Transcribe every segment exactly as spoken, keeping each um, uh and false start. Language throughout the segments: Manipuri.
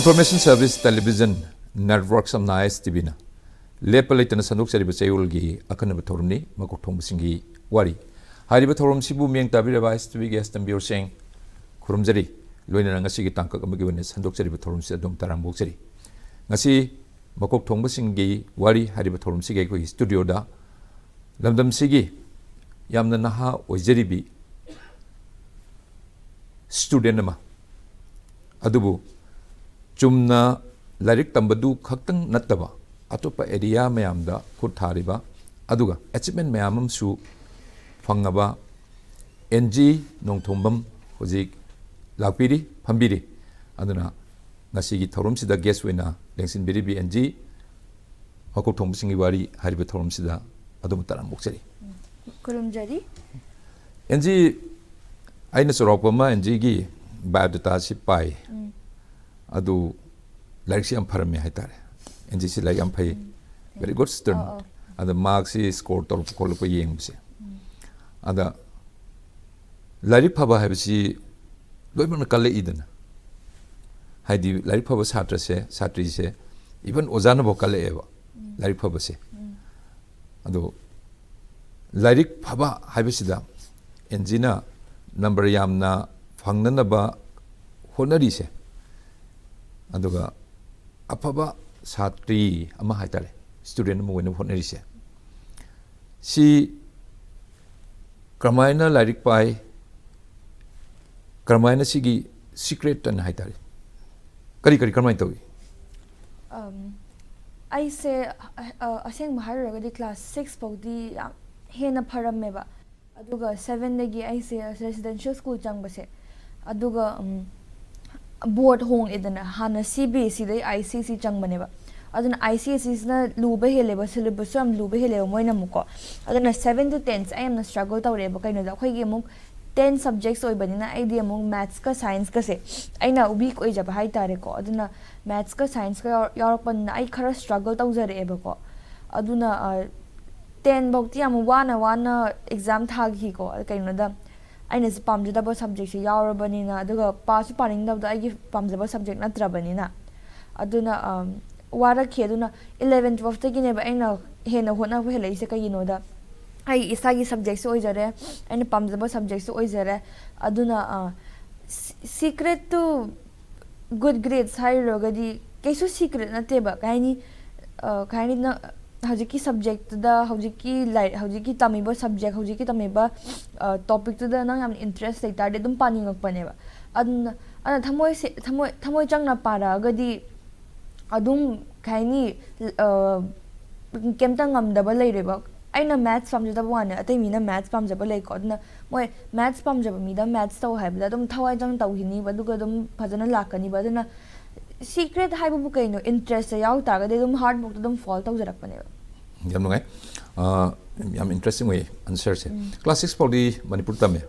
Information Service Television Network ꯁꯝꯅ ꯑꯥꯏ ꯑꯦꯁ ꯇꯤ ꯚꯤꯅ ꯂꯦꯞꯄ ꯂꯩꯇꯅ ꯁꯟꯗꯣꯛꯆꯔꯤꯕ ꯆꯌꯣꯜꯒꯤ ꯑꯈꯟꯅꯕ ꯊꯧꯔꯝꯅꯤ, ꯃꯀꯣꯛ ꯊꯣꯡꯕꯁꯤꯡꯒꯤ ꯋꯥꯔꯤ꯫ ꯍꯥꯏꯔꯤꯕ ꯊꯧꯔꯝꯁꯤꯕꯨ ꯃꯤꯠꯌꯦꯡ ꯇꯥꯕꯤꯔꯕ ꯑꯥꯏ ꯑꯦꯁ ꯇꯤ ꯚꯤꯒꯤ ꯑꯦꯁ ꯇꯝꯕꯤꯌꯣꯔꯁꯤꯡ ꯈꯨꯔꯨꯝꯖꯔꯤ꯫ ꯂꯣꯏꯅꯅ ꯉꯁꯤꯒꯤ ꯇꯥꯡꯀꯛ ꯑꯃꯒꯤ ꯑꯣꯏꯅ ꯁꯟꯗꯣꯛꯆꯔꯤꯕ ꯊꯧꯔꯝꯁꯤ ꯑꯗꯣꯝ ꯇꯔꯥꯝꯅ ꯑꯣꯛꯆꯔꯤ꯫ ꯉꯁꯤ ꯃꯀꯣꯛ ꯊꯣꯡꯕꯁꯤꯡꯒꯤ ꯋꯥꯔꯤ ꯍꯥꯏꯔꯤꯕ ꯊꯧꯔꯝꯁꯤꯒꯤ ꯑꯩꯈꯣꯏꯒꯤ ꯁ꯭ꯇꯨꯗꯤꯑꯣꯗ ꯂꯝꯗꯝꯁꯤꯒꯤ ꯌꯥꯝꯅ ꯅꯍꯥ ꯑꯣꯏꯖꯔꯤꯕꯤ ꯁ꯭ꯇꯨꯗꯦꯟ ꯑꯃ, ꯑꯗꯨꯕꯨ ꯆꯨꯝꯅ ꯂꯥꯏꯔꯤꯛ ꯇꯝꯕꯗꯨ ꯈꯛꯇꯪ ꯅꯠꯇꯕ ꯑꯇꯣꯞꯄ ꯑꯦꯔꯤꯌꯥ ꯃꯌꯥꯝꯗ ꯈꯨꯠ ꯊꯥꯔꯤꯕ, ꯑꯗꯨꯒ ꯑꯦꯆꯤꯞꯃꯦꯟ ꯃꯌꯥꯝ ꯑꯃꯁꯨ ꯐꯪꯉꯕ ꯑꯦꯟ ꯖꯤ ꯅꯣꯡꯊꯣꯝꯕꯝ ꯍꯧꯖꯤꯛ ꯂꯥꯛꯄꯤꯔꯤ, ꯐꯝꯕꯤꯔꯤ꯫ ꯑꯗꯨꯅ ꯉꯁꯤꯒꯤ ꯊꯧꯔꯝꯁꯤꯗ ꯒꯦꯁ ꯑꯣꯏꯅ ꯂꯦꯡꯁꯤꯟꯕꯤꯔꯤꯕꯤ ꯑꯦꯟ ꯖꯤ ꯃꯀꯣꯛ ꯊꯣꯡꯕꯁꯤꯡꯒꯤ ꯋꯥꯔꯤ ꯍꯥꯏꯔꯤꯕ ꯊꯧꯔꯝꯁꯤꯗ ꯑꯗꯣꯝꯕꯨ ꯇꯔꯥꯝꯅ ꯑꯣꯛꯆꯔꯤ꯫ ꯈꯨꯔꯨꯝꯖꯔꯤ꯫ ꯑꯦꯟ ꯖꯤ, ꯑꯩꯅ ꯆꯥꯎꯔꯥꯛꯄ ꯑꯃ ꯑꯦꯟ ꯖꯤꯒꯤ ꯕꯥꯏꯑꯣꯗꯥꯇꯥꯁꯤ ꯄꯥꯏ꯫ ꯎꯝ꯫ ꯑꯗꯨ ꯂꯥꯏꯔꯤꯛꯁꯤ ꯌꯥꯝ ꯐꯔꯝꯃꯦ ꯍꯥꯏꯇꯥꯔꯦ꯫ ꯑꯦꯟ ꯖꯤꯁꯤ ꯂꯥꯏꯔꯤꯛ ꯌꯥꯝ ꯐꯩ, very good student꯫ ꯑꯧ, ꯑꯧ꯫ ꯑꯗ ꯃꯥꯔꯛꯁꯤ ꯁ꯭ꯀꯣꯔ ꯇꯧꯔꯛꯄ ꯈꯣꯠꯂꯛꯄ ꯌꯦꯡꯕꯁꯦ, ꯑꯗ ꯂꯥꯏꯔꯤꯛ ꯐꯕ ꯍꯥꯏꯕꯁꯤ ꯂꯣꯏꯅꯃꯛꯅ ꯀꯜꯂꯛꯏꯗꯅ꯫ ꯍꯥꯏꯗꯤ ꯂꯥꯏꯔꯤꯛ ꯐꯕ ꯁꯥꯇ꯭ꯔꯁꯦ, ꯁꯥꯇ꯭ꯔꯤꯁꯦ, ꯏꯚꯟ ꯑꯣꯖꯥꯅꯐꯥꯎ ꯀꯜꯂꯛꯑꯦꯕ ꯂꯥꯏꯔꯤꯛ ꯐꯕꯁꯦ꯫ ꯑꯗꯣ ꯂꯥꯏꯔꯤꯛ ꯐꯕ ꯍꯥꯏꯕꯁꯤꯗ ꯑꯦꯟ ꯖꯤꯅ ꯅꯝꯕꯔ ꯌꯥꯝꯅ ꯐꯪꯅꯅꯕ ꯍꯣꯠꯅꯔꯤꯁꯦ, ꯑꯗꯨꯒ ꯑꯐꯕ ꯁꯥꯇ꯭ꯔꯤ ꯑꯃ ꯍꯥꯏꯇꯥꯔꯦ, ꯁ꯭ꯇꯨꯗꯦꯟ ꯑꯃ ꯑꯣꯏꯅꯕ ꯍꯣꯠꯅꯔꯤꯁꯦ, ꯁꯤ ꯀꯔꯝꯍꯥꯏꯅ ꯂꯥꯏꯔꯤꯛ ꯄꯥꯏ, ꯀꯔꯝꯍꯥꯏꯅ ꯁꯤꯒꯤ ꯁꯤꯀ꯭ꯔꯦꯠ ꯑꯅ ꯍꯥꯏꯇꯥꯔꯦ, ꯀꯔꯤ ꯀꯔꯤ ꯀꯔꯝꯍꯥꯏꯅ ꯇꯧꯏ? ꯑꯝ, ꯑꯩꯁꯦ ꯑ, ꯑ, ꯑꯁꯦꯡꯕ ꯍꯥꯏꯔꯨꯔꯒꯗꯤ ꯀ꯭ꯂꯥꯁ ꯁꯤꯛꯁ ꯐꯥꯎꯗꯤ ꯌꯥꯝ ꯍꯦꯟꯅ ꯐꯔꯝꯃꯦꯕ꯫ ꯑꯗꯨꯒ ꯁꯚꯦꯟꯗꯒꯤ ꯑꯩꯁꯦ ꯔꯦꯁꯤꯗꯦꯟꯁꯤꯌꯦꯜ ꯁ꯭ꯀꯨꯜ ꯆꯪꯕꯁꯦ, ꯑꯗꯨꯒ ꯕꯣꯔꯗ ꯍꯣꯡꯉꯦꯗꯅ, ꯍꯥꯟꯅ C B S ꯏꯗꯩ I C S E ꯆꯪꯕꯅꯦꯕ꯫ ꯑꯗꯨꯅ ꯑꯥꯏ ꯁꯤ ꯑꯦꯁ ꯏꯁꯤꯅ ꯂꯨꯕ ꯍꯦꯜꯂꯦꯕ, ꯁꯤꯂꯦꯕꯁꯁꯨ ꯌꯥꯝ ꯂꯨꯕ ꯍꯦꯜꯂꯦꯕ ꯃꯣꯏꯅ ꯑꯃꯨꯛꯀꯣ꯫ ꯑꯗꯨꯅ ꯁꯚꯦꯟ ꯇꯨ ꯇꯦꯟꯁꯦ ꯑꯩ ꯌꯥꯝꯅ ꯁ꯭ꯇ꯭ꯔꯒꯜ ꯇꯧꯔꯛꯑꯦꯕ꯫ ꯀꯩꯅꯣꯗ ꯑꯩꯈꯣꯏꯒꯤ ꯑꯃꯨꯛ ꯇꯦꯟ ꯁꯕꯖꯦꯛꯁ ꯑꯣꯏꯕꯅꯤꯅ ꯑꯩꯗꯤ ꯑꯃꯨꯛ ꯃꯦꯠꯁꯀ ꯁꯥꯏꯟꯁꯀꯁꯦ ꯑꯩꯅ ꯋꯤꯛ ꯑꯣꯏꯖꯕ ꯍꯥꯏꯇꯥꯔꯦꯀꯣ꯫ ꯑꯗꯨꯅ ꯃꯦꯠꯁꯀ ꯁꯥꯏꯟꯁꯀ ꯌꯥꯎ-, ꯌꯥꯎꯔꯛꯄꯅꯤꯅ ꯑꯩ ꯈꯔ ꯁ꯭ꯇ꯭ꯔꯒꯜ ꯇꯧꯖꯔꯛꯑꯦꯕꯀꯣ꯫ ꯑꯗꯨꯅ ꯇꯦꯟ ꯐꯥꯎꯗꯤ ꯌꯥꯝ ꯋꯥꯅ ꯋꯥꯅ ꯑꯦꯛꯖꯥꯝ ꯊꯥꯈꯤꯀꯣ꯫ ꯀꯩꯅꯣꯗ ꯑꯩꯅꯁꯨ ꯄꯥꯝꯖꯗꯕ ꯁꯕꯖꯦꯛꯁꯦ ꯌꯥꯎꯔꯕꯅꯤꯅ, ꯑꯗꯨꯒ ꯄꯥꯁꯨ ꯄꯥꯅꯤꯡꯗꯕꯗꯣ ꯑꯩꯒꯤ ꯄꯥꯝꯖꯕ ꯁꯕꯖꯦꯛ ꯅꯠꯇ꯭ꯔꯕꯅꯤꯅ꯫ ꯑꯗꯨꯅ ꯋꯥꯔꯛꯈꯤ꯫ ꯑꯗꯨꯅ ꯏꯂꯚꯦꯟ ꯇꯨꯋꯦꯜꯐꯇꯒꯤꯅꯦꯕ ꯑꯩꯅ ꯍꯦꯟꯅ ꯍꯣꯠꯅꯕ ꯍꯦꯜꯂꯛꯏꯁꯦ꯫ ꯀꯩꯒꯤꯅꯣꯗ, ꯑꯩ ꯏꯁꯥꯒꯤ ꯁꯕꯖꯦꯛꯁꯨ ꯑꯣꯏꯖꯔꯦ, ꯑꯩꯅ ꯄꯥꯝꯖꯕ ꯁꯕꯖꯦꯛꯁꯨ ꯑꯣꯏꯖꯔꯦ꯫ ꯑꯗꯨꯅ ꯁꯤꯀ꯭ꯔꯦꯠꯇꯨ ꯒꯨꯗ ꯒ꯭ꯔꯦꯠꯁ ꯍꯥꯏꯔꯨꯔꯒꯗꯤ ꯀꯩꯁꯨ ꯁꯤꯀ꯭ꯔꯦꯠ ꯅꯠꯇꯦꯕ꯫ ꯀꯩ ꯍꯥꯏꯅꯤ, ꯀꯩ ꯍꯥꯏꯅꯤ, ꯅꯪ ꯍꯧꯖꯤꯛꯀꯤ ꯁꯕꯖꯦꯛꯇꯨꯗ, ꯍꯧꯖꯤꯛꯀꯤ ꯂꯥꯏꯔꯤꯛ, ꯍꯧꯖꯤꯛꯀꯤ ꯇꯝꯃꯤꯕ ꯁꯕꯖꯦꯛ, ꯍꯧꯖꯤꯛꯀꯤ ꯇꯝꯃꯤꯕ ꯇꯣꯄꯤꯛꯇꯨꯗ ꯅꯪ ꯌꯥꯝ ꯏꯟꯇꯔꯦꯁ ꯂꯩꯇꯥꯔꯗꯤ ꯑꯗꯨꯝ ꯄꯥꯅꯤꯡꯉꯛꯄꯅꯦꯕ꯫ ꯑꯗꯨꯅ ꯑꯗꯨꯅ ꯊꯃꯣꯏ ꯁꯦ-, ꯊꯃꯣꯏ ꯊꯃꯣꯏ ꯆꯪꯅ ꯄꯥꯔꯛꯑꯒꯗꯤ ꯑꯗꯨꯝ, ꯀꯩ ꯍꯥꯏꯅꯤ, ꯀꯩꯝꯇ ꯉꯝꯗꯕ ꯂꯩꯔꯣꯏꯕ꯫ ꯑꯩꯅ ꯃꯦꯠꯁ ꯄꯥꯝꯖꯗꯕ ꯋꯥꯅꯦ, ꯑꯇꯩ ꯃꯤꯅ ꯃꯦꯠꯁ ꯄꯥꯝꯖꯕ ꯂꯩꯀꯣ꯫ ꯑꯗꯨꯅ ꯃꯣꯏ ꯃꯦꯠꯁ ꯄꯥꯝꯖꯕ ꯃꯤꯗ ꯃꯦꯠꯁ ꯇꯧ ꯍꯥꯏꯕꯗ ꯑꯗꯨꯝ ꯊꯋꯥꯏ ꯆꯪꯅ ꯇꯧꯈꯤꯅꯤꯕ, ꯑꯗꯨꯒ ꯑꯗꯨꯝ ꯐꯖꯅ ꯂꯥꯛꯀꯅꯤꯕ꯫ ꯑꯗꯨꯅ ꯁꯤꯀ꯭ꯔꯦꯠ ꯍꯥꯏꯕꯕꯨ ꯀꯩꯅꯣ? ꯏꯟꯇꯔꯦꯁꯁꯦ ꯌꯥꯎ ꯇꯥꯔꯒꯗꯤ ꯑꯗꯨꯝ ꯍꯥꯔꯗ ꯋꯥꯔꯛꯇ ꯑꯗꯨꯝ ꯐꯣꯜ ꯇꯧꯖꯔꯛꯄꯅꯦꯕ꯫ ꯌꯥꯝ ꯅꯨꯡꯉꯥꯏ꯫ ꯑ, ꯌꯥꯝ ꯏꯟꯇꯔꯦꯁꯇꯤꯡ ꯑꯣꯏꯌꯦ ꯑꯟꯁꯔꯁꯦ꯫ ꯀ꯭ꯂꯥꯁ ꯁꯤꯛꯁ ꯐꯥꯎꯗꯤ ꯃꯅꯤꯄꯨꯔ ꯇꯝꯃꯦ꯫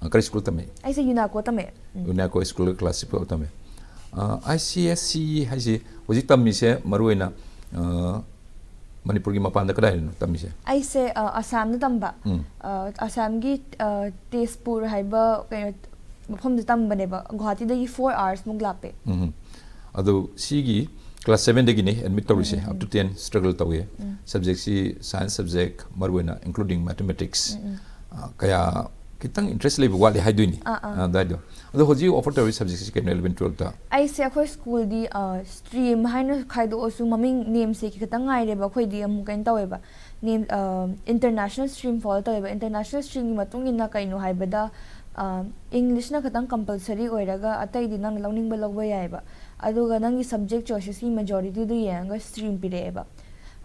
ꯑ, ꯀꯔꯤ ꯁ꯭ꯀꯨꯜ ꯇꯝꯃꯦ? ꯑꯩꯁꯦ ꯌꯨꯅꯥꯀꯣ ꯇꯝꯃꯦ꯫ ꯌꯨꯅꯥꯀꯣ ꯁ꯭ꯀꯨꯜꯒ ꯀ꯭ꯂꯥꯁ ꯁꯤꯛꯁ ꯐꯥꯎ ꯇꯝꯃꯦ꯫ ꯑ, ICSE ꯍꯥꯏꯁꯤ ꯍꯧꯖꯤꯛ ꯇꯝꯃꯤꯁꯦ ꯃꯔꯨ ꯑꯣꯏꯅ, ꯑ, ꯃꯅꯤꯄꯨꯔꯒꯤ ꯃꯄꯥꯟꯗ ꯀꯗꯥꯏꯗꯅꯣ ꯇꯝꯃꯤꯁꯦ? ꯑꯩꯁꯦ, ꯑ, ꯑꯁꯥꯝꯗ ꯇꯝꯕ꯫ ꯎꯝ꯫ ꯑ, ꯑꯁꯥꯝꯒꯤ, ꯑ, ꯇꯦꯖꯄꯨꯔ ꯍꯥꯏꯕ ꯀꯩꯅꯣ ꯃꯐꯝꯗ ꯇꯝꯕꯅꯦꯕ꯫ ꯒꯨꯋꯥꯍꯥꯇꯤꯗꯒꯤ ꯐꯣꯔ ꯑꯥꯋꯔꯁꯃꯨꯛ ꯂꯥꯞꯄꯦ꯫ ꯎꯝ꯫ ꯑꯗꯣ ꯁꯤꯒꯤ ꯀ꯭ꯂꯥꯁ ꯁꯚꯦꯟꯗꯒꯤꯅꯦ ꯑꯦꯗꯃꯤꯠ ꯇꯧꯔꯤꯁꯦ꯫ ꯎꯝ, ꯎꯝ, ꯑꯞ ꯇꯨ ꯇꯦꯟ ꯁ꯭ꯇ꯭ꯔꯒꯜ ꯇꯧꯋꯦ꯫ ꯎꯝ꯫ ꯁꯕꯖꯦꯛꯁꯤ ꯁꯥꯏꯟꯁ ꯁꯕꯖꯦꯛ, ꯃꯔꯨ ꯑꯣꯏꯅ including mathematics꯫ ꯎꯝ, ꯎꯝ꯫ ꯑ, ꯀꯌꯥ ꯈꯤꯇꯪ ꯏꯟꯇꯔꯦꯁ ꯂꯩꯕ ꯋꯥꯠꯂꯤ ꯍꯥꯏꯗꯣꯏꯅꯤ꯫ ꯑꯥ, ꯑꯥ꯫ ꯑ, ꯑꯗꯨꯋꯥꯏꯗꯣ꯫ ꯑꯗꯣ ꯍꯧꯖꯤꯛ ꯑꯣꯐꯔ ꯇꯧꯔꯤ ꯁꯕꯖꯦꯛꯁꯤ ꯀꯩꯅꯣ, ꯏꯂꯚꯦꯟ ꯇꯨꯋꯦꯜꯐꯇ? ꯑꯩꯁꯦ ꯑꯩꯈꯣꯏ ꯁ꯭ꯀꯨꯜꯗꯤ, ꯑ, ꯁ꯭ꯇ꯭ꯔꯤꯝ ꯍꯥꯏꯅ ꯈꯥꯏꯗꯣꯛꯑꯁꯨ ꯃꯃꯤꯡ ꯅꯦꯝꯁꯦ ꯈꯤꯇꯪ ꯉꯥꯏꯔꯦꯕ꯫ ꯑꯩꯈꯣꯏꯗꯤ ꯑꯃꯨꯛ ꯀꯩꯅꯣ ꯇꯧꯋꯦꯕ, ꯅꯦꯝ, ꯑ, ꯏꯟꯇꯔꯅꯦꯁꯅꯦꯜ ꯁ꯭ꯇ꯭ꯔꯤꯝ ꯐꯣꯂꯣ ꯇꯧꯋꯦꯕ꯫ ꯏꯟꯇꯔꯅꯦꯁꯅꯦꯜ ꯁ꯭ꯇ꯭ꯔꯤꯝꯒꯤ ꯃꯇꯨꯡ ꯏꯟꯅ ꯀꯩꯅꯣ ꯍꯥꯏꯕꯗ, ꯑ, ꯏꯪꯂꯤꯁꯅ ꯈꯤꯇꯪ ꯀꯝꯄꯜꯁꯔꯤ ꯑꯣꯏꯔꯒ ꯑꯇꯩꯗꯤ ꯅꯪꯅ ꯂꯧꯅꯤꯡꯕ ꯂꯧꯕ ꯌꯥꯏꯑꯕ꯫ ꯑꯗꯨꯒ ꯅꯪꯒꯤ ꯁꯕꯖꯦꯛ ꯆꯣꯏꯁꯦꯁꯀꯤ ꯃꯦꯖꯣꯔꯤꯇꯤꯗꯨ ꯌꯦꯡꯉꯒ ꯁ꯭ꯇ꯭ꯔꯤꯝ ꯄꯤꯔꯛꯑꯦꯕ꯫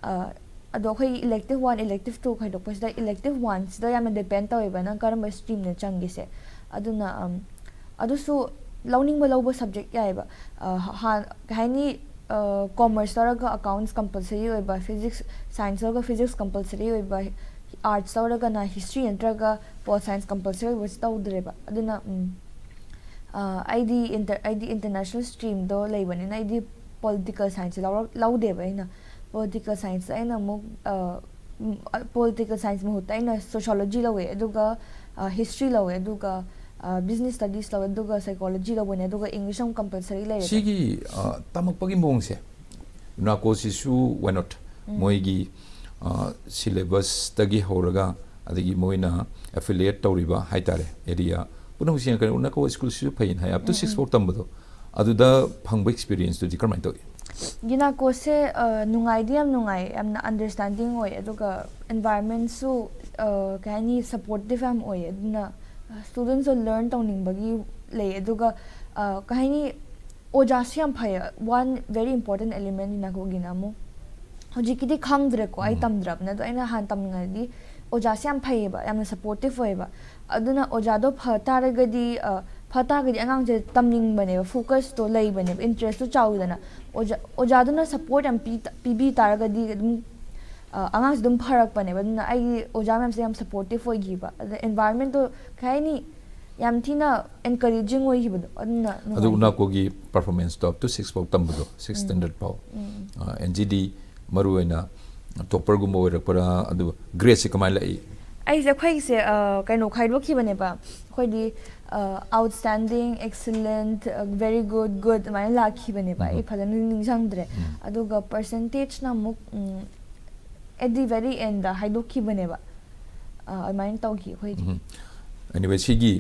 ꯑ, ꯑꯗꯣ ꯑꯩꯈꯣꯏꯒꯤ ꯏꯂꯦꯛꯇꯤꯚ ꯋꯥꯟ, ꯏꯂꯦꯛꯇꯤꯚ ꯇꯨ ꯈꯥꯏꯗꯣꯛꯄꯁꯤꯗ ꯏꯂꯦꯛꯇꯤꯚ ꯋꯥꯟꯁꯤꯗ ꯌꯥꯝꯅ ꯗꯤꯄꯦꯟ ꯇꯧꯋꯦꯕ ꯅꯪ ꯀꯔꯝꯕ ꯁ꯭ꯇ꯭ꯔꯤꯝꯅ ꯆꯪꯒꯦꯁꯦ꯫ ꯑꯗꯨꯅ, ꯑꯝ, ꯑꯗꯨꯁꯨ ꯂꯧꯅꯤꯡꯕ ꯂꯧꯕ ꯁꯕꯖꯦꯛ ꯌꯥꯏꯑꯕ꯫ ꯑ, ꯍꯥꯟ-, ꯀꯩ ꯍꯥꯏꯅꯤ, ꯑ, ꯀꯣꯃꯔꯁ ꯂꯧꯔꯒ ꯑꯦꯀꯥꯎꯟꯠꯁ ꯀꯝꯄꯜꯁꯔꯤ ꯑꯣꯏꯕ, ꯐꯤꯖꯤꯛꯁ, ꯁꯥꯏꯟꯁ ꯂꯧꯔꯒ ꯐꯤꯖꯤꯛꯁ ꯀꯝꯄꯜꯁꯔꯤ ꯑꯣꯏꯕ, ꯑꯥꯔꯠꯁ ꯂꯧꯔꯒꯅ ꯍꯤꯁꯇ꯭ꯔꯤ ꯅꯠꯇ꯭ꯔꯒ ꯄꯣꯜ ꯁꯥꯏꯟꯁ ꯀꯝꯄꯜꯁꯔꯤ ꯑꯣꯏꯕꯁꯤ ꯇꯧꯗ꯭ꯔꯦꯕ꯫ ꯑꯗꯨꯅ, ꯎꯝ, ꯑ, ꯑꯩꯗꯤ ꯏꯟꯇꯔ-, ꯑꯩꯗꯤ ꯏꯟꯇꯔꯅꯦꯁꯅꯦꯜ ꯁ꯭ꯇ꯭ꯔꯤꯝꯗꯣ ꯂꯩꯕꯅꯤꯅ ꯑꯩꯗꯤ ꯄꯣꯂꯤꯇꯤꯀꯦꯜ ꯁꯥꯏꯟꯁꯁꯦ ꯂꯧꯔꯛ-, ꯂꯧꯗꯦꯕ ꯑꯩꯅ꯫ ꯄꯣꯂꯤꯇꯤꯀꯦꯜ ꯁꯥꯏꯟꯁꯇ ꯑꯩꯅ ꯑꯃꯨꯛ, ꯑ, ꯄꯣꯂꯤꯇꯤꯀꯦꯜ ꯁꯥꯏꯟꯁ ꯃꯍꯨꯠꯇ ꯑꯩꯅ ꯁꯣꯁꯤꯌꯣꯂꯣꯖꯤ ꯂꯧꯋꯦ, ꯑꯗꯨꯒ ꯍꯤꯁꯇ꯭ꯔꯤ ꯂꯧꯋꯦ, ꯑꯗꯨꯒ ꯕꯤꯖꯤꯅꯦꯁ ꯁ꯭ꯇꯗꯤꯁ ꯂꯧꯋꯦ, ꯑꯗꯨꯒ ꯁꯥꯏꯀꯣꯂꯣꯖꯤ ꯂꯧꯕꯅꯦ, ꯑꯗꯨꯒ ꯏꯪꯂꯤꯁ ꯑꯃꯨꯛ ꯀꯝꯄꯜꯁꯔꯤ ꯂꯩꯔꯦ꯫ ꯁꯤꯒꯤ ꯑ, ꯇꯝꯃꯛꯄꯒꯤ ꯃꯑꯣꯡꯁꯦ, ꯌꯨꯅꯥꯀꯣꯁꯤꯁꯨ why not? ꯃꯣꯏꯒꯤ ꯁꯤꯂꯦꯕꯁꯇꯒꯤ ꯍꯧꯔꯒ, ꯑꯗꯒꯤ ꯃꯣꯏꯅ ꯑꯦꯐꯤꯂꯤꯌꯦꯠ ꯇꯧꯔꯤꯕ ꯍꯥꯏꯇꯥꯔꯦ ꯑꯦꯔꯤꯌꯥ ꯄꯨꯝꯅꯃꯛꯁꯤ ꯌꯦꯡꯉꯒ, ꯌꯨꯅꯥꯀꯣ ꯁ꯭ꯀꯨꯜꯁꯤꯁꯨ ꯐꯩꯅ ꯍꯥꯏ, ꯑꯞ ꯇꯨ ꯁꯤꯛꯁ ꯐꯥꯎ ꯇꯝꯕꯗꯣ, ꯑꯗꯨꯗ ꯐꯪꯕ ꯑꯦꯛꯁꯄꯤꯔꯤꯌꯦꯟꯁꯇꯨꯗꯤ ꯀꯔꯝꯍꯥꯏꯅ ꯇꯧꯏ? ꯌꯨꯅꯥꯀꯣꯁꯦ ꯅꯨꯡꯉꯥꯏꯗꯤ ꯌꯥꯝ ꯅꯨꯡꯉꯥꯏ, ꯌꯥꯝꯅ ꯑꯟꯗꯔꯁꯇꯦꯟꯗꯤꯡ ꯑꯣꯏ, ꯑꯗꯨꯒ ꯑꯦꯟꯚꯥꯏꯔꯟꯃꯦꯟꯁꯨ ꯀꯩ ꯍꯥꯏꯅꯤ, ꯁꯄꯣꯔꯇꯤꯞ ꯌꯥꯝ ꯑꯣꯏ, ꯑꯗꯨꯅ ꯁ꯭ꯇꯨꯗꯦꯟꯁꯨ ꯂꯔꯟ ꯇꯧꯅꯤꯡꯕꯒꯤ ꯂꯩ, ꯑꯗꯨꯒ ꯀꯩ ꯍꯥꯏꯅꯤ, ꯑꯣꯖꯥꯁꯨ ꯌꯥꯝ ꯐꯩ꯫ One very important element ꯌꯨꯅꯥꯀꯣꯒꯤꯅ ꯑꯃꯨꯛ, ꯍꯧꯖꯤꯛꯀꯤꯗꯤ ꯈꯪꯗ꯭ꯔꯦꯀꯣ, ꯑꯩ ꯇꯝꯗ꯭ꯔꯕꯅꯤꯅ, ꯑꯗꯣ ꯑꯩꯅ ꯍꯥꯟꯅ ꯇꯝꯃꯤꯉꯩꯗꯗꯤ ꯑꯣꯖꯥꯁꯦ ꯌꯥꯝ ꯐꯩꯌꯦꯕ, ꯌꯥꯝꯅ ꯁꯄꯣꯔꯇꯤꯞ ꯑꯣꯏꯌꯦꯕ꯫ ꯑꯗꯨꯅ ꯑꯣꯖꯥꯗꯣ ꯐ ꯇꯥꯔꯒꯗꯤ, ꯐ ꯇꯥꯔꯒꯗꯤ ꯑꯉꯥꯡꯁꯦ ꯇꯝꯅꯤꯡꯕꯅꯦꯕ, ꯐꯣꯀꯁꯇꯣ ꯂꯩꯕꯅꯦꯕ, ꯏꯟꯇꯔꯦꯁꯇꯣ ꯆꯥꯎꯋꯤꯗꯅ꯫ ꯑꯣꯖꯥ, ꯑꯣꯖꯥꯗꯨꯅ ꯁꯄꯣꯔꯠ ꯌꯥꯝ ꯄꯤ, ꯄꯤꯕꯤ ꯇꯥꯔꯒꯗꯤ ꯑꯗꯨꯝ ꯑꯉꯥꯡꯁꯦ ꯑꯗꯨꯝ ꯐꯔꯛꯄꯅꯦꯕ꯫ ꯑꯗꯨꯅ ꯑꯩꯒꯤ ꯑꯣꯖꯥ ꯃꯌꯥꯝꯁꯦ ꯌꯥꯝ ꯁꯄꯣꯔꯇꯤꯞ ꯑꯣꯏꯈꯤꯕ, ꯑꯗ ꯑꯦꯟꯚꯥꯏꯔꯟꯃꯦꯟꯗꯣ ꯀꯩ ꯍꯥꯏꯅꯤ, ꯌꯥꯝ ꯊꯤꯅ ꯑꯦꯟꯀꯔꯦꯖꯤꯡ ꯑꯣꯏꯈꯤꯕꯗꯣ, ꯑꯗꯨꯅ ꯑꯗꯨ ꯎꯅꯥꯀꯣꯒꯤ ꯄꯔꯐꯣꯔꯃꯦꯟꯁꯇꯣ ꯑꯞ ꯇꯨ ꯁꯤꯛꯁ ꯐꯥꯎ ꯇꯝꯕꯗꯣ, ꯁꯤꯛꯁ ꯁ꯭ꯇꯦꯟꯗꯔꯗ ꯐꯥꯎ, ꯑꯦꯟ ꯖꯤꯗꯤ ꯃꯔꯨꯑꯣꯏꯅ ꯇꯣꯞꯄꯔꯒꯨꯝꯕ ꯑꯣꯏꯔꯛꯄ꯭ꯔꯥ, ꯑꯗꯨꯒ ꯒ꯭ꯔꯦꯗꯁꯦ ꯀꯃꯥꯏꯅ ꯂꯥꯛꯏ? ꯑꯩꯁꯦ, ꯑꯩꯈꯣꯏꯒꯤꯁꯦ ꯀꯩꯅꯣ ꯈꯥꯏꯗꯣꯛꯈꯤꯕꯅꯦꯕ, ꯑꯩꯈꯣꯏꯗꯤ ꯑꯥꯎꯠꯁ꯭ꯇꯦꯟꯗꯤꯡ, ꯑꯦꯛꯁꯤꯂꯦꯟꯠ, ꯚꯦꯔꯤ ꯒꯨꯗ, ꯒꯨꯗ ꯑꯗꯨꯃꯥꯏꯅ ꯂꯥꯛꯈꯤꯕꯅꯦꯕ꯫ ꯑꯩ ꯐꯖꯅ ꯅꯤꯡꯁꯤꯡꯗ꯭ꯔꯦ꯫ ꯑꯗꯨꯒ ꯄꯔꯁꯦꯟꯇꯦꯖꯅ ꯑꯃꯨꯛ ꯑꯦꯠ ꯗꯤ ꯚꯦꯔꯤ ꯑꯦꯟꯗ ꯍꯥꯏꯗꯣꯛꯈꯤꯕꯅꯦꯕ꯫ ꯑꯗꯨꯃꯥꯏꯅ ꯇꯧꯈꯤ ꯑꯩꯈꯣꯏꯗꯤ꯫ ꯑꯦꯅꯤꯋꯦ, ꯁꯤꯒꯤ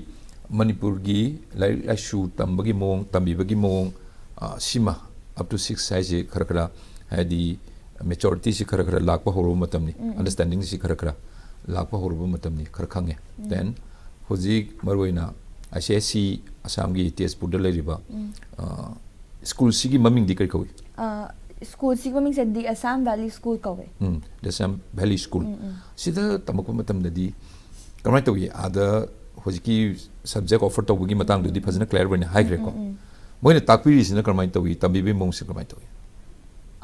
ꯃꯅꯤꯄꯨꯔꯒꯤ ꯂꯥꯏꯔꯤꯛ ꯂꯥꯏꯁꯨ ꯇꯝꯕꯒꯤ ꯃꯑꯣꯡ, ꯇꯝꯕꯤꯕꯒꯤ ꯃꯑꯣꯡ, ꯁꯤꯃ, ꯑꯞ ꯇꯨ ꯁꯤꯛꯁ ꯍꯥꯏꯁꯦ, ꯈꯔ ꯈꯔ, ꯍꯥꯏꯗꯤ, ꯃꯦꯆꯣꯔꯤꯇꯤꯁꯤ ꯈꯔ ꯈꯔ ꯂꯥꯛꯄ ꯍꯧꯔꯕ ꯃꯇꯝꯅꯤ, ꯑꯟꯗꯔꯁ꯭ꯇꯦꯟꯗꯤꯡꯁꯤ ꯈꯔ ꯈꯔ ꯂꯥꯛꯄ ꯍꯧꯔꯕ ꯃꯇꯝꯅꯤ, ꯈꯔ ꯈꯪꯉꯦ꯫ ꯗꯦꯟ ꯍꯧꯖꯤꯛ ꯃꯔꯨꯑꯣꯏꯅ ꯑꯥꯏ ꯁꯤ ꯑꯦꯁ ꯁꯤ ꯑꯁꯥꯝꯒꯤ ꯇꯦꯖꯄꯨꯔꯗ ꯂꯩꯔꯤꯕ ꯁ꯭ꯀꯨꯜꯁꯤꯒꯤ ꯃꯃꯤꯡꯗꯤ ꯀꯔꯤ ꯀꯧꯏ? ꯁ꯭ꯀꯨꯜꯁꯤꯒꯤ ꯃꯃꯤꯡꯁꯦ ꯗꯤ ꯑꯁꯥꯝ ꯚꯦꯂꯤ ꯁ꯭ꯀꯨꯜ ꯀꯧꯋꯦ꯫ ꯎꯝ, ꯗꯤ ꯑꯁꯥꯝ ꯚꯦꯂꯤ ꯁ꯭ꯀꯨꯜ꯫ ꯁꯤꯗ ꯇꯝꯃꯛꯄ ꯃꯇꯝꯗꯗꯤ ꯀꯃꯥꯏꯅ ꯇꯧꯏ? ꯑꯥꯗ ꯍꯧꯖꯤꯛꯀꯤ ꯁꯕꯖꯦꯛ ꯑꯣꯐꯔ ꯇꯧꯕꯒꯤ ꯃꯇꯥꯡꯗꯨꯗꯤ ꯐꯖꯅ ꯀ꯭ꯂꯤꯌꯥꯔ ꯑꯣꯏꯅ ꯍꯥꯏꯈ꯭ꯔꯦꯀꯣ꯫ ꯃꯣꯏꯅ ꯇꯥꯛꯄꯤꯔꯤꯁꯤꯅ ꯀꯔꯝꯍꯥꯏꯅ ꯇꯧꯏ? ꯇꯝꯕꯤꯕꯒꯤ ꯃꯑꯣꯡꯁꯦ ꯀꯃꯥꯏꯅ ꯇꯧꯏ?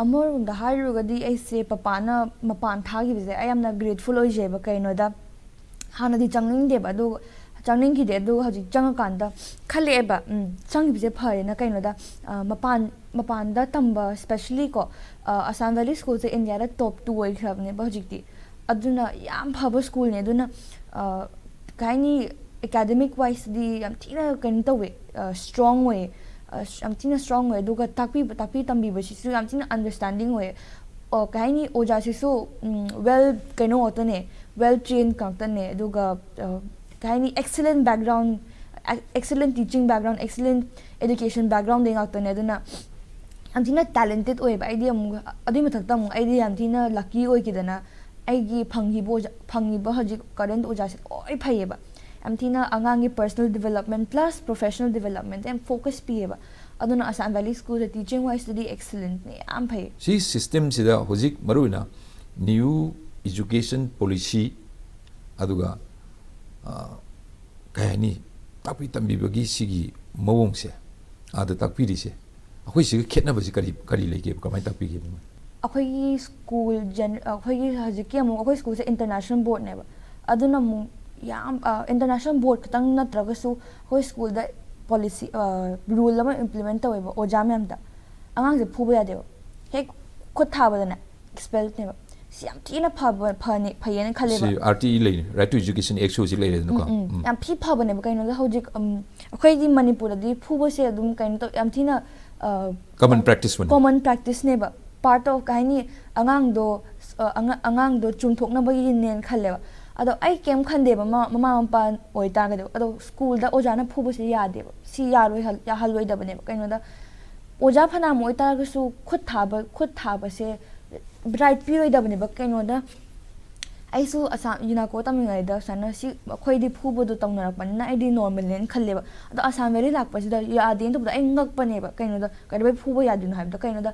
ꯑꯃꯔꯣꯝꯗ ꯍꯥꯏꯔꯨꯔꯒꯗꯤ ꯑꯩꯁꯦ ꯄꯄꯥꯅ ꯃꯄꯥꯟ ꯊꯥꯈꯤꯕꯁꯦ ꯑꯩ ꯌꯥꯝꯅ ꯒ꯭ꯔꯦꯠꯐꯨꯜ ꯑꯣꯏꯖꯩꯕ꯫ ꯀꯩꯅꯣꯗ ꯍꯥꯟꯅꯗꯤ ꯆꯪꯅꯤꯡꯗꯦꯕ, ꯑꯗꯨ ꯆꯪꯅꯤꯡꯈꯤꯗꯦ꯫ ꯑꯗꯨꯒ ꯍꯧꯖꯤꯛ ꯆꯪꯉꯀꯥꯟꯗ ꯈꯜꯂꯛꯑꯦꯕ, ꯎꯝ, ꯆꯪꯈꯤꯕꯁꯦ ꯐꯔꯦꯅ꯫ ꯀꯩꯅꯣꯗ ꯃꯄꯥꯟ, ꯃꯄꯥꯟꯗ ꯇꯝꯕ, ꯁ꯭ꯄꯦꯁꯦꯜꯂꯤ ꯀꯣ, ꯑꯁꯥꯝ ꯚꯦꯂꯤ ꯁ꯭ꯀꯨꯜꯁꯦ ꯏꯟꯗꯤꯌꯥꯗ ꯇꯣꯞ ꯇꯨ ꯑꯣꯏꯈ꯭ꯔꯕꯅꯦꯕ ꯍꯧꯖꯤꯛꯇꯤ꯫ ꯑꯗꯨꯅ ꯌꯥꯝ ꯐꯕ ꯁ꯭ꯀꯨꯜꯅꯦ꯫ ꯑꯗꯨꯅ ꯑ, ꯀꯩ ꯍꯥꯏꯅꯤ, ꯑꯦꯀꯥꯗꯃꯤꯛ ꯋꯥꯏꯁꯇꯗꯤ ꯌꯥꯝ ꯊꯤꯅ ꯀꯩꯅꯣ ꯇꯧꯋꯦ, ꯁ꯭ꯇ꯭ꯔꯣꯡ ꯑꯣꯏꯌꯦ꯫ ꯑ, ꯌꯥꯝ ꯊꯤꯅ ꯁ꯭ꯇ꯭ꯔꯣꯡ ꯑꯣꯏꯌꯦ꯫ ꯑꯗꯨꯒ ꯇꯥꯛꯄꯤꯕ ꯇꯥꯛꯄꯤ ꯇꯝꯕꯤꯕꯁꯤꯁꯨ ꯌꯥꯝ ꯊꯤꯅ ꯑꯟꯗꯔꯁ꯭ꯇꯦꯟꯗꯤꯡ ꯑꯣꯏꯌꯦ꯫ ꯑ, ꯀꯩ ꯍꯥꯏꯅꯤ, ꯑꯣꯖꯥꯁꯤꯁꯨ ꯋꯦꯜ ꯀꯩꯅꯣ ꯉꯥꯛꯇꯅꯦ, ꯋꯦꯜ ꯇ꯭ꯔꯦꯟ ꯉꯥꯛꯇꯅꯦ꯫ ꯑꯗꯨꯒ ꯑ, ꯀꯩ ꯍꯥꯏꯅꯤ, excellent background, excellent teaching background, excellent education ꯕꯦꯛꯒ꯭ꯔꯥꯎꯟꯗꯩ ꯉꯥꯛꯇꯅꯦ꯫ ꯑꯗꯨꯅ ꯌꯥꯝ ꯊꯤꯅ ꯇꯦꯂꯦꯟꯇꯦꯠ ꯑꯣꯏꯌꯦꯕ꯫ ꯑꯩꯗꯤ ꯑꯃꯨꯛ ꯑꯗꯨꯏ ꯃꯊꯛꯇ ꯑꯃꯨꯛ ꯑꯩꯗꯤ ꯌꯥꯝ ꯊꯤꯅ ꯂꯛꯀꯤ ꯑꯣꯏꯈꯤꯗꯅ, ꯑꯩꯒꯤ ꯐꯪꯈꯤꯕ ꯑꯣꯖꯥ, ꯐꯪꯉꯤꯕ ꯍꯧꯖꯤꯛ ꯀꯔꯦꯟ ꯑꯣꯖꯥꯁꯦ ꯂꯣꯏ ꯐꯩꯌꯦꯕ꯫ ꯌꯥꯝ ꯊꯤꯅ ꯑꯉꯥꯡꯒꯤ ꯄꯔꯁꯅꯦꯜ ꯗꯤꯕꯦꯂꯞꯃꯦꯟ ꯄ꯭ꯂꯁ ꯄ꯭ꯔꯣꯐꯦꯁꯅꯦꯜ ꯗꯤꯕꯦꯂꯞꯃꯦꯟꯗ ꯌꯥꯝ ꯐꯣꯀꯁ ꯄꯤꯌꯦꯕ꯫ ꯑꯗꯨꯅ ꯑꯁꯥꯝ ꯚꯦꯂꯤ ꯁ꯭ꯀꯨꯜꯗ ꯇꯤꯆꯤꯡ ꯋꯥꯏꯁꯇꯗꯤ ꯑꯦꯛꯁꯂꯦꯟꯠꯅꯦ, ꯌꯥꯝ ꯐꯩ꯫ ꯁꯤ ꯁꯤꯁꯇꯦꯝꯁꯤꯗ ꯍꯧꯖꯤꯛ ꯃꯔꯨꯑꯣꯏꯅ ꯅ꯭ꯌꯨ ꯏꯖꯨꯀꯦꯁꯟ ꯄꯣꯂꯤꯁꯤ, ꯑꯗꯨꯒ ꯑ, ꯀꯩ ꯍꯥꯏꯅꯤ, ꯇꯥꯛꯄꯤ ꯇꯝꯕꯤꯕꯒꯤ ꯁꯤꯒꯤ ꯃꯑꯣꯡꯁꯦ, ꯑꯥꯗ ꯇꯥꯛꯄꯤꯔꯤꯁꯦ, ꯑꯩꯈꯣꯏ ꯁꯤꯒ ꯈꯦꯠꯅꯕꯁꯤ ꯀꯔꯤ ꯀꯔꯤ ꯂꯩꯒꯦꯕ? ꯀꯃꯥꯏꯅ ꯇꯥꯛꯄꯤꯒꯦꯕ? ꯑꯩꯈꯣꯏꯒꯤ ꯁ꯭ꯀꯨꯜ ꯖꯦꯟ-, ꯑꯩꯈꯣꯏꯒꯤ ꯍꯧꯖꯤꯛꯀꯤ ꯑꯃꯨꯛ ꯑꯩꯈꯣꯏ ꯁ꯭ꯀꯨꯜꯁꯦ ꯏꯟꯇꯔꯅꯦꯁꯅꯦꯜ ꯕꯣꯔꯗꯅꯦꯕ꯫ ꯑꯗꯨꯅ ꯑꯃꯨꯛ ꯌꯥꯝ, ꯑ, ꯏꯟꯇꯔꯅꯦꯁꯅꯦꯜ ꯕꯣꯔꯗ ꯈꯛꯇꯪ ꯅꯠꯇ꯭ꯔꯒꯁꯨ ꯑꯩꯈꯣꯏ ꯁ꯭ꯀꯨꯜꯗ ꯄꯣꯂꯤꯁꯤ, ꯑ, ꯔꯨꯜ ꯑꯃ ꯏꯝꯄ꯭ꯂꯤꯃꯦꯟ ꯇꯧꯋꯦꯕ ꯑꯣꯖꯥ ꯃꯌꯥꯝꯗ꯫ ꯑꯉꯥꯡꯁꯦ ꯐꯨꯕ ꯌꯥꯗꯦꯕ꯫ ꯍꯦꯛ ꯈꯨꯠ ꯊꯥꯕꯗꯅꯦ ꯑꯦꯛꯁꯄꯦꯜꯅꯦꯕ꯫ ꯁꯤ ꯌꯥꯝ ꯊꯤꯅ ꯐꯕ, ꯐꯅꯤ, ꯐꯩꯌꯦꯅ ꯈꯜꯂꯦꯕ꯫ ꯁꯤ ꯑꯥꯔ ꯇꯤ ꯏ ꯂꯩꯔꯦ, ꯔꯥꯏꯠ ꯇꯨ ꯏꯖꯨꯀꯦꯁꯟ ꯑꯦꯛꯁꯨ ꯍꯧꯖꯤꯛ ꯂꯩꯔꯦꯗꯅꯀꯣ꯫ ꯎꯝ, ꯎꯝ꯫ ꯎꯝ꯫ ꯌꯥꯝ ꯊꯤ ꯐꯕꯅꯦꯕ꯫ ꯀꯩꯅꯣꯗ ꯍꯧꯖꯤꯛ, ꯎꯝ, ꯑꯩꯈꯣꯏꯗꯤ ꯃꯅꯤꯄꯨꯔꯗꯗꯤ ꯐꯨꯕꯁꯦ ꯑꯗꯨꯝ ꯀꯩꯅꯣ ꯇꯧ, ꯌꯥꯝ ꯊꯤꯅ, ꯑ, Common practice ꯄꯨꯅꯤ꯫ Common practiceꯅꯦꯕ꯫ Part of, ꯀꯩ ꯍꯥꯏꯅꯤ, ꯑꯉꯥꯡꯗꯣ, ꯑ, ꯑꯉꯥ-, ꯑꯉꯥꯡꯗꯣ ꯆꯨꯝꯊꯣꯛꯅꯕꯒꯤꯅꯦꯅ ꯈꯜꯂꯦꯕ꯫ ꯑꯗꯣ ꯑꯩ ꯀꯩꯝ ꯈꯟꯗꯦꯕ, ꯃꯃꯥ, ꯃꯃꯥ ꯃꯄꯥ ꯑꯣꯏꯇꯥꯔꯒꯗꯤ꯫ ꯑꯗꯣ ꯁ꯭ꯀꯨꯜꯗ ꯑꯣꯖꯥꯅ ꯐꯨꯕꯁꯦ ꯌꯥꯗꯦꯕ꯫ ꯁꯤ ꯌꯥꯔꯣꯏ ꯍꯜ-, ꯌꯥꯍꯜꯂꯣꯏꯗꯕꯅꯦꯕ꯫ ꯀꯩꯅꯣꯗ ꯑꯣꯖꯥ ꯐꯅꯌꯥꯝ ꯑꯣꯏꯇꯥꯔꯒꯁꯨ ꯈꯨꯠ ꯊꯥꯕ, ꯈꯨꯠ ꯊꯥꯕꯁꯦ ꯔꯥꯏꯠ ꯄꯤꯔꯣꯏꯗꯕꯅꯦꯕ꯫ ꯀꯩꯅꯣꯗ ꯑꯩꯁꯨ ꯑꯁꯥꯝ, ꯌꯨꯅꯥꯀꯣ ꯇꯝꯃꯤꯉꯩꯗ ꯁꯨꯃꯥꯏꯅ ꯁꯤ ꯑꯩꯈꯣꯏꯗꯤ ꯐꯨꯕꯗꯣ ꯇꯧꯅꯔꯛꯄꯅꯤꯅ ꯑꯩꯗꯤ ꯅꯣꯔꯃꯦꯜꯅꯦꯅ ꯈꯜꯂꯦꯕ꯫ ꯑꯗꯣ ꯑꯁꯥꯝ ꯚꯦꯂꯤ ꯂꯥꯛꯄꯁꯤꯗ ꯌꯥꯗꯦꯅ ꯇꯧꯕꯗꯣ ꯑꯩ ꯉꯛꯄꯅꯦꯕ꯫ ꯀꯩꯅꯣꯗ ꯀꯩꯗꯧꯕꯩ ꯐꯨꯕ ꯌꯥꯗꯣꯏꯅꯣ ꯍꯥꯏꯕꯗ, ꯀꯩꯅꯣꯗ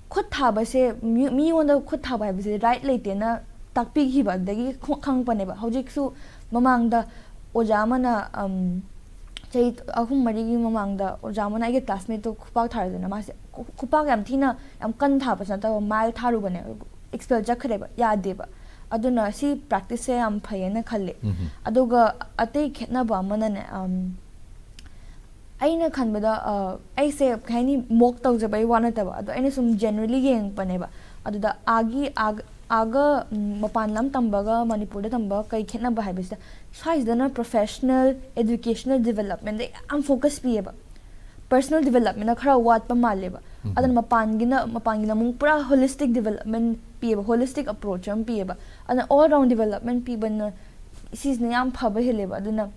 ꯈꯨꯠ ꯊꯥꯕꯁꯦ ꯃꯤ-, ꯃꯤꯉꯣꯟꯗ ꯈꯨꯠ ꯊꯥꯕ ꯍꯥꯏꯕꯁꯦ ꯔꯥꯏꯠ ꯂꯩꯇꯦꯅ ꯇꯥꯛꯄꯤꯈꯤꯕ, ꯑꯗꯒꯤ ꯈꯣ-, ꯈꯪꯉꯛꯄꯅꯦꯕ꯫ ꯍꯧꯖꯤꯛꯁꯨ ꯃꯃꯥꯡꯗ ꯑꯣꯖꯥ ꯑꯃꯅ, ꯑꯝ, ꯆꯍꯤ ꯑꯍꯨꯝ ꯃꯔꯤꯒꯤ ꯃꯃꯥꯡꯗ ꯑꯣꯖꯥ ꯑꯃꯅ ꯑꯩꯒꯤ ꯀ꯭ꯂꯥꯁꯃꯦꯠꯇꯣ ꯈꯨꯄꯥꯛ ꯊꯥꯔꯗꯅ ꯃꯥꯁꯦ ꯈꯨ-, ꯈꯨꯄꯥꯛ ꯌꯥꯝ ꯊꯤꯅ, ꯌꯥꯝ ꯀꯟꯅ ꯊꯥꯕꯁꯨ ꯅꯠꯇꯕ, ꯃꯥꯏꯜ ꯊꯥꯔꯨꯕꯅꯦ, ꯑꯦꯛꯁꯄꯦꯜ ꯆꯠꯈ꯭ꯔꯦꯕ, ꯌꯥꯗꯦꯕ꯫ ꯑꯗꯨꯅ ꯁꯤ ꯄ꯭ꯔꯦꯛꯇꯤꯁꯁꯦ ꯌꯥꯝ ꯐꯩꯌꯦꯅ ꯈꯜꯂꯦ꯫ ꯎꯝ꯫ ꯑꯗꯨꯒ ꯑꯇꯩ ꯈꯦꯠꯅꯕ ꯑꯃꯅꯅꯦ, ꯑꯝ, ꯑꯩꯅ ꯈꯟꯕꯗ, ꯑ, ꯑꯩꯁꯦ ꯀꯩ ꯍꯥꯏꯅꯤ, ꯃꯣꯛ ꯇꯧꯖꯕꯩ ꯋꯥ ꯅꯠꯇꯕ, ꯑꯗꯣ ꯑꯩꯅ ꯁꯨꯝ ꯖꯦꯅꯔꯦꯂꯤ ꯌꯦꯡꯉꯛꯄꯅꯦꯕ꯫ ꯑꯗꯨꯗ ꯑꯥꯒꯤ, ꯑꯥꯒ-, ꯑꯥꯒ ꯎꯝ, ꯃꯄꯥꯟ ꯂꯝ ꯇꯝꯕꯒ ꯃꯅꯤꯄꯨꯔꯗ ꯇꯝꯕ ꯀꯩ ꯈꯦꯠꯅꯕ ꯍꯥꯏꯕꯁꯤꯗ, ꯁ꯭ꯋꯥꯏꯁꯤꯗꯅ professional educational developmentꯗ ꯌꯥꯝ focus ꯄꯤꯌꯦꯕ, personal developmentꯅ ꯈꯔ ꯋꯥꯠꯄ ꯃꯥꯜꯂꯦꯕ꯫ ꯑꯗꯨꯅ ꯃꯄꯥꯟꯒꯤꯅ ꯃꯄꯥꯟꯒꯤꯅ ꯑꯃꯨꯛ ꯄꯨꯔꯥ holistic development ꯄꯤꯌꯦꯕ, holistic approach ꯑꯃ ꯄꯤꯌꯦꯕ꯫ ꯑꯗꯨꯅ all round development ꯄꯤꯕꯅ ꯁꯤꯁꯤꯅ ꯌꯥꯝ ꯐꯕ ꯍꯦꯜꯂꯦꯕ꯫ ꯑꯗꯨꯅ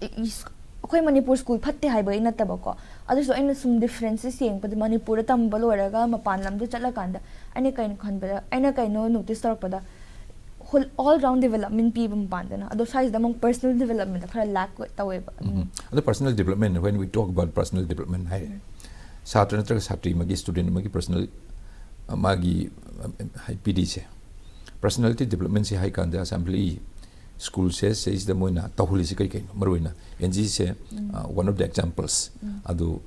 ꯏ- ꯏꯁ- ꯑꯩꯈꯣꯏ ꯃꯅꯤꯄꯨꯔ ꯁ꯭ꯀꯨꯜ ꯐꯠꯇꯦ ꯍꯥꯏꯕꯒꯤ ꯅꯠꯇꯕꯀꯣ, ꯑꯗꯨꯁꯨ ꯑꯩꯅ ꯁꯨꯝ differences ꯌꯦꯡꯉꯛꯄꯗ, ꯃꯅꯤꯄꯨꯔꯗ ꯇꯝꯕ ꯂꯣꯏꯔꯒ ꯃꯄꯥꯟ ꯂꯝꯗ ꯆꯠꯂꯀꯥꯟꯗ ꯑꯩꯅ ꯀꯩꯅꯣ ꯈꯟꯕꯗ, ꯑꯩꯅ ꯀꯩꯅꯣ notice ꯇꯧꯔꯛꯄꯗ, all round development ꯄꯤꯕ ꯃꯄꯥꯟꯗꯅ, ꯑꯗꯣ ꯁ꯭ꯋꯥꯏꯁꯤꯗ ꯑꯃꯨꯛ personal developmentꯗ ꯈꯔ lack ꯇꯧꯋꯦꯕ꯫ ꯎꯝ꯫ ꯑꯗꯣ personal development, when we talk about personal development ꯍꯥꯏꯔꯦ, ꯁꯥꯇ꯭ꯔ ꯅꯠꯇ꯭ꯔꯒ ꯁꯥꯇ꯭ꯔꯤ ꯑꯃꯒꯤ, student ꯑꯃꯒꯤ personal, ꯑ, ꯃꯥꯒꯤ, ꯑ, ꯍꯥꯏ-, ꯄꯤꯔꯤꯁꯦ, personality developmentꯁꯦ ꯍꯥꯏ ꯀꯥꯟꯗ ꯑꯁꯦꯝꯕ꯭ꯂꯤ ꯁ꯭ꯀꯨꯜꯁꯦ ꯁꯤꯗꯩꯁꯤꯗ ꯃꯣꯏꯅ ꯇꯧꯍꯜꯂꯤꯁꯤ ꯀꯔꯤ ꯀꯩꯅꯣ? ꯃꯔꯨꯑꯣꯏꯅ ꯑꯦꯟ ꯖꯤꯁꯦ, ꯑ, one of the examples ꯑꯗꯨ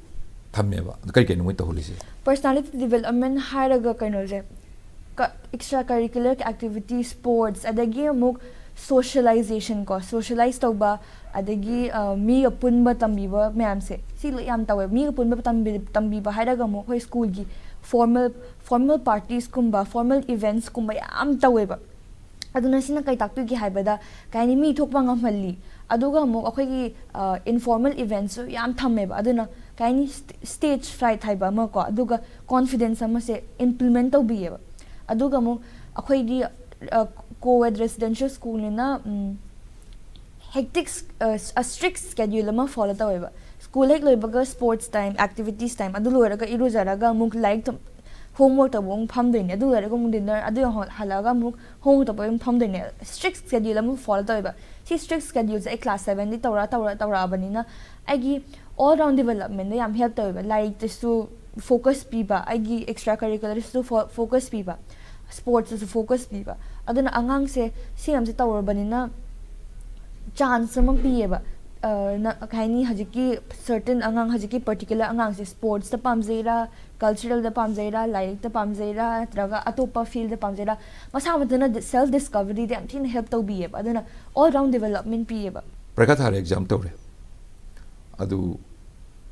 ꯊꯝꯃꯦꯕ꯫ ꯑꯗꯨ ꯀꯔꯤ ꯀꯩꯅꯣ ꯃꯣꯏ ꯇꯧꯍꯜꯂꯤꯁꯦ? Personality development ꯍꯥꯏꯔꯒ ꯀꯩꯅꯣꯁꯦ, extra curricular activity, sports, ꯑꯗꯒꯤ ꯑꯃꯨꯛ socialization ꯀꯣ, socialize ꯇꯧꯕ, ꯑꯗꯒꯤ, ꯑ, ꯃꯤꯒ ꯄꯨꯟꯕ ꯇꯝꯕꯤꯕ ꯃꯌꯥꯝꯁꯦ, ꯁꯤ ꯂꯣꯏ ꯌꯥꯝ ꯇꯧꯋꯦ꯫ ꯃꯤꯒ ꯄꯨꯟꯕ ꯇꯝꯕꯤ- ꯇꯝꯕꯤꯕ ꯍꯥꯏꯔꯒ ꯑꯃꯨꯛ ꯑꯩꯈꯣꯏ ꯁ꯭ꯀꯨꯜꯒꯤ formal formal parties ꯀꯨꯝꯕ, formal eventsꯀꯨꯝꯕ ꯌꯥꯝ ꯇꯧꯋꯦꯕ꯫ ꯑꯗꯨꯅ ꯁꯤꯅ ꯀꯩ ꯇꯥꯛꯄꯤꯒꯦ ꯍꯥꯏꯕꯗ, ꯀꯩ ꯍꯥꯏꯅꯤ, ꯃꯤ ꯊꯣꯛꯄ ꯉꯝꯍꯜꯂꯤ꯫ ꯑꯗꯨꯒ ꯑꯃꯨꯛ ꯑꯩꯈꯣꯏꯒꯤ, ꯑ, informal eventsꯁꯨ ꯌꯥꯝ ꯊꯝꯃꯦꯕ꯫ ꯑꯗꯨꯅ ꯀꯩ ꯍꯥꯏꯅꯤ, st- stage fright ꯍꯥꯏꯕ ꯑꯃ ꯀꯣ, ꯑꯗꯨꯒ confidence ꯑꯃꯁꯦ implement ꯇꯧꯕꯤꯌꯦꯕ꯫ ꯑꯗꯨꯒ ꯑꯃꯨꯛ ꯑꯩꯈꯣꯏꯗꯤ, ꯑ, co-ed residential schoolꯅꯤꯅ, ꯎꯝ, hectic, ꯑ, strict schedule ꯑꯃ follow ꯇꯧꯋꯦꯕ꯫ ꯁ꯭ꯀꯨꯜ ꯍꯦꯛ ꯂꯣꯏꯕꯒ sports time, activities time, ꯑꯗꯨ ꯂꯣꯏꯔꯒ ꯏꯔꯨꯖꯔꯒ ꯑꯃꯨꯛ ꯂꯥꯏꯔꯤꯛ ꯇꯝ- homework ꯇꯧꯕ ꯑꯃꯨꯛ ꯐꯝꯗꯣꯏꯅꯦ꯫ ꯑꯗꯨ ꯂꯣꯏꯔꯒ ꯑꯃꯨꯛ dinner, ꯑꯗꯨ ꯍꯜꯂꯛꯑꯒ ꯑꯃꯨꯛ homework ꯇꯧꯕ ꯑꯃꯨꯛ ꯐꯝꯗꯣꯏꯅꯦ꯫ Strict schedule ꯑꯃ follow ꯇꯧꯋꯦꯕ꯫ ꯁꯤ strict scheduleꯁꯦ ꯑꯩ class sevenꯗꯤ ꯇꯧꯔ ꯇꯧꯔ ꯇꯧꯔꯛꯑꯕꯅꯤꯅ, ꯑꯩꯒꯤ all round developmentꯗ ꯌꯥꯝ help ꯇꯧꯋꯦꯕ꯫ ꯂꯥꯏꯔꯤꯛꯇꯁꯨ focus ꯄꯤꯕ, ꯑꯩꯒꯤ extra curricularꯗꯁꯨ fo- focus ꯄꯤꯕ, sportsꯇꯁꯨ focus ꯄꯤꯕ꯫ ꯑꯗꯨꯅ ꯑꯉꯥꯡꯁꯦ ꯁꯤ ꯃꯌꯥꯝꯁꯦ ꯇꯧꯔꯕꯅꯤꯅ chance ꯑꯃ ꯄꯤꯌꯦꯕ꯫ ꯑ, ꯅ- ꯀꯩ ꯍꯥꯏꯅꯤ, ꯍꯧꯖꯤꯛꯀꯤ certain ꯑꯉꯥꯡ, ꯍꯧꯖꯤꯛꯀꯤ particular ꯑꯉꯥꯡꯁꯦ sportsꯇ ꯄꯥꯝꯖꯩꯔꯥ, culturalꯗ ꯄꯥꯝꯖꯩꯔꯥ, ꯂꯥꯏꯔꯤꯛꯇ ꯄꯥꯝꯖꯩꯔꯥ, ꯅꯠꯇ꯭ꯔꯒ ꯑꯇꯣꯞꯄ fieldꯗ ꯄꯥꯝꯖꯩꯔꯥ, ꯃꯁꯥ ꯃꯊꯟꯇ self discoveryꯗ ꯌꯥꯝ ꯊꯤꯅ help ꯇꯧꯕꯤꯌꯦꯕ꯫ ꯑꯗꯨꯅ all round development ꯄꯤꯌꯦꯕ꯫ ꯄꯔꯤꯈꯥ ꯊꯥꯔꯦ, exam ꯇꯧꯔꯦ, ꯑꯗꯨ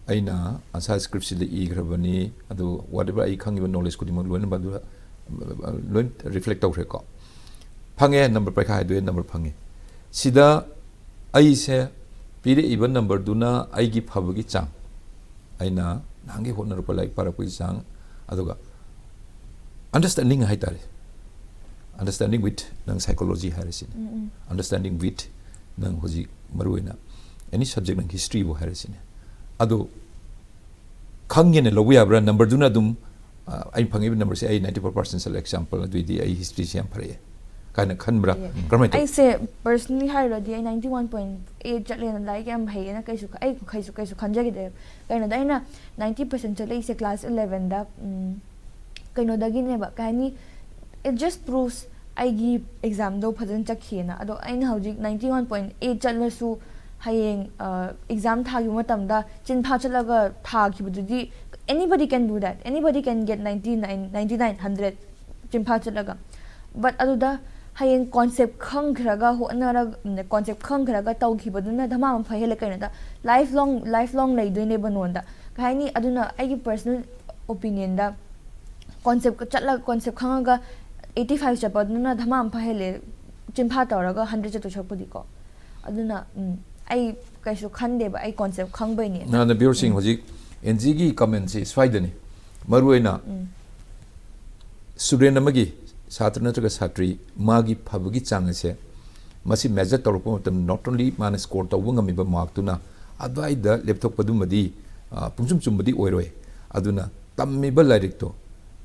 ꯑꯩꯅ answer scriptꯁꯤꯗ ꯏꯈ꯭ꯔꯕꯅꯤ, ꯑꯗꯨ whatever ꯑꯩ ꯈꯪꯉꯤꯕ knowledge ꯈꯨꯗꯤꯡꯃꯛ ꯂꯣꯏꯅꯃꯛ ꯑꯗꯨꯗ ꯂꯣꯏ ꯔꯤꯐ꯭ꯂꯦꯛ ꯇꯧꯈ꯭ꯔꯦꯀꯣ꯫ ꯐꯪꯉꯦ, ꯅꯝꯕꯔ ꯄꯔꯤꯈꯥ ꯍꯥꯏꯗꯣꯛꯑꯦ, ꯅꯝꯕꯔ ꯐꯪꯉꯦ꯫ ꯁꯤꯗ ꯑꯩꯁꯦ ꯄꯤꯔꯛꯏꯕ ꯅꯝꯕꯔꯗꯨꯅ ꯑꯩꯒꯤ ꯐꯕꯒꯤ ꯆꯥꯡ, ꯑꯩꯅ ꯅꯍꯥꯟꯒꯤ ꯍꯣꯠꯅꯔꯛꯄ, ꯂꯥꯏꯔꯤꯛ ꯄꯥꯔꯛꯄꯒꯤ ꯆꯥꯡ, ꯑꯗꯨꯒ understanding ꯍꯥꯏꯇꯥꯔꯦ, understanding with ꯅꯪ psychology ꯍꯥꯏꯔꯤꯁꯤꯅꯦ, understanding with ꯅꯪ ꯍꯧꯖꯤꯛ ꯃꯔꯨꯑꯣꯏꯅ any subject, ꯅꯪ historyꯕꯨ ꯍꯥꯏꯔꯤꯁꯤꯅꯦ, ꯑꯗꯣ ꯈꯪꯒꯦꯅ ꯂꯧꯕ ꯌꯥꯕ꯭ꯔꯥ? ꯅꯝꯕꯔꯗꯨꯅ ꯑꯗꯨꯝ, ꯑ, ꯑꯩꯅ ꯐꯪꯉꯤꯕ ꯅꯝꯕꯔꯁꯦ ꯑꯩ ninety four percent ꯆꯠꯂꯦ, example, ꯑꯗꯨꯏꯗꯤ ꯑꯩ historyꯁꯦ ꯌꯥꯝ ꯐꯔꯛꯑꯦ ꯀꯥꯏꯅ ꯈꯟꯕ꯭ꯔꯥ? ꯀꯔꯝꯍꯥꯏꯅ ꯇꯧ? ꯑꯩꯁꯦ personally ꯍꯥꯏꯔꯨꯔꯗꯤ ꯑꯩ ninety one point eight ꯆꯠꯂꯦꯅ, ꯂꯥꯏꯔꯤꯛ ꯌꯥꯝ ꯍꯩꯌꯦꯅ ꯀꯩꯁꯨ ꯈ- ꯑꯩ ꯀꯩꯁꯨ ꯀꯩꯁꯨ ꯈꯟꯖꯈꯤꯗꯦ꯫ ꯀꯩꯅꯣꯗ ꯑꯩꯅ ninety percent ꯆꯠꯂꯛꯏꯁꯦ class elevenꯗ, ꯎꯝ, ꯀꯩꯅꯣꯗꯒꯤꯅꯦꯕ, ꯀꯩ ꯍꯥꯏꯅꯤ, it just proves ꯑꯩꯒꯤ examꯗꯣ ꯐꯖꯅ ꯆꯠꯈꯤꯑꯅ꯫ ꯑꯗꯣ ꯑꯩꯅ ꯍꯧꯖꯤꯛ ninety one point eight ꯆꯠꯂꯁꯨ ꯍꯌꯦꯡ exam ꯊꯥꯈꯤꯕ ꯃꯇꯝꯗ ꯆꯤꯟꯐꯥ ꯆꯠꯂꯒ ꯊꯥꯈꯤꯕꯗꯨꯗꯤ, anybody can do that, anybody can get ninety nine, ninety nine, hundred ꯆꯤꯟꯐꯥ ꯆꯠꯂꯒ꯫ But ꯑꯗꯨꯗ ꯍꯌꯦꯡ concept ꯈꯪꯈ꯭ꯔꯒ ꯍꯣꯠꯅꯔꯒ, concept ꯈꯪꯈ꯭ꯔꯒ ꯇꯧꯈꯤꯕꯗꯨꯅ ꯙꯃꯥ ꯑꯃ ꯐꯩ ꯍꯦꯜꯂꯦ꯫ ꯀꯩꯅꯣꯗ life long, life long ꯂꯩꯗꯣꯏꯅꯦꯕ ꯅꯉꯣꯟꯗ, ꯀꯩ ꯍꯥꯏꯅꯤ꯫ ꯑꯗꯨꯅ ꯑꯩꯒꯤ personal opinionꯗ concept ꯆꯠꯂꯒ, concept ꯈꯪꯉꯒ eighty five ꯆꯠꯄꯗꯨꯅ ꯙꯃꯥ ꯑꯃ ꯐꯩ ꯍꯦꯜꯂꯦ, ꯆꯤꯟꯐꯥ ꯇꯧꯔꯒ hundred ꯆꯠꯇꯣꯏ ꯁꯔꯨꯛꯄꯨꯗꯤꯀꯣ꯫ ꯑꯗꯨꯅ ꯎꯝ, ꯑꯩ ꯀꯩꯁꯨ ꯈꯟꯗꯦꯕ, ꯑꯩ concept ꯈꯪꯕꯩꯅꯦ꯫ ꯅꯍꯥꯟꯅ ꯕꯤꯌꯣꯔꯁꯤꯡ ꯍꯧꯖꯤꯛ ꯑꯦꯟꯖꯤꯒꯤ commentꯁꯦ ꯁ꯭ꯋꯥꯏꯗꯅꯤ, ꯃꯔꯨꯑꯣꯏꯅ student ꯑꯃꯒꯤ, ꯁꯥꯇ꯭ꯔ ꯅꯠꯇ꯭ꯔꯒ ꯁꯥꯇ꯭ꯔꯤ, ꯃꯥꯒꯤ ꯐꯕꯒꯤ ꯆꯥꯡ ꯑꯁꯦ ꯃꯁꯤ measure ꯇꯧꯔꯛꯄ ꯃꯇꯝꯗ not only ꯃꯥꯅ score ꯇꯧꯕ ꯉꯝꯃꯤꯕ markꯇꯨꯅ ꯑꯗꯨꯋꯥꯏꯗ ꯂꯦꯞꯊꯣꯛꯄꯗꯨꯃꯗꯤ, ꯑ, ꯄꯨꯡꯆꯨꯝ ꯆꯨꯝꯕꯗꯤ ꯑꯣꯏꯔꯣꯏ꯫ ꯑꯗꯨꯅ ꯇꯝꯃꯤꯕ ꯂꯥꯏꯔꯤꯛꯇꯣ,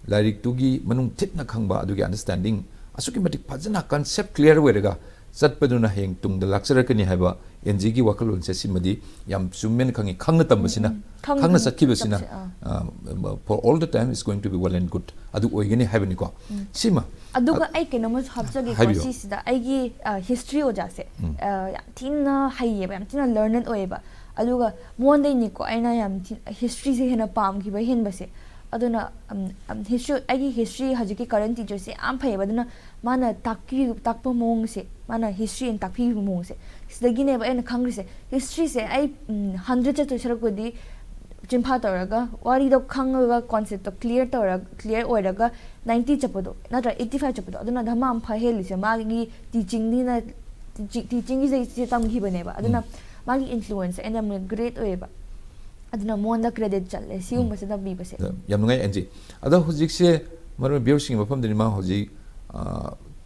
ꯂꯥꯏꯔꯤꯛꯇꯨꯒꯤ ꯃꯅꯨꯡ ꯊꯤꯠꯅ ꯈꯪꯕ, ꯑꯗꯨꯒꯤ understanding ꯑꯁꯨꯛꯀꯤ ꯃꯇꯤꯛ ꯐꯖꯅ concept clear ꯑꯣꯏꯔꯒ ꯆꯠꯄꯗꯨꯅ ꯍꯌꯦꯡ ꯇꯨꯡꯗ ꯂꯥꯛꯆꯔꯛꯀꯅꯤ ꯍꯥꯏꯕ ꯑꯦꯟꯖꯤꯒꯤ ꯋꯥꯈꯜꯂꯣꯟꯁꯦ, ꯁꯤꯃꯗꯤ ꯌꯥꯝ ꯆꯨꯝꯃꯦꯅ ꯈꯪꯉꯤ꯫ ꯈꯪꯅ ꯇꯝꯕꯁꯤꯅ, ꯎꯝ, ꯈꯪꯅ ꯈꯪꯅ ꯆꯠꯈꯤꯕꯁꯤꯅ, ꯇꯝꯁꯦ, ꯑꯥ꯫ ꯑ, for all the time is going to be well and good, ꯑꯗꯨ ꯑꯣꯏꯒꯅꯤ ꯍꯥꯏꯕꯅꯤꯀꯣ꯫ ꯁꯤꯃ ꯑꯗꯨꯒ ꯑꯩ ꯀꯩꯅꯣꯝꯃꯁꯨ ꯍꯥꯞꯆꯒꯦꯀꯣ꯫ ꯍꯥꯏꯕꯤꯌꯨ꯫ ꯁꯤꯁꯤꯗ ꯑꯩꯒꯤ ꯑ, history ꯑꯣꯖꯥꯁꯦ, ꯎꯝ꯫ ꯑ, ꯌꯥꯝ ꯊꯤꯅ ꯍꯩꯌꯦꯕ, ꯌꯥꯝ ꯊꯤꯅ learned ꯑꯣꯏꯌꯦꯕ꯫ ꯑꯗꯨꯒ ꯃꯉꯣꯟꯗꯩꯅꯤꯀꯣ ꯑꯩꯅ ꯌꯥꯝ ꯊꯤ historyꯁꯦ ꯍꯦꯟꯅ ꯄꯥꯝꯈꯤꯕ ꯍꯦꯟꯕꯁꯦ꯫ ꯑꯗꯨꯅ ꯎꯝ, ꯎꯝ, history, ꯑꯩꯒꯤ history ꯍꯧꯖꯤꯛꯀꯤ current teacherꯁꯦ ꯌꯥꯝ ꯐꯩꯌꯦꯕ꯫ ꯑꯗꯨꯅ ꯃꯥꯅ ꯇꯥꯛꯄꯤ ꯇꯥꯛꯄ ꯃꯑꯣꯡꯁꯦ, ꯃꯥꯅ history ꯑꯣꯏꯅ ꯇꯥꯛꯄꯤꯕ ꯃꯑꯣꯡꯁꯦ, ꯁꯤꯗꯒꯤꯅꯦꯕ ꯑꯩꯅ ꯈꯪꯈ꯭ꯔꯤꯁꯦ꯫ Historyꯁꯦ ꯑꯩ ꯎꯝ, hundred ꯆꯠꯇꯣꯏ ꯁꯔꯨꯛꯄꯨꯗꯤ ꯆꯤꯟꯐꯥ ꯇꯧꯔꯒ, ꯋꯥꯔꯤꯗꯣ ꯈꯪꯉꯒ, ꯀꯣꯟꯁꯦꯞꯇꯣ ꯀ꯭ꯂꯤꯌꯥꯔ ꯇꯧꯔꯒ, ꯀ꯭ꯂꯤꯌꯥꯔ ꯑꯣꯏꯔꯒ ꯅꯥꯏꯟꯇꯤ ꯆꯠꯄꯗꯣ ꯅꯠꯇ꯭ꯔꯒ ꯑꯩꯠꯇꯤ ꯐꯥꯏꯚ ꯆꯠꯄꯗꯣ, ꯑꯗꯨꯅ ꯙꯃꯥ ꯑꯃ ꯐ ꯍꯦꯜꯂꯤꯁꯦ꯫ ꯃꯥꯒꯤ ꯇꯤꯆꯤꯡꯅꯤꯅ, ꯇꯤꯆꯤꯡꯒꯤꯁꯦ ꯇꯝꯈꯤꯕꯅꯦꯕ꯫ ꯑꯗꯨꯅ ꯃꯥꯒꯤ ꯏꯟꯐ꯭ꯂꯨꯋꯦꯟꯁ ꯑꯩꯅ ꯌꯥꯝꯅ ꯒ꯭ꯔꯦꯠ ꯑꯣꯏꯌꯦꯕ꯫ ꯑꯗꯨꯅ ꯃꯉꯣꯟꯗ ꯀ꯭ꯔꯦꯗꯤꯠ ꯆꯠꯂꯦ ꯁꯤꯒꯨꯝꯕꯁꯦ ꯇꯝꯕꯤꯕꯁꯦ꯫ ꯌꯥꯝ ꯅꯨꯡꯉꯥꯏ ꯑꯦꯟꯖꯤ꯫ ꯑꯗꯣ ꯍꯧꯖꯤꯛꯁꯦ ꯃꯔꯨꯞ ꯚ꯭ꯌꯨꯋꯔꯁꯤꯡꯒꯤ ꯃꯐꯝꯗꯅꯤ, ꯃꯥ ꯍꯧꯖꯤꯛ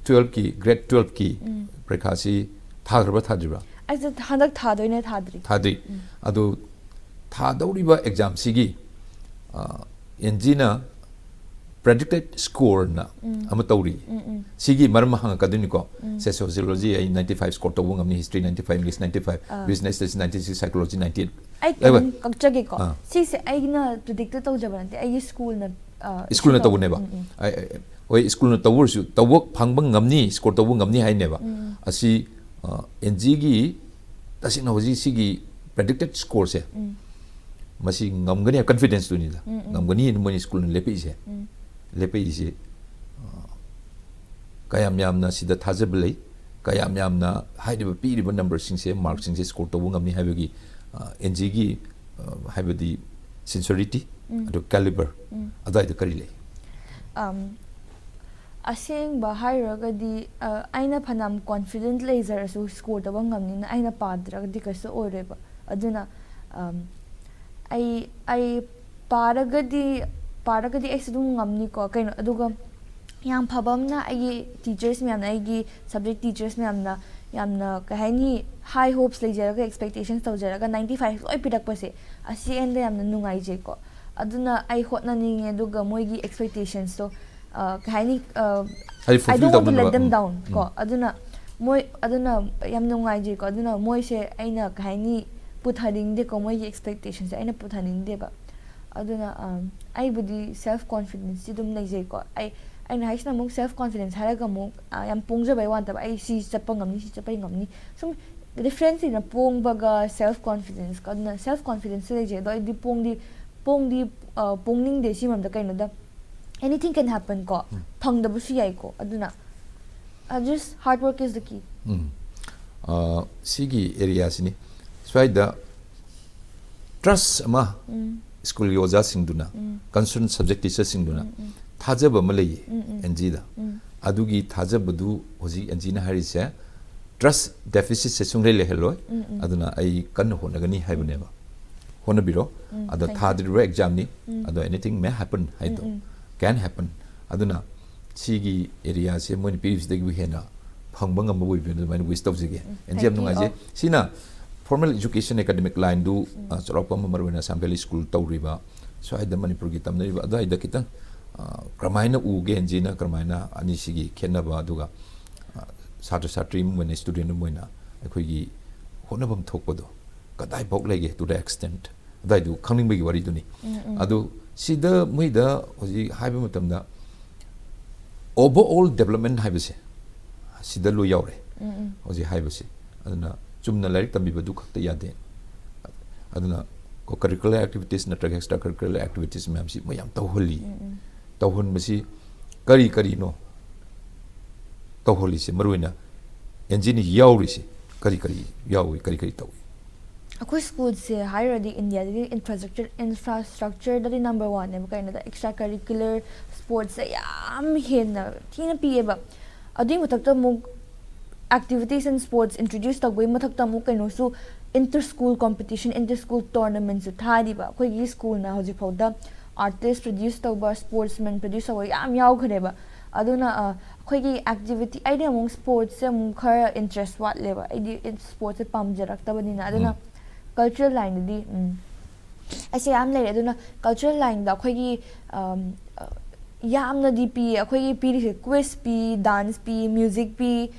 ꯇꯨꯋꯦꯜꯐꯀꯤ, ꯒ꯭ꯔꯦꯗ ꯇꯨꯋꯦꯜꯐꯀꯤ ꯄꯔꯤꯈꯥꯁꯤ ꯊꯥꯈ꯭ꯔꯕ ꯊꯥꯗ꯭ꯔꯤꯕ꯭ꯔꯥ? ꯑꯩꯁꯦ ꯍꯟꯗꯛ ꯊꯥꯗꯣꯏꯅꯦ, ꯊꯥꯗ꯭ꯔꯤ꯫ ꯊꯥꯗ꯭ꯔꯤ꯫ ꯑꯗꯣ ꯊꯥꯗꯧꯔꯤꯕ ꯑꯦꯛꯖꯥꯝꯁꯤꯒꯤ ꯑꯦꯟꯖꯤꯅ ꯄ꯭ꯔꯦꯗꯤꯛꯇꯦꯠ ꯁ꯭ꯀꯣꯔꯅ ꯑꯃ ꯇꯧꯔꯤ꯫ ꯁꯤꯒꯤ ꯃꯔꯝ ꯍꯪꯉꯛꯀꯗꯣꯏꯅꯤꯀꯣ꯫ ꯁꯦ ꯁꯣꯁꯤꯌꯣꯂꯣꯖꯤ ꯑꯩ ꯅꯥꯏꯟꯇꯤ ꯐꯥꯏꯚ ꯁ꯭ꯀꯣꯔ ꯇꯧꯕ ꯉꯝꯅꯤ, history ninety five, English ninety five, business studies ninety six, psychology ninety eight. ꯑꯩ ꯀꯩꯅꯣꯝ ꯀꯛꯆꯒꯦꯀꯣ꯫ ꯁꯤꯁꯦ ꯑꯩꯅ ꯄ꯭ꯔꯤꯗꯤꯛꯇ ꯇꯧꯖꯕ ꯅꯠꯇꯦ, ꯑꯩꯒꯤ ꯁ꯭ꯀꯨꯜꯅ, ꯑ, ꯁ꯭ꯀꯨꯜꯅ issue ꯇꯧ- ꯇꯧꯕꯅꯦꯕ꯫ ꯎꯝ, ꯎꯝ꯫ ꯑꯩ- ꯑꯩ- ꯍꯣꯏ, ꯁ꯭ꯀꯨꯜꯅ ꯇꯧꯔꯁꯨ, ꯇꯧꯕ ꯐꯪꯕ ꯉꯝꯅꯤ, ꯁ꯭ꯀꯣꯔ ꯇꯧꯕ ꯉꯝꯅꯤ ꯍꯥꯏꯅꯦꯕ꯫ ꯑꯁꯤ ꯑꯦꯟꯖꯤꯒꯤ ꯇꯁꯦꯡꯅ ꯍꯧꯖꯤꯛ ꯁꯤꯒꯤ ꯄ꯭ꯔꯦꯗꯤꯛꯇꯦꯠ ꯁ꯭ꯀꯣꯔꯁꯦ ꯃꯁꯤ ꯉꯝꯒꯅꯤ ꯍꯥꯏꯕ ꯀꯟꯐꯤꯗꯦꯟꯁꯇꯨꯅꯤꯗ꯫ ꯉꯝꯒꯅꯤ ꯍꯥꯏꯅ ꯃꯣꯏꯅ ꯁ꯭ꯀꯨꯜꯅ ꯂꯦꯞꯄꯛꯏꯁꯦ꯫ ꯂꯦꯞꯄꯛꯏꯁꯦ, ꯑ, ꯀꯌꯥꯝ ꯌꯥꯝꯅ ꯁꯤꯗ ꯊꯥꯖꯕ ꯂꯩ, ꯀꯌꯥꯝ ꯌꯥꯝꯅ ꯍꯥꯏꯔꯤꯕ ꯄꯤꯔꯤꯕ ꯅꯝꯕꯔꯁꯤꯡꯁꯦ, ꯃꯥꯔꯛꯁꯤꯡꯁꯦ ꯁ꯭ꯀꯣꯔ ꯇꯧꯕ ꯉꯝꯅꯤ ꯍꯥꯏꯕꯒꯤ ꯑꯦꯟꯖꯤꯒꯤ, ꯍꯥꯏꯕꯗꯤ ꯁꯤꯟꯁꯔꯤꯇꯤ, ꯑꯗꯨ ꯀꯦꯂꯤꯕꯔ, ꯑꯗꯨꯋꯥꯏꯗ ꯀꯔꯤ ꯂꯩ? ꯑꯝ, ꯑꯁꯦꯡꯕ ꯍꯥꯏꯔꯨꯔꯒꯗꯤ, ꯑ, ꯑꯩꯅ ꯐꯅꯌꯥꯝ ꯀꯣꯟꯐꯤꯗꯦꯟꯠ ꯂꯩꯖꯔꯁꯨ ꯁ꯭ꯀꯣꯔ ꯇꯧꯕ ꯉꯝꯅꯤꯅ ꯑꯩꯅ ꯄꯥꯗ꯭ꯔꯒꯗꯤ ꯀꯩꯁꯨ ꯑꯣꯏꯔꯣꯏꯕ꯫ ꯑꯗꯨꯅ, ꯑꯝ, ꯑꯩ, ꯑꯩ ꯄꯥꯔꯒꯗꯤ, ꯄꯥꯔꯒꯗꯤ ꯑꯩꯁꯨ ꯑꯗꯨꯝ ꯉꯝꯅꯤꯀꯣ꯫ ꯀꯩꯅꯣ, ꯑꯗꯨꯒ ꯌꯥꯝ ꯐꯕ ꯑꯃꯅ, ꯑꯩꯒꯤ ꯇꯤꯆꯔꯁ ꯃꯌꯥꯝꯅ, ꯑꯩꯒꯤ ꯁꯕꯖꯦꯛ ꯇꯤꯆꯔꯁ ꯃꯌꯥꯝꯅ ꯌꯥꯝꯅ, ꯀꯩ ꯍꯥꯏꯅꯤ, ꯍꯥꯏ ꯍꯣꯞꯁ ꯂꯩꯖꯔꯒ, ꯑꯦꯛꯁꯄꯦꯛꯇꯦꯁꯟꯁ ꯇꯧꯖꯔꯒ ꯅꯥꯏꯟꯇꯤ ꯐꯥꯏꯚ ꯂꯣꯏ ꯄꯤꯔꯛꯄꯁꯦ, ꯑꯁꯤ ꯑꯩꯉꯣꯟꯗ ꯌꯥꯝꯅ ꯅꯨꯡꯉꯥꯏꯖꯩꯀꯣ꯫ ꯑꯗꯨꯅ ꯑꯩ ꯍꯣꯠꯅꯅꯤꯡꯉꯦ, ꯑꯗꯨꯒ ꯃꯣꯏꯒꯤ ꯑꯦꯛꯁꯄꯦꯛꯇꯦꯁꯟꯁꯇꯣ, ꯑ, ꯀꯩ ꯍꯥꯏꯅꯤ, ꯑ, ꯍꯥꯏꯗꯤ I fulfil don't want to ꯇꯧꯅꯕ꯫ let them ꯎꯝ, down ꯎꯝ꯫ ꯀꯣ꯫ ꯑꯗꯨꯅ ꯃꯣꯏ, ꯑꯗꯨꯅ ꯌꯥꯝ ꯅꯨꯡꯉꯥꯏꯖꯩꯀꯣ꯫ ꯑꯗꯨꯅ ꯃꯣꯏꯁꯦ ꯑꯩꯅ, ꯀꯩ ꯍꯥꯏꯅꯤ, ꯄꯨꯊꯅꯤꯡꯗꯦꯀꯣ, ꯃꯣꯏꯒꯤ ꯑꯦꯛꯁꯄꯦꯛꯇꯦꯁꯟꯁꯦ ꯑꯩꯅ ꯄꯨꯊꯅꯤꯡꯗꯦꯕ꯫ ꯑꯗꯨꯅ, ꯑꯝ, ꯑꯩꯕꯨꯗꯤ ꯁꯦꯜꯐ ꯀꯣꯟꯐꯤꯗꯦꯟꯁꯇꯤ ꯑꯗꯨꯝ ꯂꯩꯖꯩꯀꯣ꯫ ꯑꯩ, ꯑꯩꯅ ꯍꯥꯏꯁꯤꯅ ꯑꯃꯨꯛ ꯁꯦꯜꯐ ꯀꯣꯟꯐꯤꯗꯦꯟꯁ ꯍꯥꯏꯔꯒ ꯑꯃꯨꯛ, ꯑ, ꯌꯥꯝ ꯄꯣꯡꯖꯕꯩ ꯋꯥ ꯅꯠꯇꯕ, ꯑꯩ ꯁꯤ ꯆꯠꯄ ꯉꯝꯅꯤ, ꯁꯤ ꯆꯠꯄ ꯉꯝꯅꯤ꯫ ꯁꯨꯝ ꯗꯤꯐ꯭ꯔꯦꯟꯁ ꯂꯩꯅ ꯄꯣꯡꯕꯒ ꯁꯦꯜꯐ ꯀꯣꯟꯐꯤꯗꯦꯟꯁꯀ꯫ ꯑꯗꯨꯅ ꯁꯦꯜꯐ ꯀꯣꯟꯐꯤꯗꯦꯟꯁꯁꯦ ꯂꯩꯖꯩ, ꯑꯗꯣ ꯑꯩꯗꯤ ꯄꯣꯡꯗꯤ, ꯄꯣꯡꯗꯤ, ꯑ, ꯄꯣꯡꯅꯤꯡꯗꯦ ꯁꯤ ꯃꯔꯝꯗ꯫ ꯀꯩꯅꯣꯗ, anything can happen ꯀꯣ꯫ ꯐꯪꯗꯕꯁꯨ ꯌꯥꯏꯀꯣ꯫ ꯑꯗꯨꯅ, uh, just hard work is the key꯫ ꯎꯝ꯫ ꯑ, ꯁꯤꯒꯤ ꯑꯦꯔꯤꯌꯥꯁꯤꯅꯤ꯫ ꯁ꯭ꯋꯥꯏꯗ trust ꯑꯃ ꯁ꯭ꯀꯨꯜꯒꯤ ꯑꯣꯖꯥꯁꯤꯡꯗꯨꯅ, concerned subject teacherꯁꯤꯡꯗꯨꯅ ꯊꯥꯖꯕ ꯑꯃ ꯂꯩꯌꯦ ꯑꯦꯟ ꯖꯤꯗ꯫ ꯑꯗꯨꯒꯤ ꯊꯥꯖꯕꯗꯨ ꯍꯧꯖꯤꯛ ꯑꯦꯟ ꯖꯤꯅ ꯍꯥꯏꯔꯤꯁꯦ trust deficitꯁꯦ ꯁꯨꯡꯂꯩ ꯂꯩꯍꯜꯂꯣꯏ꯫ ꯑꯗꯨꯅ ꯑꯩ ꯀꯟꯅ ꯍꯣꯠꯅꯒꯅꯤ ꯍꯥꯏꯕꯅꯦꯕ꯫ ꯍꯣꯠꯅꯕꯤꯔꯣ꯫ ꯑꯗꯣ ꯊꯥꯗ꯭ꯔꯤꯕ ꯑꯦꯛꯖꯥꯝꯅꯤ꯫ ꯑꯗꯣ anything may happen ꯍꯥꯏꯗꯣ, can happen꯫ ꯑꯗꯨꯅ ꯁꯤꯒꯤ ꯑꯦꯔꯤꯌꯥꯁꯦ ꯃꯣꯏꯅ ꯄꯤꯔꯤꯕꯁꯤꯗꯒꯤꯕꯨ ꯍꯦꯟꯅ ꯐꯪꯕ ꯉꯝꯕ ꯑꯣꯏꯕꯤꯌꯨ, ꯑꯗꯨꯃꯥꯏꯅ wish ꯇꯧꯖꯒꯦ꯫ ꯑꯦꯟ ꯖꯤ, ꯌꯥꯝ ꯅꯨꯡꯉꯥꯏꯖꯩ꯫ ꯁꯤꯅ formal education academic lineꯗꯨ, ꯑ, ꯆꯥꯎꯔꯥꯛꯄ ꯑꯃ ꯃꯔꯨꯑꯣꯏꯅ ꯑꯁꯥꯝ ꯚꯦꯂꯤ ꯁ꯭ꯀꯨꯜ ꯇꯧꯔꯤꯕ, ꯁ꯭ꯋꯥꯏꯗ ꯃꯅꯤꯄꯨꯔꯒꯤ ꯇꯝꯅꯔꯤꯕ ꯑꯗꯨꯋꯥꯏꯗ ꯈꯤꯇꯪ, ꯑ, ꯀꯔꯝꯍꯥꯏꯅ ꯎꯒꯦ ꯑꯦꯟ ꯖꯤꯅ, ꯀꯔꯝꯍꯥꯏꯅ ꯑꯅꯤꯁꯤꯒꯤ ꯈꯦꯠꯅꯕ, ꯑꯗꯨꯒ, ꯑ, ꯁꯥꯇ꯭ꯔ ꯁꯥꯇ꯭ꯔꯤ ꯑꯃ ꯑꯣꯏꯅ, student ꯑꯃ ꯑꯣꯏꯅ ꯑꯩꯈꯣꯏꯒꯤ ꯍꯣꯠꯅꯐꯝ ꯊꯣꯛꯄꯗꯣ ꯀꯗꯥꯏꯐꯥꯎ ꯂꯩꯒꯦ, to the extent ꯑꯗꯨꯋꯥꯏꯗꯨ ꯈꯪꯅꯤꯡꯕꯒꯤ ꯋꯥꯔꯤꯗꯨꯅꯤ꯫ ꯑꯗꯨ ꯁꯤꯗ ꯃꯣꯏꯗ ꯍꯧꯖꯤꯛ ꯍꯥꯏꯕ ꯃꯇꯝꯗ overall development ꯍꯥꯏꯕꯁꯦ ꯁꯤꯗ ꯂꯣꯏ ꯌꯥꯎꯔꯦ ꯍꯧꯖꯤꯛ ꯍꯥꯏꯕꯁꯦ꯫ ꯑꯗꯨꯅ ꯆꯨꯝꯅ ꯂꯥꯏꯔꯤꯛ ꯇꯝꯕꯤꯕꯗꯨ ꯈꯛꯇ ꯌꯥꯗꯦ꯫ ꯑꯗꯨꯅ co-curricular activities ꯅꯠꯇ꯭ꯔꯒ extra curricular activities ꯃꯌꯥꯝꯁꯤ ꯃꯣꯏ ꯌꯥꯝ ꯇꯧꯍꯜꯂꯤ꯫ ꯇꯧꯍꯟꯕꯁꯤ ꯀꯔꯤ ꯀꯔꯤꯅꯣ ꯇꯧꯍꯜꯂꯤꯁꯦ? ꯃꯔꯨꯑꯣꯏꯅ ꯑꯦꯟ ꯖꯤꯅ ꯌꯥꯎꯔꯤꯁꯦ ꯀꯔꯤ ꯀꯔꯤ ꯌꯥꯎꯏ, ꯀꯔꯤ ꯀꯔꯤ ꯇꯧꯏ? ꯑꯩꯈꯣꯏ ꯁ꯭ꯀꯨꯜꯁꯦ ꯍꯥꯏꯔꯨꯔꯗꯤ ꯏꯟꯗꯤꯌꯥꯗꯗꯤ infrastructure, infrastructureꯗꯗꯤ number oneꯅꯦꯕ꯫ ꯀꯩꯅꯣꯗ extra curricular sportsꯁꯦ ꯌꯥꯝ ꯍꯦꯟꯅ ꯊꯤꯅ ꯄꯤꯌꯦꯕ꯫ ꯑꯗꯨꯒꯤ ꯃꯊꯛꯇ ꯑꯃꯨꯛ activities and sports introduce ꯇꯧꯕꯒꯤ ꯃꯊꯛꯇ ꯑꯃꯨꯛ ꯀꯩꯅꯣꯁꯨ, inter school competition, inter school tournamentꯁꯨ ꯊꯥꯔꯤꯕ꯫ ꯑꯩꯈꯣꯏꯒꯤ ꯁ꯭ꯀꯨꯜꯅ ꯍꯧꯖꯤꯛꯐꯥꯎꯗ artist produce ꯇꯧꯕ, sportsman produce ꯇꯧꯕ ꯌꯥꯝ ꯌꯥꯎꯈ꯭ꯔꯦꯕ꯫ ꯑꯗꯨꯅ, ꯑ, ꯑꯩꯈꯣꯏꯒꯤ activity, ꯑꯩꯗꯤ ꯑꯃꯨꯛ sportsꯁꯦ ꯑꯃꯨꯛ ꯈꯔ interest ꯋꯥꯠꯂꯦꯕ꯫ ꯑꯩꯗꯤ sportsꯁꯦ ꯄꯥꯝꯖꯔꯛꯇꯕꯅꯤꯅ꯫ ꯑꯗꯨꯅ cultural lineꯗꯗꯤ, ꯎꯝ, ꯑꯩꯁꯦ ꯌꯥꯝ ꯂꯩꯔꯦ꯫ ꯑꯗꯨꯅ cultural lineꯗ ꯑꯩꯈꯣꯏꯒꯤ, ꯑꯝ, ꯑ, ꯌꯥꯝꯅꯗꯤ ꯄꯤꯌꯦ꯫ ꯑꯩꯈꯣꯏꯒꯤ ꯄꯤꯔꯤꯁꯦ quiz ꯄꯤ, dance ꯄꯤ, music ꯄꯤ,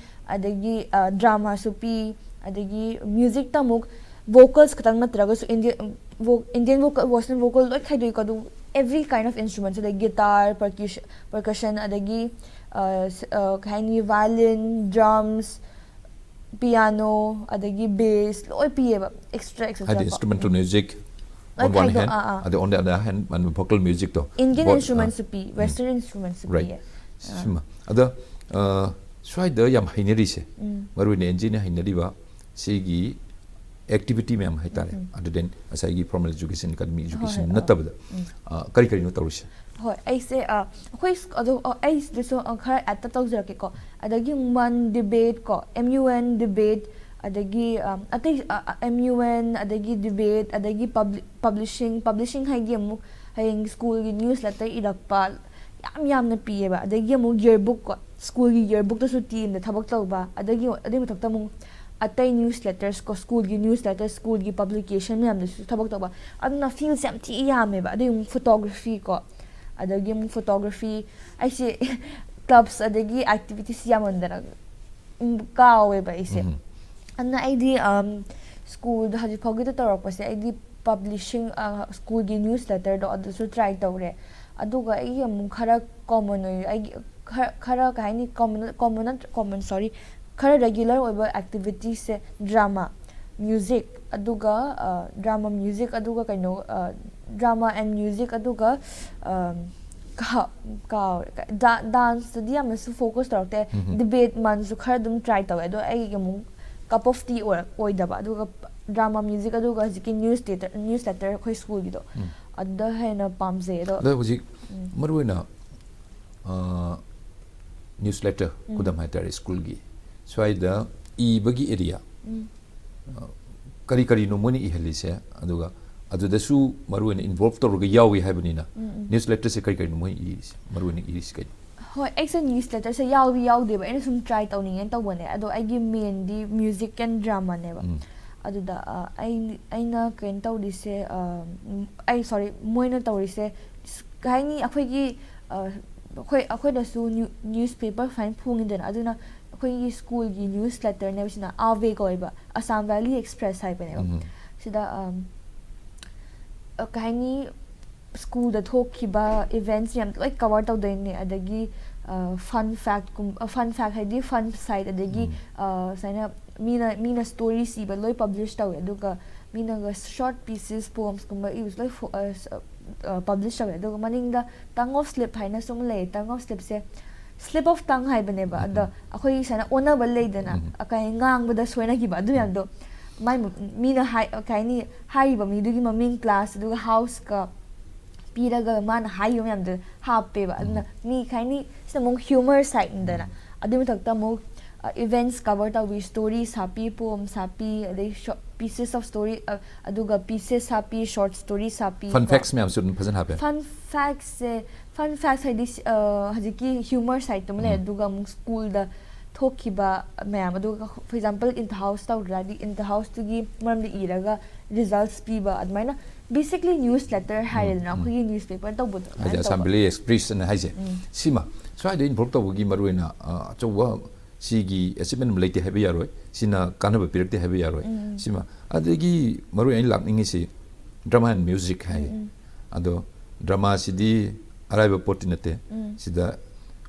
ꯑꯗꯒꯤ, ꯑ, dramaꯁꯨ ꯄꯤ, ꯑꯗꯒꯤ musicꯇ ꯑꯃꯨꯛ vocals ꯈꯛꯇꯪ ꯅꯠꯇ꯭ꯔꯒꯁꯨ Indian, vo-, Indian vocal, Western vocal ꯂꯣꯏ ꯈꯥꯏꯗꯣꯛꯏꯀꯣ꯫ ꯑꯗꯨ every kind of instrument, ꯑꯗꯩ guitar, percussion, percussion, ꯑꯗꯒꯤ, ꯑ, ꯁ-, ꯑ, ꯀꯩ ꯍꯥꯏꯅꯤ, violin, drums, piano, ꯑꯗꯒꯤ bass ꯂꯣꯏ ꯄꯤꯌꯦꯕ, extra extra ꯍꯥꯏꯗꯤ ꯀꯣ꯫ instrumental ꯎꯝ. music ꯂꯣꯏ on one ꯈꯥꯏꯗꯣꯛ-, hand, ꯑꯥ, ꯑꯥ. ꯑꯗꯩ on the other hand, ꯃꯥꯅ vocal musicꯇꯣ꯫ Indian vo-, instrumentsꯁꯨ ꯄꯤ, ꯎꯝ. Western instrumentsꯁꯨ Right. ꯄꯤꯌꯦ꯫ ꯑꯥ. ꯁꯤꯃ꯫ ꯑꯗ, ꯑ, ꯁ꯭ꯋꯥꯏꯗ ꯌꯥꯝ ꯍꯩꯅꯔꯤꯁꯦ, ꯎꯝ. ꯃꯔꯨꯑꯣꯏꯅ ꯑꯦꯟ ꯖꯤꯅ ꯍꯩꯅꯔꯤꯕ ꯁꯤꯒꯤ ꯑꯦꯛꯇꯤꯚꯤꯇꯤ ꯃꯌꯥꯝ ꯍꯥꯏꯇꯥꯔꯦ, other than ꯉꯁꯥꯏꯒꯤ formal education, academic education ꯍꯣꯏ, ꯑꯥ꯫ ꯅꯠꯇꯕꯗ, ꯑ, ꯀꯔꯤ ꯀꯔꯤꯅꯣ ꯇꯧꯔꯤꯁꯦ? ꯍꯣꯏ, ꯑꯩꯁꯦ, ꯑ, ꯑꯩꯈꯣꯏ ꯁ꯭ꯀ-, ꯑꯗꯣ, ꯑ, ꯑꯩ ꯁꯤꯗꯁꯨ, ꯑ, ꯈꯔ add ꯇꯧꯖꯔꯛꯀꯦꯀꯣ꯫ ꯑꯗꯒꯤ ꯃꯟ ꯗꯤꯕꯦꯠ ꯀꯣ, M U N ꯗꯤꯕꯦꯠ, ꯑꯗꯒꯤ, ꯑ, ꯑꯇꯩ, ꯑ, ꯑ, M U N, ꯑꯗꯒꯤ ꯗꯤꯕꯦꯠ, ꯑꯗꯒꯤ ꯄꯕ꯭ꯂꯤ-, ꯄꯕ꯭ꯂꯤꯁꯤꯡ, ꯄꯕ꯭ꯂꯤꯁꯤꯡ ꯍꯥꯏꯗꯤ ꯑꯃꯨꯛ ꯍꯌꯦꯡ ꯁ꯭ꯀꯨꯜꯒꯤ ꯅ꯭ꯌꯨꯁ ꯂꯦꯇꯔ ꯏꯔꯛꯄ, ꯌꯥꯝ ꯌꯥꯝꯅ ꯄꯤꯌꯦꯕ꯫ ꯑꯗꯒꯤ ꯑꯃꯨꯛ ꯌꯔꯕꯨꯛ ꯀꯣ, ꯁ꯭ꯀꯨꯜꯒꯤ ꯌꯔꯕꯨꯛꯇꯁꯨ ꯇꯤꯝꯗ ꯊꯕꯛ ꯇꯧꯕ, ꯑꯗꯒꯤ ꯑꯗꯨꯒꯤ ꯃꯊꯛꯇ ꯑꯃꯨꯛ ꯑꯇꯩ ꯅ꯭ꯌꯨꯁ ꯂꯦꯇꯔꯁ ꯀꯣ, ꯁ꯭ꯀꯨꯜꯒꯤ ꯅ꯭ꯌꯨꯁ ꯂꯦꯇꯔ, ꯁ꯭ꯀꯨꯜꯒꯤ ꯄꯕ꯭ꯂꯤꯀꯦꯁꯟ ꯃꯌꯥꯝꯗꯁꯨ ꯊꯕꯛ ꯇꯧꯕ꯫ ꯑꯗꯨꯅ ꯐꯤꯜꯁꯦ ꯌꯥꯝ ꯊꯤ ꯌꯥꯝꯃꯦꯕ꯫ ꯑꯗꯒꯤ ꯑꯃꯨꯛ ꯐꯣꯇꯣꯒ꯭ꯔꯥꯐꯤ ꯀꯣ, ꯑꯗꯒꯤ ꯑꯃꯨꯛ ꯐꯣꯇꯣꯒ꯭ꯔꯥꯐꯤ, ꯑꯩꯁꯦ clubs ꯑꯗꯒꯤ activities ꯌꯥꯝꯃꯟꯗꯅ, ꯎꯝ, ꯀꯥꯎꯋꯦꯕ ꯑꯩꯁꯦ꯫ ꯎꯝ꯫ ꯑꯗꯨꯅ ꯑꯩꯗꯤ, ꯑꯝ, ꯁ꯭ꯀꯨꯜꯗ ꯍꯧꯖꯤꯛ ꯐꯥꯎꯒꯤꯗ ꯇꯧꯔꯛꯄꯁꯦ, ꯑꯩꯗꯤ ꯄꯕ꯭ꯂꯤꯁꯤꯡ, ꯑ, ꯁ꯭ꯀꯨꯜꯒꯤ ꯅ꯭ꯌꯨꯁ ꯂꯦꯇꯔꯗꯣ ꯑꯗꯨꯁꯨ ꯇ꯭ꯔꯥꯏ ꯇꯧꯔꯦ꯫ ꯑꯗꯨꯒ ꯑꯩꯒꯤ ꯑꯃꯨꯛ ꯈꯔ ꯀꯣꯃꯟ ꯑꯣꯏ, ꯑꯩꯒꯤ ꯈꯔ, ꯈꯔ ꯀꯩ ꯍꯥꯏꯅꯤ, ꯀꯣꯃꯟ, ꯀꯣꯃꯟ ꯅꯠꯇ꯭ꯔ-, ꯀꯣꯃꯟ, ꯁꯣꯔꯤ, ꯈꯔ ꯔꯦꯒꯨꯂꯔ ꯑꯣꯏꯕ ꯑꯦꯛꯇꯤꯚꯤꯇꯤꯁꯁꯦ ꯗ꯭ꯔꯥꯃꯥ, ꯃ꯭ꯌꯨꯖꯤꯛ, ꯑꯗꯨꯒ, ꯑ, ꯗ꯭ꯔꯥꯃꯥ, ꯃ꯭ꯌꯨꯖꯤꯛ, ꯑꯗꯨꯒ ꯀꯩꯅꯣ, ꯑ, ꯗ꯭ꯔꯥꯃꯥ ꯑꯦꯟ ꯃ꯭ꯌꯨꯖꯤꯛ, ꯑꯗꯨꯒ, ꯑꯝ, ꯀꯥ-, ꯀꯥꯎꯔꯦ꯫ ꯗꯥ-, ꯗꯥꯟꯁꯇꯗꯤ ꯌꯥꯝꯅꯁꯨ ꯐꯣꯀꯁ ꯇꯧꯔꯛꯇꯦ꯫ ꯎꯝ꯫ ꯗꯤꯕꯦꯠ ꯃꯟꯁꯨ ꯈꯔ ꯑꯗꯨꯝ ꯇ꯭ꯔꯥꯏ ꯇꯧꯋꯦ, ꯑꯗꯣ ꯑꯩꯒꯤ ꯑꯃꯨꯛ cup of tea ꯑꯣꯏꯔꯛ-, ꯑꯣꯏꯗꯕ꯫ ꯑꯗꯨꯒ ꯗ꯭ꯔꯥꯃꯥ ꯃ꯭ꯌꯨꯖꯤꯛ, ꯑꯗꯨꯒ ꯍꯧꯖꯤꯛꯀꯤ ꯅ꯭ꯌꯨꯁ ꯂꯦꯇꯔ, ꯅ꯭ꯌꯨꯁ ꯂꯦꯇꯔ ꯑꯩꯈꯣꯏ ꯁ꯭ꯀꯨꯜꯒꯤꯗꯣ, ꯎꯝ꯫ ꯑꯗꯨꯗ ꯍꯦꯟꯅ ꯄꯥꯝꯖꯩ꯫ ꯑꯗꯣ ꯑꯗꯣ ꯍꯧꯖꯤꯛ ꯎꯝ꯫ ꯃꯔꯨꯑꯣꯏꯅ, ꯑ, ꯅ꯭ꯌꯨꯁ ꯂꯦꯇꯔ, ꯎꯝ꯫ ꯈꯨꯗꯝ ꯍꯥꯏꯇꯥꯔꯦ, ꯁ꯭ꯀꯨꯜꯒꯤ ꯁ꯭ꯋꯥꯏꯗ ꯏꯕꯒꯤ ꯑꯦꯔꯤꯌꯥ, ꯎꯝ꯫ ꯑ, ꯀꯔꯤ ꯀꯔꯤꯅꯣ ꯃꯣꯏꯅ ꯏꯍꯜꯂꯤꯁꯦ? ꯑꯗꯨꯒ ꯑꯗꯨꯗꯁꯨ ꯃꯔꯨꯑꯣꯏꯅ ꯏꯟꯚꯣꯜꯚ ꯇꯧꯔꯒ ꯌꯥꯎꯏ ꯍꯥꯏꯕꯅꯤꯅ, ꯎꯝ, ꯎꯝ꯫ ꯅ꯭ꯌꯨꯁ ꯂꯦꯇꯔꯁꯦ ꯀꯔꯤ ꯀꯔꯤꯅꯣ ꯃꯣꯏꯅ ꯏꯔꯤꯁꯦ, ꯃꯔꯨꯑꯣꯏꯅ ꯏꯔꯤꯁꯦ ꯀꯩꯅꯣ? ꯍꯣꯏ, ꯑꯩꯁꯦ ꯅ꯭ꯌꯨꯁ ꯂꯦꯇꯔꯁꯦ ꯌꯥꯎꯗꯤ ꯌꯥꯎꯗꯦꯕ, ꯑꯩꯅ ꯁꯨꯝ ꯇ꯭ꯔꯥꯏ ꯇꯧꯅꯤꯡꯉꯦꯅ ꯇꯧꯕꯅꯦ꯫ ꯑꯗꯣ ꯑꯩꯒꯤ ꯃꯦꯟꯗꯤ ꯃ꯭ꯌꯨꯖꯤꯛ ꯑꯦꯟ ꯗ꯭ꯔꯥꯃꯥꯅꯦꯕ꯫ ꯎꯝ꯫ ꯑꯗꯨꯗ, ꯑ, ꯑꯩ, ꯑꯩꯅ ꯀꯩꯅꯣ ꯇꯧꯔꯤꯁꯦ, ꯑ, ꯎꯝ, ꯑꯩ, ꯁꯣꯔꯤ, ꯃꯣꯏꯅ ꯇꯧꯔꯤꯁꯦ, ꯀꯩ ꯍꯥꯏꯅꯤ, ꯑꯩꯈꯣꯏꯒꯤ, ꯑ, ꯑꯩꯈꯣꯏ, ꯑꯩꯈꯣꯏꯗꯁꯨ ꯅ꯭ꯌꯨ-, ꯅ꯭ꯌꯨꯁ ꯄꯦꯄꯔ ꯁꯨꯃꯥꯏꯅ ꯐꯣꯡꯉꯤꯗꯅ, ꯑꯗꯨꯅ ꯑꯩꯈꯣꯏꯒꯤ ꯁ꯭ꯀꯨꯜꯒꯤ ꯅ꯭ꯌꯨꯁ ꯂꯦꯇꯔꯅꯦꯕ ꯁꯤꯅ, ꯑꯥꯋꯦ ꯀꯧꯋꯦꯕ, ꯑꯁꯥꯝ ꯚꯦꯂꯤ ꯑꯦꯛꯁꯄ꯭ꯔꯦꯁ ꯍꯥꯏꯕꯅꯦꯕ꯫ ꯎꯝ꯫ ꯁꯤꯗ, ꯑꯝ, ꯑ, ꯀꯩ ꯍꯥꯏꯅꯤ, ꯁ꯭ꯀꯨꯜꯗ ꯊꯣꯛꯈꯤꯕ ꯏꯚꯦꯟꯠꯁ ꯃꯌꯥꯝ ꯂꯣꯏ ꯀꯚꯔ ꯇꯧꯗꯣꯏꯅꯦ꯫ ꯑꯗꯒꯤ, ꯑ, ꯐꯟ ꯐꯦꯛꯠꯀꯨꯝ-, ꯑ, ꯐꯟ ꯐꯦꯛꯠ ꯍꯥꯏꯗꯤ ꯐꯟ ꯁꯥꯏꯠ, ꯑꯗꯒꯤ, ꯎꯝ꯫ ꯑ, ꯁꯨꯃꯥꯏꯅ ꯃꯤꯅ, ꯃꯤꯅ ꯁ꯭ꯇꯣꯔꯤꯁ ꯏꯕ ꯂꯣꯏ ꯄꯕ꯭ꯂꯤꯁ ꯇꯧꯋꯦ꯫ ꯑꯗꯨꯒ ꯃꯤꯅꯒ ꯁꯣꯔꯠ ꯄꯤꯁꯦꯁ, ꯄꯣꯝꯁꯀꯨꯝꯕ ꯏꯕꯁꯨ ꯂꯣꯏ ꯐꯣ-, ꯑ, ꯁ-, ꯑ, ꯄꯕ꯭ꯂꯤꯁ ꯇꯧꯋꯦ꯫ ꯑꯗꯨꯒ ꯃꯅꯤꯡꯗ tongue of slip ꯍꯥꯏꯅꯁꯨ ꯑꯃ ꯂꯩꯌꯦ꯫ Tongue of slipꯁꯦ slip of tongue ꯍꯥꯏꯕꯅꯦꯕ꯫ ꯑꯗꯣ ꯎꯝ꯫ ꯑꯩꯈꯣꯏꯒꯤ ꯁꯨꯃꯥꯏꯅ ꯑꯣꯟꯅꯕ ꯂꯩꯗꯅ, ꯎꯝ꯫ ꯑ, ꯀꯩ ꯍꯥꯏꯅꯤ, ꯉꯥꯡꯕꯗ ꯁꯣꯏꯅꯈꯤꯕ ꯑꯗꯨ ꯃꯌꯥꯝꯗꯣ꯫ ꯃꯥꯏ ꯃ- ꯃꯤꯅ ꯍꯥꯏ ꯀꯩ ꯍꯥꯏꯅꯤ, ꯍꯥꯏꯔꯤꯕ ꯃꯤꯗꯨꯒꯤ ꯃꯃꯤꯡ, ꯀ꯭ꯂꯥꯁ, ꯑꯗꯨꯒ ꯍꯥꯎꯁꯀ ꯄꯤꯔꯒ ꯃꯥꯅ ꯍꯥꯏꯔꯤꯕ ꯃꯌꯥꯝꯗꯣ ꯍꯥꯞꯄꯦꯕ꯫ ꯑꯗꯨꯅ ꯃꯤ ꯀꯩ ꯍꯥꯏꯅꯤ, ꯁꯤꯅ ꯑꯃꯨꯛ ꯍ꯭ꯌꯨꯃꯔ ꯁꯥꯏꯠꯅꯤꯗꯅ꯫ ꯑꯗꯨꯒꯤ ꯃꯊꯛꯇ ꯑꯃꯨꯛ ꯏꯚꯦꯟꯠꯁ ꯀꯚꯔ ꯇꯧꯕꯤ, ꯁ꯭ꯇꯣꯔꯤꯁ ꯍꯥꯞꯄꯤ, ꯄꯣꯝꯁ ꯍꯥꯞꯄꯤ, ꯑꯗꯩ ꯄꯤꯁꯦꯁ ꯑꯣꯐ ꯁ꯭ꯇꯣꯔꯤ, ꯑꯗꯨꯒ ꯄꯤꯁꯦꯁ ꯍꯥꯞꯄꯤ, ꯁꯣꯔꯠ ꯁ꯭ꯇꯣꯔꯤꯁ ꯍꯥꯞꯄꯤ꯫ ꯐꯟ ꯀꯣ꯫ ꯐꯦꯛꯁ ꯃꯌꯥꯝꯁꯨ ꯑꯗꯨꯝ ꯐꯖꯅ ꯍꯥꯞꯄꯦ꯫ ꯐꯟ ꯐꯦꯛꯁꯁꯦ, ꯐꯟ ꯐꯦꯛꯁ ꯍꯥꯏꯗꯤ ꯁꯤ- ꯑ, ꯍꯧꯖꯤꯛꯀꯤ ꯍ꯭ꯌꯨꯃꯔ ꯁꯥꯏꯠꯇꯨꯃ ꯂꯩ, ꯑꯗꯨꯒ ꯑꯃꯨꯛ ꯁ꯭ꯀꯨꯜꯗ ꯊꯣꯛꯈꯤꯕ ꯃꯌꯥꯝ, ꯑꯗꯨꯒ for example In the House ꯇꯧꯗ꯭ꯔꯗꯤ, In the Houseꯇꯨꯒꯤ ꯃꯔꯝꯗ ꯏꯔꯒ ꯔꯤꯖꯜꯠꯁ ꯄꯤꯕ, ꯑꯗꯨꯃꯥꯏꯅ basically ꯅ꯭ꯌꯨꯁ ꯂꯦꯇꯔ ꯍꯥꯏꯔꯦꯗꯅ, ꯑꯩꯈꯣꯏꯒꯤ ꯅ꯭ꯌꯨꯁ ꯄꯦꯄꯔ ꯇꯧꯕꯗꯣ ꯍꯥꯏꯗꯤ ꯑꯗꯨꯃꯥꯏꯅ ꯇꯧꯕ꯫ ꯑꯁꯦꯝꯕ꯭ꯂꯤ ꯑꯦꯛꯁꯄ꯭ꯔꯦꯁꯟ ꯍꯥꯏꯁꯦ꯫ ꯁꯤꯃ ꯁ꯭ꯋꯥꯏꯗ ꯏꯟꯚꯣꯜꯕ ꯇꯧꯕꯒꯤ ꯃꯔꯨꯑꯣꯏꯅ ꯑ, ꯑꯆꯧꯕ ꯁꯤꯒꯤ ꯑꯦꯆꯤꯞꯃꯦꯟ ꯑꯃ ꯂꯩꯇꯦ ꯍꯥꯏꯕ ꯌꯥꯔꯣꯏ, ꯁꯤꯅ ꯀꯥꯟꯅꯕ ꯄꯤꯔꯛꯇꯦ ꯍꯥꯏꯕ ꯌꯥꯔꯣꯏ꯫ ꯁꯤꯃ ꯑꯗꯒꯤ ꯃꯔꯨꯑꯣꯏꯅ ꯑꯩꯅ ꯂꯥꯛꯅꯤꯡꯉꯤꯁꯤ ꯗ꯭ꯔꯃꯥ ꯑꯦꯟ ꯃ꯭ꯌꯨꯖꯤꯛ ꯍꯥꯏ꯫ ꯑꯗꯣ ꯗ꯭ꯔꯃꯥꯁꯤꯗꯤ ꯑꯔꯥꯏꯕ ꯄꯣꯠꯇꯤ ꯅꯠꯇꯦ꯫ ꯁꯤꯗ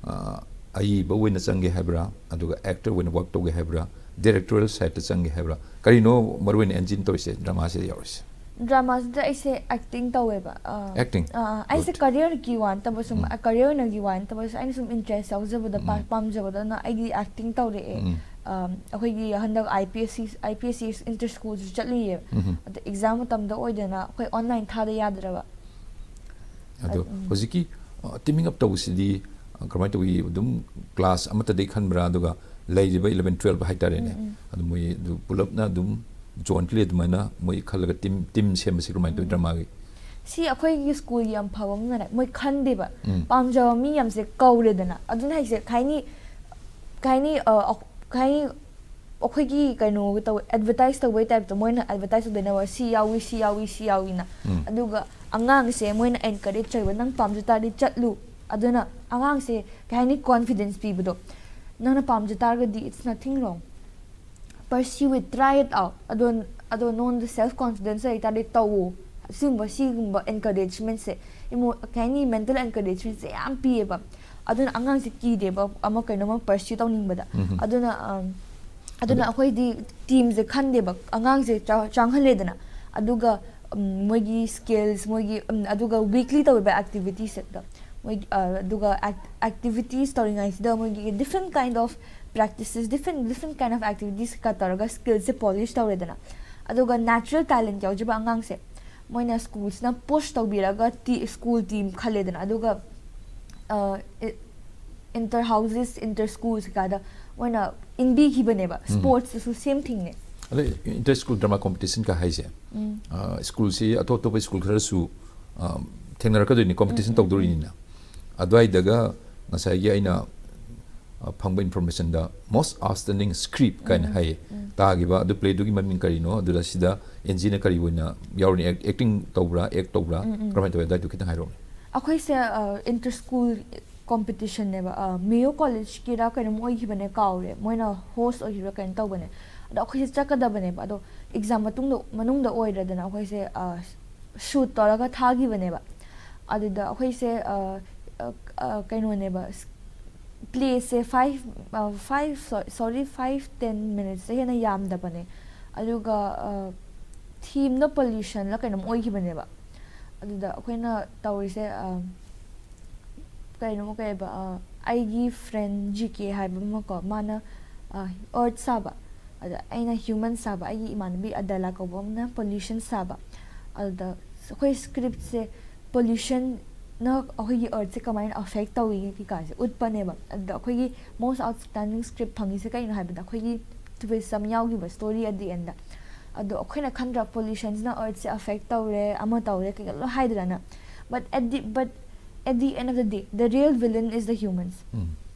ꯑ, ꯑꯏꯕ ꯑꯣꯏꯅ ꯆꯪꯒꯦ ꯍꯥꯏꯕ꯭ꯔꯥ, ꯑꯗꯨꯒ ꯑꯦꯛꯇꯔ ꯑꯣꯏꯅ ꯋꯥꯛ ꯇꯧꯒꯦ ꯍꯥꯏꯕ꯭ꯔꯥ, ꯗꯤꯔꯦꯛꯇꯣꯔꯤꯌꯦꯜ ꯁꯥꯏꯠꯇ ꯆꯪꯒꯦ ꯍꯥꯏꯕ꯭ꯔꯥ, ꯀꯔꯤꯅꯣ ꯃꯔꯨꯑꯣꯏꯅ ꯑꯦꯟꯖꯤꯟ ꯇꯧꯔꯤꯁꯦ ꯗ꯭ꯔꯃꯥꯁꯤꯗ ꯌꯥꯎꯔꯤꯁꯦ? ꯗ꯭ꯔꯃꯥꯁꯤꯗ ꯑꯩꯁꯦ ꯑꯦꯛꯇꯤꯡ ꯇꯧꯋꯦꯕ꯫ ꯑ, Acting? ꯑ, ꯑꯩꯁꯦ Good. ꯀꯔꯤꯌꯔꯒꯤ ꯋꯥ ꯅꯠꯇꯕ, ꯁꯨꯝ ꯀꯔꯤꯌꯔ ꯑꯣꯏꯅꯒꯤ ꯋꯥ ꯅꯠꯇꯕ, ꯑꯩꯅ ꯁꯨꯝ ꯏꯟꯇꯔꯦꯁ ꯌꯥꯎꯖꯕꯗ, ꯄꯥ- ꯄꯥꯝꯖꯕꯗꯅ ꯑꯩꯗꯤ ꯑꯦꯛꯇꯤꯡ ꯇꯧꯔꯛꯑꯦ꯫ ꯑ, ꯑꯩꯈꯣꯏꯒꯤ ꯍꯟꯗꯛ IPSC, IPSC ꯏꯟꯇꯔ ꯁ꯭ꯀꯨꯜꯁꯨ ꯆꯠꯂꯤꯌꯦ꯫ ꯑꯗ ꯑꯦꯛꯖꯥꯝ ꯃꯇꯝꯗ ꯑꯣꯏꯗꯅ ꯑꯩꯈꯣꯏ ꯑꯣꯟꯂꯥꯏꯟ ꯊꯥꯗ ꯌꯥꯗ꯭ꯔꯕ꯫ ꯑꯗꯣ ꯍꯧꯖꯤꯛꯀꯤ ꯇꯤꯃꯤꯡ ꯑꯞ ꯇꯧꯕꯁꯤꯗꯤ ꯑ, ꯀꯃꯥꯏꯅ ꯇꯧꯏ? ꯑꯗꯨꯝ ꯀ꯭ꯂꯥꯁ ꯑꯃꯠꯇꯗꯒꯤ ꯈꯟꯕ꯭ꯔꯥ, ꯑꯗꯨꯒ ꯂꯩꯔꯤꯕ ꯏꯂꯚꯦꯟ ꯇꯨꯋꯦꯜꯞ ꯍꯥꯏꯇꯥꯔꯦꯅꯦ, ꯑꯗꯨ ꯃꯣꯏ ꯑꯗꯨ ꯄꯨꯂꯞꯅ ꯑꯗꯨꯝ ꯖꯣꯏꯟꯠꯂꯤ ꯑꯗꯨꯃꯥꯏꯅ ꯃꯣꯏ ꯈꯜꯂꯒ ꯇꯤꯝ ꯇꯤꯝ ꯁꯦꯝꯕꯁꯤ ꯀꯃꯥꯏꯅ ꯇꯧꯏ ꯗ꯭ꯔꯃꯥꯒꯤ? ꯁꯤ ꯑꯩꯈꯣꯏꯒꯤ ꯁ꯭ꯀꯨꯜꯒꯤ ꯌꯥꯝ ꯐꯕ ꯑꯃꯅꯅꯦ, ꯃꯣꯏ ꯈꯟꯗꯦꯕ꯫ ꯄꯥꯝꯖꯕ ꯃꯤ ꯌꯥꯝꯁꯦ ꯀꯧꯔꯦꯗꯅ꯫ ꯑꯗꯨꯅ ꯍꯥꯏꯁꯦ ꯀꯩ ꯍꯥꯏꯅꯤ, ꯀꯩ ꯍꯥꯏꯅꯤ, ꯑ, ꯑ, ꯀꯩ ꯍꯥꯏꯅꯤ, ꯑꯩꯈꯣꯏꯒꯤ ꯀꯩꯅꯣ ꯇꯧ, ꯑꯦꯗꯚꯔꯇꯥꯏꯁ ꯇꯧꯕꯩ ꯇꯥꯏꯞꯇ ꯃꯣꯏꯅ ꯑꯦꯗꯚꯔꯇꯥꯏꯁ ꯇꯧꯗꯣꯏꯅꯦꯕ, "ꯁꯤ ꯌꯥꯎꯏ, ꯁꯤ ꯌꯥꯎꯏ, ꯁꯤ ꯌꯥꯎꯏꯅ"꯫ ꯑꯗꯨꯒ ꯑꯉꯥꯡꯁꯦ ꯃꯣꯏꯅ ꯑꯦꯟꯀꯔꯦꯖ ꯇꯧꯕ, "ꯅꯪ ꯄꯥꯝꯖ ꯇꯥꯔꯗꯤ ꯆꯠꯂꯨ"꯫ ꯑꯗꯨꯅ ꯑꯉꯥꯡꯁꯦ ꯀꯩ ꯍꯥꯏꯅꯤ, ꯀꯣꯟꯐꯤꯗꯦꯟꯁ ꯄꯤꯕꯗꯣ, "ꯅꯪꯅ ꯄꯥꯝꯖ ꯇꯥꯔꯒꯗꯤ, it's nothing wrong, pursue it, try it out", ꯑꯗꯣ, ꯑꯗꯣ ꯅꯉꯣꯟꯗ ꯁꯦꯜꯐ ꯀꯣꯟꯐꯤꯗꯦꯟꯁ ꯂꯩ ꯇꯥꯔꯗꯤ ꯇꯧꯋꯣ꯫ ꯑꯁꯤꯒꯨꯝꯕ, ꯁꯤꯒꯨꯝꯕ ꯑꯦꯟꯀꯔꯦꯖꯃꯦꯟꯁꯦ, ꯏꯃꯣ-, ꯀꯩ ꯍꯥꯏꯅꯤ, ꯃꯦꯟꯇꯦꯜ ꯑꯦꯟꯀꯔꯦꯖꯃꯦꯟꯁꯦ ꯌꯥꯝ ꯄꯤꯌꯦꯕ꯫ ꯑꯗꯨꯅ ꯑꯉꯥꯡꯁꯦ ꯀꯤꯗꯦꯕ ꯑꯃ ꯀꯩꯅꯣꯝꯃ ꯄꯔꯁ꯭ꯌꯨ ꯇꯧꯅꯤꯡꯕꯗ꯫ ꯑꯗꯨꯅ, ꯑꯝ, ꯑꯗꯨꯅ ꯑꯩꯈꯣꯏꯗꯤ ꯇꯤꯝꯁꯦ ꯈꯟꯗꯦꯕ, ꯑꯉꯥꯡꯁꯦ ꯆꯥ-, ꯆꯪꯍꯜꯂꯦꯗꯅ, ꯑꯗꯨꯒ, ꯎꯝ, ꯃꯣꯏꯒꯤ ꯁ꯭ꯀꯤꯜꯁ, ꯃꯣꯏꯒꯤ, ꯎꯝ, ꯑꯗꯨꯒ ꯋꯤꯛꯂꯤ ꯇꯧꯔꯤꯕ ꯑꯦꯛꯇꯤꯚꯤꯇꯤꯁꯁꯦ, ꯑꯗꯣ ꯃꯣꯏ ꯑꯗꯨꯒ ꯑꯦꯛꯇꯤꯚꯤꯇꯤꯁ ꯇꯧꯔꯤꯉꯩꯁꯤꯗ ꯃꯣꯏꯒꯤ different kind of practices, different different kind of activities ꯀ ꯇꯧꯔꯒ ꯁ꯭ꯀꯤꯜꯁꯦ ꯄꯣꯂꯤꯁ ꯇꯧꯔꯦꯗꯅ꯫ ꯑꯗꯨꯒ natural talent ꯌꯥꯎꯖꯕ ꯑꯉꯥꯡꯁꯦ ꯃꯣꯏꯅ ꯁ꯭ꯀꯨꯜꯁꯤꯅ ꯄꯨꯁ ꯇꯧꯕꯤꯔꯒ ꯇꯤ ꯁ꯭ꯀꯨꯜ ꯇꯤꯝ ꯈꯜꯂꯦꯗꯅ꯫ ꯑꯗꯨꯒ inter houses, inter schools ꯀꯩꯀꯥꯗ ꯃꯣꯏꯅ ꯏꯟꯕꯤꯈꯤꯕꯅꯦꯕ꯫ ꯁ꯭ꯄꯣꯔꯠꯁꯇꯁꯨ ꯁꯦꯝ ꯊꯤꯡꯅꯦ꯫ ꯑꯗꯩ ꯏꯟꯇꯔ ꯁ꯭ꯀꯨꯜ ꯗ꯭ꯔꯃꯥ ꯀꯣꯝꯄꯤꯇꯤꯁꯟꯒ ꯍꯥꯏꯁꯦ, ꯁ꯭ꯀꯨꯜꯁꯤ ꯑꯇꯣꯞ ꯑꯇꯣꯞꯄ ꯁ꯭ꯀꯨꯜ ꯈꯔꯁꯨ ꯊꯦꯡꯅꯔꯛꯀꯗꯣꯏꯅꯤ, ꯀꯣꯝꯄꯤꯇꯤꯁꯟ ꯇꯧꯗꯣꯔꯤꯅꯤꯅ꯫ ꯑꯗꯨꯋꯥꯏꯗꯒ ꯉꯁꯥꯏꯒꯤ ꯑꯩꯅ ꯐꯪꯕ ꯏꯟꯐꯣꯔꯃꯦꯁꯟꯗ most outstanding script ꯀꯥꯏꯅ ꯍꯥꯏꯌꯦ꯫ ꯇꯥꯈꯤꯕ ꯑꯗꯨ ꯄ꯭ꯂꯦꯗꯨꯒꯤ ꯃꯃꯤꯡ ꯀꯔꯤꯅꯣ, ꯑꯗꯨꯗ ꯁꯤꯗ ꯑꯦꯟꯖꯤꯅ ꯀꯔꯤ ꯑꯣꯏꯅ ꯌꯥꯎꯔꯤꯅꯤ? ꯑꯦꯛꯇꯤꯡ ꯇꯧꯕ꯭ꯔꯥ, ꯑꯦꯛ ꯇꯧꯕ꯭ꯔꯥ, ꯀꯔꯝꯍꯥꯏꯅ ꯇꯧꯋꯤ? ꯑꯗꯨꯋꯥꯏꯗꯨ ꯈꯤꯇꯪ ꯍꯥꯏꯔꯛꯑꯣꯅꯦ꯫ ꯑꯩꯈꯣꯏꯁꯦ ꯏꯟꯇꯔ ꯁ꯭ꯀꯨꯜ ꯀꯣꯝꯄꯤꯇꯤꯁꯟꯅꯦꯕ꯫ ꯃꯦꯌꯣ ꯀꯣꯂꯦꯖꯀꯤꯔ ꯀꯩꯅꯣꯝ ꯑꯣꯏꯈꯤꯕꯅꯦ, ꯀꯥꯎꯔꯦ, ꯃꯣꯏꯅ ꯍꯣꯁ ꯑꯣꯏꯈꯤꯕ꯭ꯔꯥ ꯀꯩꯅꯣ ꯇꯧꯕꯅꯦ꯫ ꯑꯗꯣ ꯑꯩꯈꯣꯏꯁꯦ ꯆꯠꯀꯗꯕꯅꯦꯕ꯫ ꯑꯗꯣ ꯑꯦꯛꯖꯥꯝ ꯃꯇꯨꯡꯗ, ꯃꯅꯨꯡꯗ ꯑꯣꯏꯔꯦꯗꯅ, ꯑꯩꯈꯣꯏꯁꯦ ꯁꯨꯠ ꯇꯧꯔꯒ ꯊꯥꯈꯤꯕꯅꯦꯕ꯫ ꯑꯗꯨꯗ ꯑꯩꯈꯣꯏꯁꯦ ꯀꯩꯅꯣꯅꯦꯕ, ꯄ꯭ꯂꯦꯁꯦ ꯐꯥꯏꯚ ꯐꯥꯏꯚ ꯁꯣꯔꯤ, ꯐꯥꯏꯚ ꯇꯦꯟ ꯃꯤꯅꯤꯠꯁꯇ ꯍꯦꯟꯅ ꯌꯥꯝꯗꯕꯅꯦ꯫ ꯑꯗꯨꯒ ꯊꯤꯝꯗꯣ ꯄꯣꯂ꯭ꯌꯨꯁꯟꯂ ꯀꯩꯅꯣꯝ ꯑꯣꯏꯈꯤꯕꯅꯦꯕ꯫ ꯑꯗꯨꯗ ꯑꯩꯈꯣꯏꯅ ꯇꯧꯔꯤꯁꯦ ꯀꯩꯅꯣ ꯀꯩꯕ, ꯑꯩꯒꯤ ꯐ꯭ꯔꯦꯟ ꯖꯤ ꯀꯦ ꯍꯥꯏꯕ ꯑꯃꯀꯣ, ꯃꯥꯅ ꯑꯔꯠ ꯁꯥꯕ, ꯑꯗ ꯑꯩꯅ ꯍ꯭ꯌꯨꯃꯟ ꯁꯥꯕ, ꯑꯩꯒꯤ ꯏꯃꯥꯟꯅꯕꯤ ꯑꯗꯦꯂꯥ ꯀꯧꯕ ꯑꯃꯅ ꯄꯣꯂ꯭ꯌꯨꯁꯟ ꯁꯥꯕ꯫ ꯑꯗꯨꯗ ꯑꯩꯈꯣꯏ ꯁ꯭ꯀ꯭ꯔꯤꯞꯁꯦ ꯄꯣꯂ꯭ꯌꯨꯁꯟꯅ ꯑꯩꯈꯣꯏꯒꯤ ꯑꯔꯠꯁꯦ ꯀꯃꯥꯏꯅ ꯑꯐꯦꯛ ꯇꯧꯏ ꯀꯩꯀꯥꯁꯦ ꯎꯠꯄꯅꯦꯕ꯫ ꯑꯗꯨꯗ ꯑꯩꯈꯣꯏꯒꯤ most outstanding script ꯐꯪꯉꯤꯁꯦ ꯀꯩꯅꯣ ꯍꯥꯏꯕꯗ, ꯑꯩꯈꯣꯏꯒꯤ ꯇ꯭ꯋꯤꯁ ꯑꯃ ꯌꯥꯎꯈꯤꯕ ꯁ꯭ꯇꯣꯔꯤ ꯑꯦꯠ ꯗꯤ ꯑꯦꯟꯗ꯫ ꯑꯗꯣ ꯑꯩꯈꯣꯏꯅ ꯈꯟꯗ꯭ꯔꯥ, ꯄꯣꯂ꯭ꯌꯨꯁꯟꯁꯤꯅ ꯑꯔꯠꯁꯦ ꯑꯐꯦꯛ ꯇꯧꯔꯦ, ꯑꯃ ꯇꯧꯔꯦ, ꯀꯩꯀꯥ ꯂꯣꯏ ꯍꯥꯏꯗ꯭ꯔꯥꯅ꯫ But at the but at the end of the day, the real villain is the humans.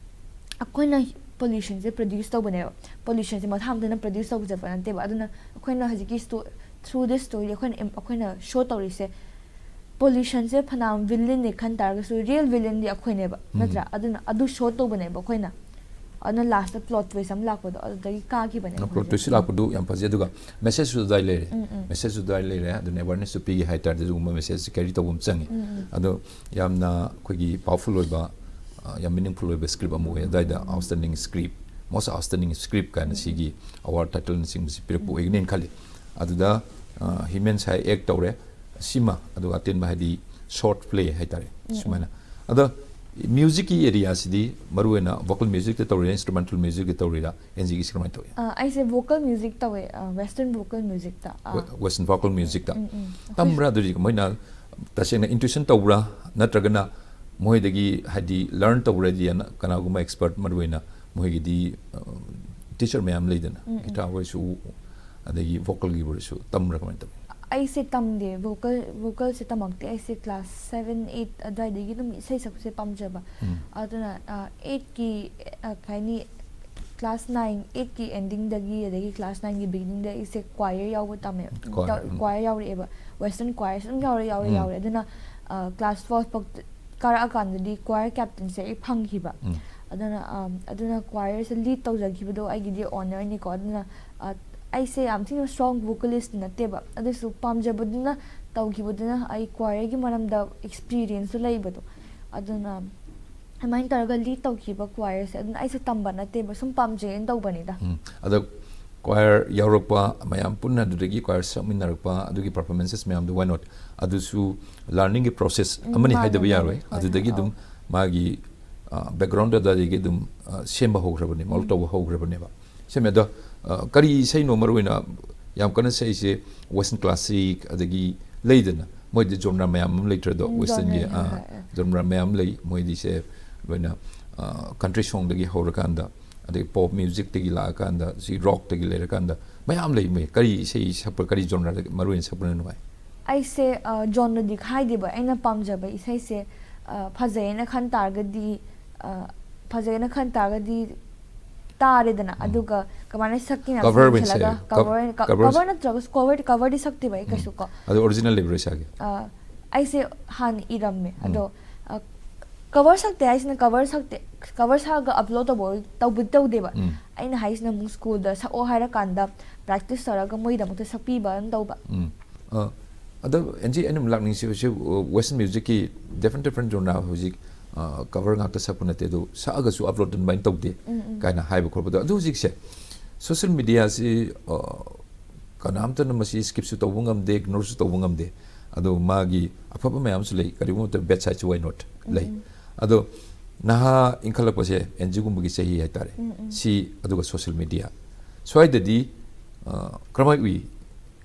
ꯑꯩꯈꯣꯏꯅ ꯄꯣꯂ꯭ꯌꯨꯁꯟꯁꯦ ꯄ꯭ꯔꯗ꯭ꯌꯨꯁ ꯇꯧꯕꯅꯦꯕ꯫ ꯄꯣꯂ꯭ꯌꯨꯁꯟꯁꯦ ꯃꯊꯥ ꯃꯊꯟꯇ ꯄ꯭ꯔꯗ꯭ꯌꯨꯁ ꯇꯧꯕ ꯆꯠꯄ ꯅꯠꯇꯦꯕ꯫ ꯑꯗꯨꯅ ꯑꯩꯈꯣꯏꯅ ꯍꯧꯖꯤꯛꯀꯤ ꯁ꯭ꯇꯣ through this story ꯑꯩꯈꯣꯏꯅ ꯑꯩꯈꯣꯏꯅ ꯁꯣ ꯇꯧꯔꯤꯁꯦ, ꯄꯣꯂ꯭ꯌꯨꯁꯟꯁꯦ ꯐꯅꯌꯥꯝ ꯚꯤꯂꯟꯅꯦ ꯈꯟ ꯇꯥꯔꯒꯁꯨ, ꯔꯤꯌꯦꯜ ꯚꯤꯂꯟꯗꯤ ꯑꯩꯈꯣꯏꯅꯦꯕ, ꯅꯠꯇ꯭ꯔꯥ? ꯑꯗꯨꯅ ꯑꯗꯨ ꯁꯣ ꯇꯧꯕꯅꯦꯕ ꯑꯩꯈꯣꯏꯅ꯫ ꯑꯗꯨꯅ ꯂꯥꯁꯇ ꯄ꯭ꯂꯣꯠ ꯇ꯭ꯋꯤꯁ ꯑꯃ ꯂꯥꯛꯄꯗꯣ, ꯑꯗꯨꯗꯒꯤ ꯀꯥꯈꯤꯕꯅꯦ ꯄ꯭ꯂꯣꯠ ꯑꯩꯈꯣꯏꯁꯦ꯫ ꯇ꯭ꯋꯤꯁ ꯂꯥꯛꯄꯗꯨ ꯌꯥꯝ ꯐꯖꯩ꯫ ꯑꯗꯨꯒ ꯃꯦꯁꯦꯖꯁꯨ ꯑꯗꯨꯋꯥꯏ ꯂꯩꯔꯦ꯫ ꯃꯦꯁꯦꯖꯁꯨ ꯑꯗꯨꯋꯥꯏ ꯂꯩꯔꯦ꯫ ꯑꯗꯨꯅ ꯑꯦꯋꯥꯔꯅꯦꯁꯁꯨ ꯄꯤꯒꯦ ꯍꯥꯏꯇꯥꯔꯗꯤ ꯑꯗꯨꯒꯨꯝꯕ ꯃꯦꯁꯦꯖꯁꯦ ꯀꯦꯔꯤ ꯇꯧꯕ ꯑꯃ ꯆꯪꯉꯤ꯫ ꯑꯗꯣ ꯌꯥꯝꯅ ꯑꯩꯈꯣꯏꯒꯤ ꯄꯥꯋꯔꯐꯨꯜ ꯑꯣꯏꯕ, ꯑ, ꯌꯥꯝ ꯃꯤꯅꯤꯡꯐꯨꯜ ꯑꯣꯏꯕ ꯁ꯭ꯀ꯭ꯔꯤꯞ ꯑꯃ ꯑꯣꯏ꯫ ꯑꯗꯨꯋꯥꯏꯗ outstanding script, most outstanding script ꯀꯥꯏꯅ ꯁꯤꯒꯤ ꯑꯦꯋꯥꯔꯗ ꯇꯥꯏꯇꯜꯅꯆꯤꯡꯕꯁꯤ ꯄꯤꯔꯛꯄ ꯑꯣꯏꯒꯅꯤꯅ ꯈꯜꯂꯤ꯫ ꯑꯗꯨꯗ ꯍ꯭ꯌꯨꯃꯦꯟꯁ ꯍꯥꯏ ꯑꯦꯛ ꯇꯧꯔꯦ, ꯁꯤꯃ, ꯑꯗꯨꯒ ꯑꯇꯦꯟꯕ ꯍꯥꯏꯗꯤ ꯁꯣꯔꯠ ꯄ꯭ꯂꯦ ꯍꯥꯏꯇꯥꯔꯦ, ꯁꯨꯃꯥꯏꯅ꯫ ꯑꯗꯣ ꯃ꯭ꯌꯨꯖꯤꯛꯀꯤ ꯑꯦꯔꯤꯌꯥꯁꯤꯗꯤ ꯃꯔꯨꯑꯣꯏꯅ ꯚꯣꯀꯦꯜ ꯃ꯭ꯌꯨꯖꯤꯛꯇ ꯇꯧꯔꯤꯔꯥ, ꯏꯟꯁꯇ꯭ꯔꯨꯃꯦꯟꯇꯦꯜ ꯃ꯭ꯌꯨꯖꯤꯛꯇ ꯇꯧꯔꯤꯔꯥ? ꯑꯦꯟꯖꯤꯒꯤꯁꯤ ꯀꯃꯥꯏꯅ ꯇꯧꯏ? ꯑ, ꯑꯩꯁꯦ ꯚꯣꯀꯦꯜ ꯃ꯭ꯌꯨꯖꯤꯛ ꯇꯧꯋꯦ, ꯋꯦꯁꯇꯔꯟ ꯚꯣꯀꯦꯜ ꯃ꯭ꯌꯨꯖꯤꯛꯇ꯫ ꯋꯦꯁꯇꯔꯟ ꯚꯣꯀꯦꯜ ꯃ꯭ꯌꯨꯖꯤꯛꯇ ꯇꯝꯕ꯭ꯔꯥ? ꯑꯗꯨꯗꯤ ꯃꯣꯏꯅ ꯇꯁꯦꯡꯅ ꯏꯟꯇ꯭ꯌꯨꯁꯟ ꯇꯧꯕ꯭ꯔꯥ, ꯅꯠꯇ꯭ꯔꯒꯅ ꯃꯣꯏꯗꯒꯤ ꯍꯥꯏꯗꯤ ꯂꯔꯟ ꯇꯧꯕ꯭ꯔꯥꯗꯤ? ꯀꯅꯥꯒꯨꯝꯕ ꯑꯦꯛꯁꯄꯔꯠ, ꯃꯔꯨꯑꯣꯏꯅ ꯃꯣꯏꯒꯤꯗꯤ ꯇꯤꯆꯔ ꯃꯌꯥꯝ ꯂꯩꯗꯅ, ꯒꯤꯇꯥꯔ ꯑꯣꯏꯔꯁꯨ ꯑꯗꯒꯤ ꯚꯣꯀꯦꯜꯒꯤ ꯑꯣꯏꯔꯁꯨ, ꯇꯝꯕ꯭ꯔꯥ ꯀꯃꯥꯏꯅ ꯇꯧꯏ? ꯑꯩꯁꯦ ꯇꯝꯗꯦ, ꯚꯣꯀꯦꯜ ꯚꯣꯀꯦꯜꯁꯦ ꯇꯝꯃꯛꯇꯦ꯫ ꯑꯩꯁꯦ ꯀ꯭ꯂꯥꯁ ꯁꯚꯦꯟ ꯑꯩꯠ ꯑꯗꯨꯋꯥꯏꯗꯒꯤ ꯑꯗꯨꯝ ꯏꯁꯩ ꯁꯛꯄꯁꯦ ꯄꯥꯝꯖꯕ꯫ ꯑꯗꯨꯅ ꯑꯩꯠꯀꯤ, ꯀꯩ ꯍꯥꯏꯅꯤ, ꯀ꯭ꯂꯥꯁ ꯅꯥꯏꯟ ꯑꯩꯠꯀꯤ ꯑꯦꯟꯗꯤꯡꯗꯒꯤ ꯑꯗꯒꯤ ꯀ꯭ꯂꯥꯁ ꯅꯥꯏꯟꯒꯤ ꯕꯤꯒꯤꯅꯤꯡꯗ ꯑꯩꯁꯦ ꯀ꯭ꯋꯥꯌꯔ ꯌꯥꯎꯕ ꯇꯝꯃꯦ꯫ ꯀ꯭ꯋꯥꯌꯔ ꯌꯥꯎꯔꯛꯑꯦꯕ, ꯋꯦꯁꯇꯔꯟ ꯀ꯭ꯋꯥꯌꯔꯁꯦ ꯑꯗꯨꯝ ꯌꯥꯎꯔꯦ ꯌꯥꯎꯔꯦ ꯌꯥꯎꯔꯦ꯫ ꯑꯗꯨꯅ ꯀ꯭ꯂꯥꯁ ꯇꯨꯋꯦꯜꯐ ꯐꯥꯎ ꯀꯥꯔꯛꯑꯀꯥꯟꯗꯗꯤ ꯀ꯭ꯋꯥꯌꯔ ꯀꯦꯞꯇꯦꯟꯁꯦ ꯑꯩ ꯐꯪꯈꯤꯕ꯫ ꯑꯗꯨꯅ ꯑꯗꯨꯅ ꯀ꯭ꯋꯥꯌꯔꯁꯦ ꯂꯤꯗ ꯇꯧꯖꯈꯤꯕꯗꯣ ꯑꯩꯒꯤꯗꯤ ꯑꯣꯅꯔꯅꯤꯀꯣ꯫ ꯑꯗꯨꯅ ꯑꯩꯁꯦ ꯌꯥꯝ ꯊꯤꯅ ꯁ꯭ꯇꯔꯣꯡ ꯚꯣꯀꯦꯂꯤꯁꯇꯤ ꯅꯠꯇꯦꯕ, ꯑꯗꯨꯁꯨ ꯄꯥꯝꯖꯕꯗꯨꯅ ꯇꯧꯈꯤꯕꯗꯨꯅ ꯑꯩ ꯀ꯭ꯋꯥꯌꯔꯒꯤ ꯃꯔꯝꯗ ꯑꯦꯛꯁꯄꯤꯔꯤꯌꯦꯟꯁꯁꯨ ꯂꯩꯕꯗꯣ꯫ ꯑꯗꯨꯅ ꯑꯗꯨꯃꯥꯏꯅ ꯇꯧꯔꯒ ꯂꯤꯗ ꯇꯧꯈꯤꯕ ꯀ꯭ꯋꯥꯌꯔꯁꯦ꯫ ꯑꯗꯨꯅ ꯑꯩꯁꯦ ꯇꯝꯕ ꯅꯠꯇꯦꯕ, ꯁꯨꯝ ꯄꯥꯝꯖꯩꯅ ꯇꯧꯕꯅꯤꯗ꯫ ꯑꯗꯣ ꯀ꯭ꯋꯥꯌꯔ ꯌꯥꯎꯔꯛꯄ, ꯃꯌꯥꯝ ꯄꯨꯟꯅ ꯑꯗꯨꯗꯒꯤ ꯀ꯭ꯋꯥꯌꯔ ꯁꯛꯃꯤꯟꯅꯔꯛꯄ, ꯑꯗꯨꯒꯤ ꯄꯔꯐꯣꯔꯃꯦꯟꯁꯦꯁ ꯃꯌꯥꯝꯗꯣ, why not? ꯑꯗꯨꯁꯨ ꯂꯔꯅꯤꯡꯒꯤ ꯄ꯭ꯔꯣꯁꯦꯁ ꯑꯃꯅꯤ ꯍꯥꯏꯗꯕ ꯌꯥꯔꯣꯏ꯫ ꯑꯗꯨꯗꯒꯤ ꯑꯗꯨꯝ ꯃꯥꯒꯤ ꯕꯦꯛꯒ꯭ꯔꯥꯎꯟꯗ ꯑꯗꯨꯋꯥꯏꯗꯒꯤ ꯑꯗꯨꯝ ꯁꯦꯝꯕ ꯍꯧꯈ꯭ꯔꯕꯅꯦ, ꯃꯣꯜ ꯇꯧꯕ ꯍꯧꯈ꯭ꯔꯕꯅꯦꯕ꯫ ꯁꯦꯝꯃꯦ꯫ ꯑꯗꯣ ꯀꯔꯤ ꯏꯁꯩꯅꯣ ꯃꯔꯨꯑꯣꯏꯅ ꯌꯥꯝ ꯀꯟꯅ ꯁꯛꯏꯁꯦ? ꯋꯦꯁꯇꯔꯟ ꯀ꯭ꯂꯥꯁꯤꯛ, ꯑꯗꯒꯤ ꯂꯩꯗꯅ, ꯃꯣꯏꯗꯤ ꯖꯣꯟꯔꯥ ꯃꯌꯥꯝ ꯑꯃ ꯂꯩꯇ꯭ꯔꯗꯣ? ꯋꯦꯁꯇꯔꯟꯒꯤ ꯖꯣꯟꯔꯥ ꯃꯌꯥꯝ ꯂꯩ꯫ ꯃꯣꯏꯗꯤꯁꯦ ꯂꯣꯏꯅ ꯀꯟꯇ꯭ꯔꯤ ꯁꯣꯡꯗꯒꯤ ꯍꯧꯔꯀꯥꯟꯗ, ꯑꯗꯒꯤ ꯄꯣꯞ ꯃ꯭ꯌꯨꯖꯤꯛꯇꯒꯤ ꯂꯥꯛꯑꯀꯥꯟꯗ, ꯁꯤ ꯔꯣꯛꯇꯒꯤ ꯂꯩꯔꯀꯥꯟꯗ ꯃꯌꯥꯝ ꯂꯩ꯫ ꯃꯣꯏ ꯀꯔꯤ ꯏꯁꯩ ꯁꯛꯄ, ꯀꯔꯤ ꯖꯣꯟꯔꯥꯗ ꯃꯔꯨꯑꯣꯏꯅ ꯁꯛꯄꯅ ꯅꯨꯡꯉꯥꯏ? ꯑꯩꯁꯦ ꯖꯣꯟꯔꯗꯤ ꯈꯥꯏꯗꯦꯕ, ꯑꯩꯅ ꯄꯥꯝꯖꯕ ꯏꯁꯩꯁꯦ ꯐꯖꯩꯅ ꯈꯟ ꯇꯥꯔꯒꯗꯤ, ꯐꯖꯩꯅ ꯈꯟ ꯇꯥꯔꯒꯗꯤ ꯇꯥꯔꯦꯗꯅ, ꯑꯗꯨꯒ ꯀꯃꯥꯏꯅ ꯁꯛꯀꯦꯅ ꯁꯨꯝ ꯌꯦꯡꯁꯤꯜꯂꯒ, ꯀꯚꯔ ꯅꯠꯇ꯭ꯔꯒꯁꯨ ꯀꯚꯔ, ꯀꯚꯔꯗꯤ ꯁꯛꯇꯦꯕ ꯑꯩ ꯀꯩꯁꯨ ꯀꯣ꯫ ꯑꯗꯣ ꯑꯣꯔꯤꯖꯤꯅꯦꯜ ꯂꯩꯕ꯭ꯔꯣ ꯏꯁꯥꯒꯤ? ꯑꯩꯁꯦ ꯍꯥꯟꯅ ꯏꯔꯝꯃꯦ, ꯑꯗꯣ ꯀꯚꯔ ꯁꯛꯇꯦ ꯍꯥꯏꯁꯤꯅ ꯀꯚꯔ ꯁꯛꯇꯦ, ꯀꯚꯔ ꯁꯛꯑꯒ ꯑꯞꯂꯣꯗ ꯇꯧꯕ ꯇꯧꯕꯗꯤ ꯇꯧꯗꯦꯕ꯫ ꯑꯩꯅ ꯍꯥꯏꯁꯤꯅ ꯑꯃꯨꯛ ꯁ꯭ꯀꯨꯜꯗ ꯁꯛꯑꯣ ꯍꯥꯏꯔꯀꯥꯟꯗ ꯄ꯭ꯔꯦꯛꯇꯤꯁ ꯇꯧꯔꯒ ꯃꯣꯏꯗꯃꯛꯇ ꯁꯛꯄꯤꯕ ꯑꯗꯨꯝ ꯇꯧꯕ꯫ ꯑꯗꯣ ꯑꯦꯟꯖꯤ, ꯑꯩꯅ ꯑꯃꯨꯛ ꯂꯥꯛꯅꯤꯡꯁꯤ ꯍꯧꯖꯤꯛ ꯋꯦꯁꯇꯔꯟ ꯃ꯭ꯌꯨꯖꯤꯛꯀꯤ ꯗꯤꯐ꯭ꯔꯦꯟ ꯗꯤꯐ꯭ꯔꯦꯟ ꯖꯣꯟꯔꯥ ꯍꯧꯖꯤꯛ ꯀꯚꯔ ꯉꯥꯛꯇ ꯁꯛꯄ ꯅꯠꯇꯦ, ꯑꯗꯨ ꯁꯛꯑꯒꯁꯨ ꯑꯞꯂꯣꯗ ꯑꯗꯨꯃꯥꯏꯅ ꯇꯧꯗꯦ ꯀꯥꯏꯅ ꯍꯥꯏꯕ ꯈꯣꯠꯄꯗꯣ꯫ ꯑꯗꯨ ꯍꯧꯖꯤꯛꯁꯦ ꯁꯣꯁꯤꯌꯦꯜ ꯃꯦꯗꯤꯌꯥꯁꯤ ꯀꯅꯥꯝꯇꯅ ꯃꯁꯤ ꯁ꯭ꯀꯤꯞꯁꯨ ꯇꯧꯕ ꯉꯝꯗꯦ, ꯏꯒꯅꯣꯔꯁꯨ ꯇꯧꯕ ꯉꯝꯗꯦ꯫ ꯑꯗꯣ ꯃꯥꯒꯤ ꯑꯐꯕ ꯃꯌꯥꯝꯁꯨ ꯂꯩ, ꯀꯔꯤꯒꯨꯝꯕ ꯃꯇꯝꯗ bad side ꯁꯨ why not ꯂꯩ꯫ ꯑꯗꯣ ꯅꯍꯥ ꯏꯟꯈꯠꯂꯛꯄꯁꯦ ꯑꯦꯟ ꯖꯤꯒꯨꯝꯕꯒꯤ ꯆꯍꯤ ꯍꯥꯏꯇꯥꯔꯦ, ꯁꯤ ꯑꯗꯨꯒ ꯁꯣꯁꯤꯌꯦꯜ ꯃꯦꯗꯤꯌꯥ ꯁ꯭ꯋꯥꯏꯗꯗꯤ, ꯑ, ꯀꯔꯝꯍꯥꯏꯅ ꯎꯏ?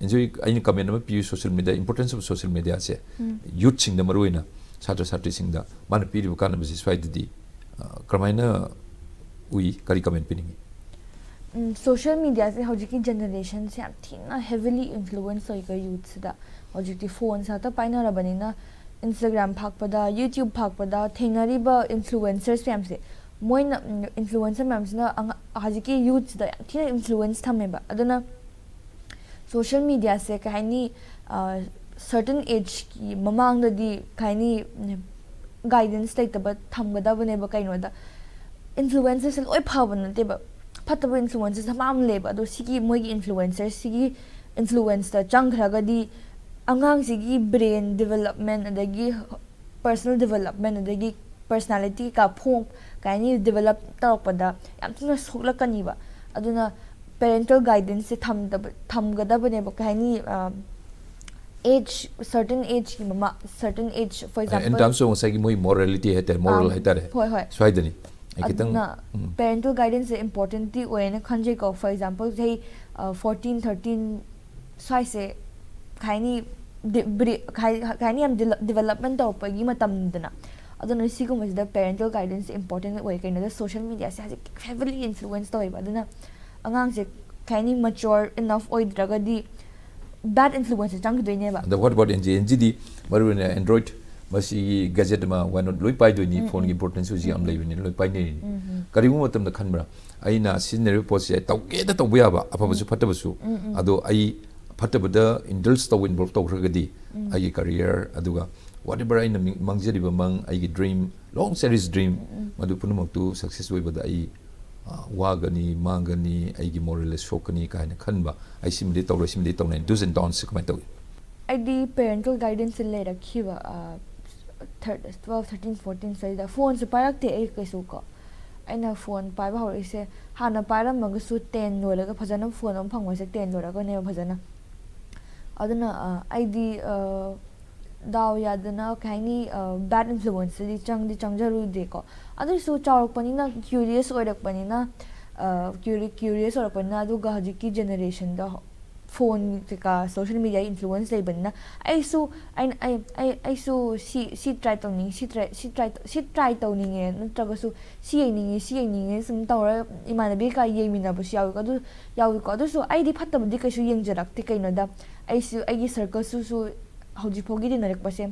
ꯑꯦꯟ ꯖꯤ ꯑꯩꯅ ꯀꯃꯦꯟ ꯑꯃ ꯄꯤꯌꯨ, social media, importance of social media ꯁꯦ ꯌꯨꯠꯁꯤꯡꯗ, ꯃꯔꯨꯑꯣꯏꯅ ꯁꯥꯇ꯭ꯔ ꯁꯥꯇ꯭ꯔꯤꯁꯤꯡꯗ ꯃꯥꯅ ꯄꯤꯔꯤꯕ ꯀꯥꯟꯅꯕꯁꯤ ꯁ꯭ꯋꯥꯏꯗꯗꯤ, ꯑ, ꯀꯔꯝꯍꯥꯏꯅ ꯎꯏ? ꯀꯔꯤ ꯀꯃꯦꯟ ꯄꯤꯅꯤꯡꯉꯤ? ꯁꯣꯁꯤꯌꯦꯜ ꯃꯦꯗꯤꯌꯥꯁꯦ ꯍꯧꯖꯤꯛꯀꯤ ꯖꯦꯅꯦꯔꯦꯁꯟꯁꯦ ꯌꯥꯝ ꯊꯤꯅ heavily influence ꯑꯣꯏꯀꯣ ꯌꯨꯠꯁꯤꯗ꯫ ꯍꯧꯖꯤꯛꯇꯤ ꯐꯣꯟꯁꯦ ꯈꯛꯇ ꯄꯥꯏꯅꯔꯕꯅꯤꯅ, ꯏꯟꯁꯇꯥꯒ꯭ꯔꯥꯝ ꯐꯥꯛꯄꯗ, ꯌꯨꯇ꯭ꯌꯨꯕ ꯐꯥꯛꯄꯗ ꯊꯦꯡꯅꯔꯤꯕ ꯏꯟꯐ꯭ꯂꯨꯑꯦꯟꯁꯔꯁ ꯃꯌꯥꯝꯁꯦ, ꯃꯣꯏꯅ, ꯏꯟꯐ꯭ꯂꯨꯑꯦꯟꯁꯔ ꯃꯌꯥꯝꯁꯤꯅ ꯑꯉꯥ-, ꯍꯧꯖꯤꯛꯀꯤ ꯌꯨꯠꯁꯤꯗ ꯌꯥꯝ ꯊꯤꯅ ꯏꯟꯐ꯭ꯂꯨꯑꯦꯟꯁ ꯊꯝꯃꯦꯕ꯫ ꯑꯗꯨꯅ ꯁꯣꯁꯤꯌꯦꯜ ꯃꯦꯗꯤꯌꯥꯁꯦ ꯀꯩ ꯍꯥꯏꯅꯤ, ꯁꯔꯇꯟ ꯑꯦꯖꯀꯤ ꯃꯃꯥꯡꯗꯗꯤ ꯀꯩ ꯍꯥꯏꯅꯤ, ꯒꯥꯏꯗꯦꯟꯁ ꯂꯩꯇꯕ ꯊꯝꯒꯗꯕꯅꯦꯕ꯫ ꯀꯩꯅꯣꯗ, ꯏꯟꯐ꯭ꯂꯨꯑꯦꯟꯁꯔꯁꯦ ꯂꯣꯏ ꯐꯕ ꯅꯠꯇꯦꯕ, ꯐꯠꯇꯕ ꯏꯟꯐ꯭ꯂꯨꯑꯦꯟꯁꯔꯁ ꯃꯌꯥꯝ ꯂꯩꯌꯦꯕ꯫ ꯑꯗꯣ ꯁꯤꯒꯤ ꯃꯣꯏꯒꯤ ꯏꯟꯐ꯭ꯂꯨꯑꯦꯟꯁꯔ, ꯁꯤꯒꯤ ꯏꯟꯐ꯭ꯂꯨꯑꯦꯟꯁꯇ ꯆꯪꯈ꯭ꯔꯒꯗꯤ ꯑꯉꯥꯡꯁꯤꯒꯤ ꯕ꯭ꯔꯦꯟ ꯗꯤꯕꯂꯞꯃꯦꯟ, ꯑꯗꯒꯤ ꯄꯔꯁꯣꯅꯦꯜ ꯗꯤꯕꯂꯞꯃꯦꯟ, ꯑꯗꯒꯤ ꯄꯔꯁꯅꯥꯂꯤꯇꯤ ꯀꯩꯀꯥ ꯐꯣꯡ-, ꯀꯩ ꯍꯥꯏꯅꯤ, ꯗꯤꯕꯂꯞ ꯇꯧꯔꯛꯄꯗ ꯌꯥꯝ ꯊꯤꯅ ꯁꯣꯛꯂꯛꯀꯅꯤꯕ꯫ ꯑꯗꯨꯅ ꯄꯦꯔꯦꯟꯇꯦꯜ ꯒꯥꯏꯗꯦꯟꯁꯁꯦ ꯊꯝꯗꯕ, ꯊꯝꯒꯗꯕꯅꯦꯕ꯫ ꯀꯩ ꯍꯥꯏꯅꯤ, ꯑꯦꯖ, ꯁꯔꯇꯟ ꯑꯦꯖꯀꯤ ꯃꯃꯥ, ꯁꯔꯇꯟ age, for In example, terms of ꯉꯁꯥꯏꯒꯤ ꯃꯣꯏ ꯃꯣꯔꯦꯂꯤꯇꯤ ꯍꯥꯏꯇꯥꯔꯦ, ꯃꯣꯔꯦꯜ ꯑꯥ, ꯍꯥꯏꯇꯥꯔꯦ, ꯍꯣꯏ, ꯍꯣꯏ꯫ ꯁ꯭ꯋꯥꯏꯗꯅꯤ꯫ ꯑꯩ ꯈꯤꯇꯪ, ꯑꯗꯨꯅ ꯎꯝ꯫ ꯄꯦꯔꯦꯟꯇꯦꯜ ꯒꯥꯏꯗꯦꯟꯁꯁꯦ ꯏꯝꯄꯣꯔꯇꯦꯟꯇꯤ ꯑꯣꯏꯌꯦꯅ ꯈꯟꯖꯩꯀꯣ꯫ For example, ꯆꯍꯤ, ꯑ, ꯐꯣꯔꯇꯤꯟ, ꯊꯥꯔꯇꯤꯟ ꯁ꯭ꯋꯥꯏꯁꯦ, ꯀꯩ ꯍꯥꯏꯅꯤ, ꯗꯤ-, ꯕ꯭ꯔꯤ-, ꯀꯩ ꯍꯥꯏ-, ꯀꯩ ꯍꯥꯏꯅꯤ, ꯌꯥꯝ ꯗꯤꯂ-, ꯗꯤꯕꯂꯞꯃꯦꯟ ꯇꯧꯔꯛꯄꯒꯤ ꯃꯇꯝꯅꯤꯗꯅ꯫ ꯑꯗꯨꯅ ꯁꯤꯒꯨꯝꯕꯁꯤꯗ ꯄꯦꯔꯦꯟꯇꯦꯜ ꯒꯥꯏꯗꯦꯟꯁꯁꯦ ꯏꯝꯄꯣꯔꯇꯦꯟ ꯑꯣꯏ꯫ ꯀꯩꯅꯣꯗ, ꯁꯣꯁꯤꯌꯦꯜ ꯃꯦꯗꯤꯌꯥꯁꯦ ꯍꯧꯖꯤꯛ ꯍꯦꯚꯤꯂꯤ ꯏꯟꯐ꯭ꯂꯨꯑꯦꯟꯁ ꯇꯧꯋꯦꯕ꯫ ꯑꯗꯨꯅ ꯑꯉꯥꯡꯁꯦ, ꯀꯩ ꯍꯥꯏꯅꯤ, ꯃꯦꯆꯣꯔ ꯏꯅꯐ ꯑꯣꯏꯗ꯭ꯔꯒꯗꯤ ꯕꯦꯗ ꯏꯟꯐ꯭ꯂꯨꯑꯦꯟꯁꯁꯦ ꯆꯪꯈꯤꯗꯣꯏꯅꯦꯕ꯫ ꯑꯗ what about N G? N ꯖꯤꯗꯤ ꯃꯔꯨꯑꯣꯏꯅ ꯑꯦꯟꯗ꯭ꯔꯣꯏꯗ, ꯃꯁꯤꯒꯤ ꯒꯦꯖꯦꯠ ꯑꯃ, why not, ꯂꯣꯏ ꯄꯥꯏꯗꯣꯏꯅꯤ꯫ ꯐꯣꯟꯒꯤ ꯏꯝꯄꯣꯔꯇꯦꯟꯁ ꯍꯧꯖꯤꯛ ꯌꯥꯝ ꯂꯩꯕꯅꯤꯅ ꯂꯣꯏ ꯄꯥꯏꯅꯔꯤꯅꯤ꯫ ꯀꯔꯤꯒꯨꯝꯕ ꯃꯇꯝꯗ ꯈꯟꯕ꯭ꯔꯥ, ꯑꯩꯅ ꯁꯤꯖꯤꯟꯅꯔꯤꯕ ꯄꯣꯠꯁꯦ ꯇꯧꯒꯦꯗ ꯇꯧꯕ ꯌꯥꯕ, ꯑꯐꯕꯁꯨ ꯐꯠꯇꯕꯁꯨ, ꯑꯗꯣ ꯑꯩ ꯐꯠꯇꯕꯗ ꯏꯟꯗꯜꯖ ꯇꯧꯕ, ꯏꯟꯚꯣꯜꯕ ꯇꯧꯈ꯭ꯔꯒꯗꯤ ꯑꯩꯒꯤ ꯀꯔꯤꯌꯔ, ꯑꯗꯨꯒ whatever ꯑꯩꯅ ꯃꯤ-, ꯃꯪꯖꯔꯤꯕ ꯃꯪ, ꯑꯩꯒꯤ ꯗ꯭ꯔꯤꯝ, ꯂꯣꯡ ꯆꯦꯔꯤꯁ ꯗ꯭ꯔꯤꯝ, ꯃꯗꯨ ꯄꯨꯝꯅꯃꯛꯇꯨ ꯁꯛꯁꯦꯁ ꯑꯣꯏꯕꯗ ꯑꯩ, ꯑ, ꯋꯥꯒꯅꯤ, ꯃꯥꯡꯒꯅꯤ, ꯑꯩꯒꯤ ꯃꯣꯔꯦꯜ ꯁꯣꯛꯀꯅꯤ ꯀꯥꯏꯅ ꯈꯟꯕ, ꯑꯩ ꯁꯤꯃꯗꯤ ꯇꯧꯔꯣꯏ, ꯁꯤꯃꯗꯤ ꯇꯧꯅꯤ, do's and don'ts ꯁꯦ ꯀꯃꯥꯏꯅ ꯇꯧꯏ? ꯑꯩꯗꯤ ꯄꯦꯔꯦꯟꯇꯦꯜ ꯒꯥꯏꯗꯦꯟꯁꯁꯦ ꯂꯩꯔꯛꯈꯤꯕ, ꯑ, ꯊꯔ-, ꯇꯨꯋꯦꯜꯐ, ꯊꯥꯔꯇꯤꯟ, ꯐꯣꯔꯇꯤꯟ ꯁ꯭ꯋꯥꯏꯗ꯫ ꯐꯣꯟꯁꯨ ꯄꯥꯏꯔꯛꯇꯦ ꯑꯩ ꯀꯩꯁꯨ ꯀꯣ꯫ ꯑꯩꯅ ꯐꯣꯟ ꯄꯥꯏꯕ ꯍꯧꯔꯛꯏꯁꯦ, ꯍꯥꯟꯅ ꯄꯥꯏꯔꯝꯃꯒꯁꯨ ꯇꯦꯟ ꯂꯣꯏꯔꯒ ꯐꯖꯅ ꯐꯣꯟ ꯑꯃ ꯐꯪꯕꯁꯦ ꯇꯦꯟ ꯂꯣꯏꯔꯒꯅꯦꯕ ꯐꯖꯅ꯫ ꯑꯗꯨꯅ ꯑ, ꯑꯩꯗꯤ ꯑ, ꯗꯥꯎ ꯌꯥꯗꯅ ꯀꯩ ꯍꯥꯏꯅꯤ, ꯕꯦꯠ ꯏꯟꯐ꯭ꯂꯨꯋꯦꯟꯁꯇꯗꯤ ꯆꯪꯗꯤ ꯆꯪꯖꯔꯨꯗꯦꯀꯣ꯫ ꯑꯗꯨꯏꯁꯨ ꯆꯥꯎꯔꯛꯄꯅꯤꯅ, ꯀ꯭ꯌꯨꯔꯤꯌꯁ ꯑꯣꯏꯔꯛꯄꯅꯤꯅ, ꯀ꯭ꯌꯨꯔꯤꯌꯁ ꯑꯣꯏꯔꯛꯄꯅꯤꯅ, ꯑꯗꯨꯒ ꯍꯧꯖꯤꯛꯀꯤ ꯖꯦꯅꯦꯔꯦꯁꯟꯗ ꯐꯣꯟ ꯀꯩꯀꯥ, ꯁꯣꯁꯤꯌꯦꯜ ꯃꯦꯗꯤꯌꯥ ꯏꯟꯐ꯭ꯂꯨꯋꯦꯟꯁ ꯂꯩꯕꯅꯤꯅ, ꯑꯩꯁꯨ ꯑꯩꯅ ꯑꯩ ꯑꯩ ꯑꯩꯁꯨ ꯁꯤ ꯁꯤ ꯇ꯭ꯔꯥꯏ ꯇꯧꯅꯤꯡꯉꯤ, ꯁꯤ ꯇ꯭ꯔꯥꯏ ꯁꯤ ꯇ꯭ꯔꯥꯏ ꯁꯤ ꯇ꯭ꯔꯥꯏ ꯇꯧꯅꯤꯡꯉꯦ, ꯅꯠꯇ꯭ꯔꯒꯁꯨ ꯁꯤ ꯌꯦꯡꯅꯤꯡꯉꯤ, ꯁꯤ ꯌꯦꯡꯅꯤꯡꯉꯦ ꯁꯨꯝ ꯇꯧꯔꯒ ꯏꯃꯥꯟꯅꯕꯤ ꯀꯩꯀꯥ ꯌꯦꯡꯃꯤꯟꯅꯕꯁꯨ ꯌꯥꯎꯏꯀꯣ꯫ ꯑꯗꯨ ꯌꯥꯎꯏꯀꯣ꯫ ꯑꯗꯨꯁꯨ ꯑꯩꯗꯤ ꯐꯠꯇꯕꯗꯤ ꯀꯩꯁꯨ ꯌꯦꯡꯖꯔꯛꯇꯦ꯫ ꯀꯩꯅꯣꯗ ꯑꯩꯁꯨ ꯑꯩꯒꯤ ꯁꯔꯀꯜꯁꯨꯁꯨ ꯍꯧꯖꯤꯛ ꯐꯥꯎꯒꯤ ꯇꯤꯟꯅꯔꯛꯄꯁꯦ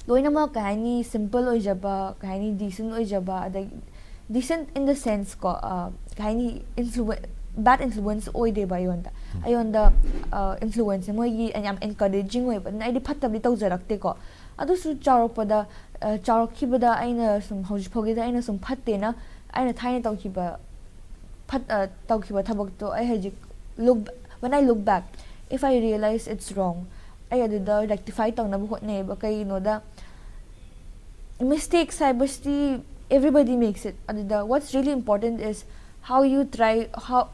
ꯂꯣꯏꯅꯃꯛ ꯀꯩ ꯍꯥꯏꯅꯤ, ꯁꯤꯝꯄꯜ ꯑꯣꯏꯖꯕ, ꯀꯩ ꯍꯥꯏꯅꯤ, ꯗꯤꯁꯦꯟ ꯑꯣꯏꯖꯕ, ꯑꯗꯒꯤ ꯗꯤꯁꯦꯟ ꯏꯟ ꯗ ꯁꯦꯟꯁ ꯀꯣ, ꯀꯩ ꯍꯥꯏꯅꯤ, ꯏꯟꯐ꯭ꯂꯨꯋꯦꯟ ꯕꯦꯠ ꯏꯟꯐ꯭ꯂꯨꯋꯦꯟꯁ ꯑꯣꯏꯗꯦꯕ ꯑꯩꯉꯣꯟꯗ꯫ ꯑꯩꯉꯣꯟꯗ ꯏꯟꯐ꯭ꯂꯨꯋꯦꯟꯁꯁꯦ ꯃꯣꯏꯒꯤ ꯌꯥꯝ ꯑꯦꯟꯀꯔꯦꯖꯤꯡ ꯑꯣꯏꯕ, ꯑꯗꯨꯅ ꯑꯩꯗꯤ ꯐꯠꯇꯕꯗꯤ ꯇꯧꯖꯔꯛꯇꯦꯀꯣ꯫ ꯑꯗꯨꯁꯨ ꯆꯥꯎꯔꯛꯄꯗ, ꯑ, ꯆꯥꯎꯔꯛꯈꯤꯕꯗ ꯑꯩꯅ ꯁꯨꯝ, ꯍꯧꯖꯤꯛ ꯐꯥꯎꯒꯤꯗ ꯑꯩꯅ ꯁꯨꯝ ꯐꯠꯇꯦꯅ ꯑꯩꯅ ꯊꯥꯏꯅ ꯇꯧꯈꯤꯕ ꯐꯠ ꯑ, ꯇꯧꯈꯤꯕ ꯊꯕꯛꯇꯣ ꯑꯩ ꯍꯧꯖꯤꯛ look when I look back, if I realize it's wrong, ꯑꯩ ꯑꯗꯨꯗ ꯔꯦꯛꯇꯤꯐꯥꯏ ꯇꯧꯅꯕ ꯍꯣꯠꯅꯩꯌꯦꯕ꯫ ꯀꯩꯒꯤꯅꯣꯗ, ꯃꯤꯁꯇꯦꯛꯁ ꯍꯥꯏꯕꯁꯤꯗꯤ everybody makes it. ꯑꯗꯨꯗ what's really important is how you try, how,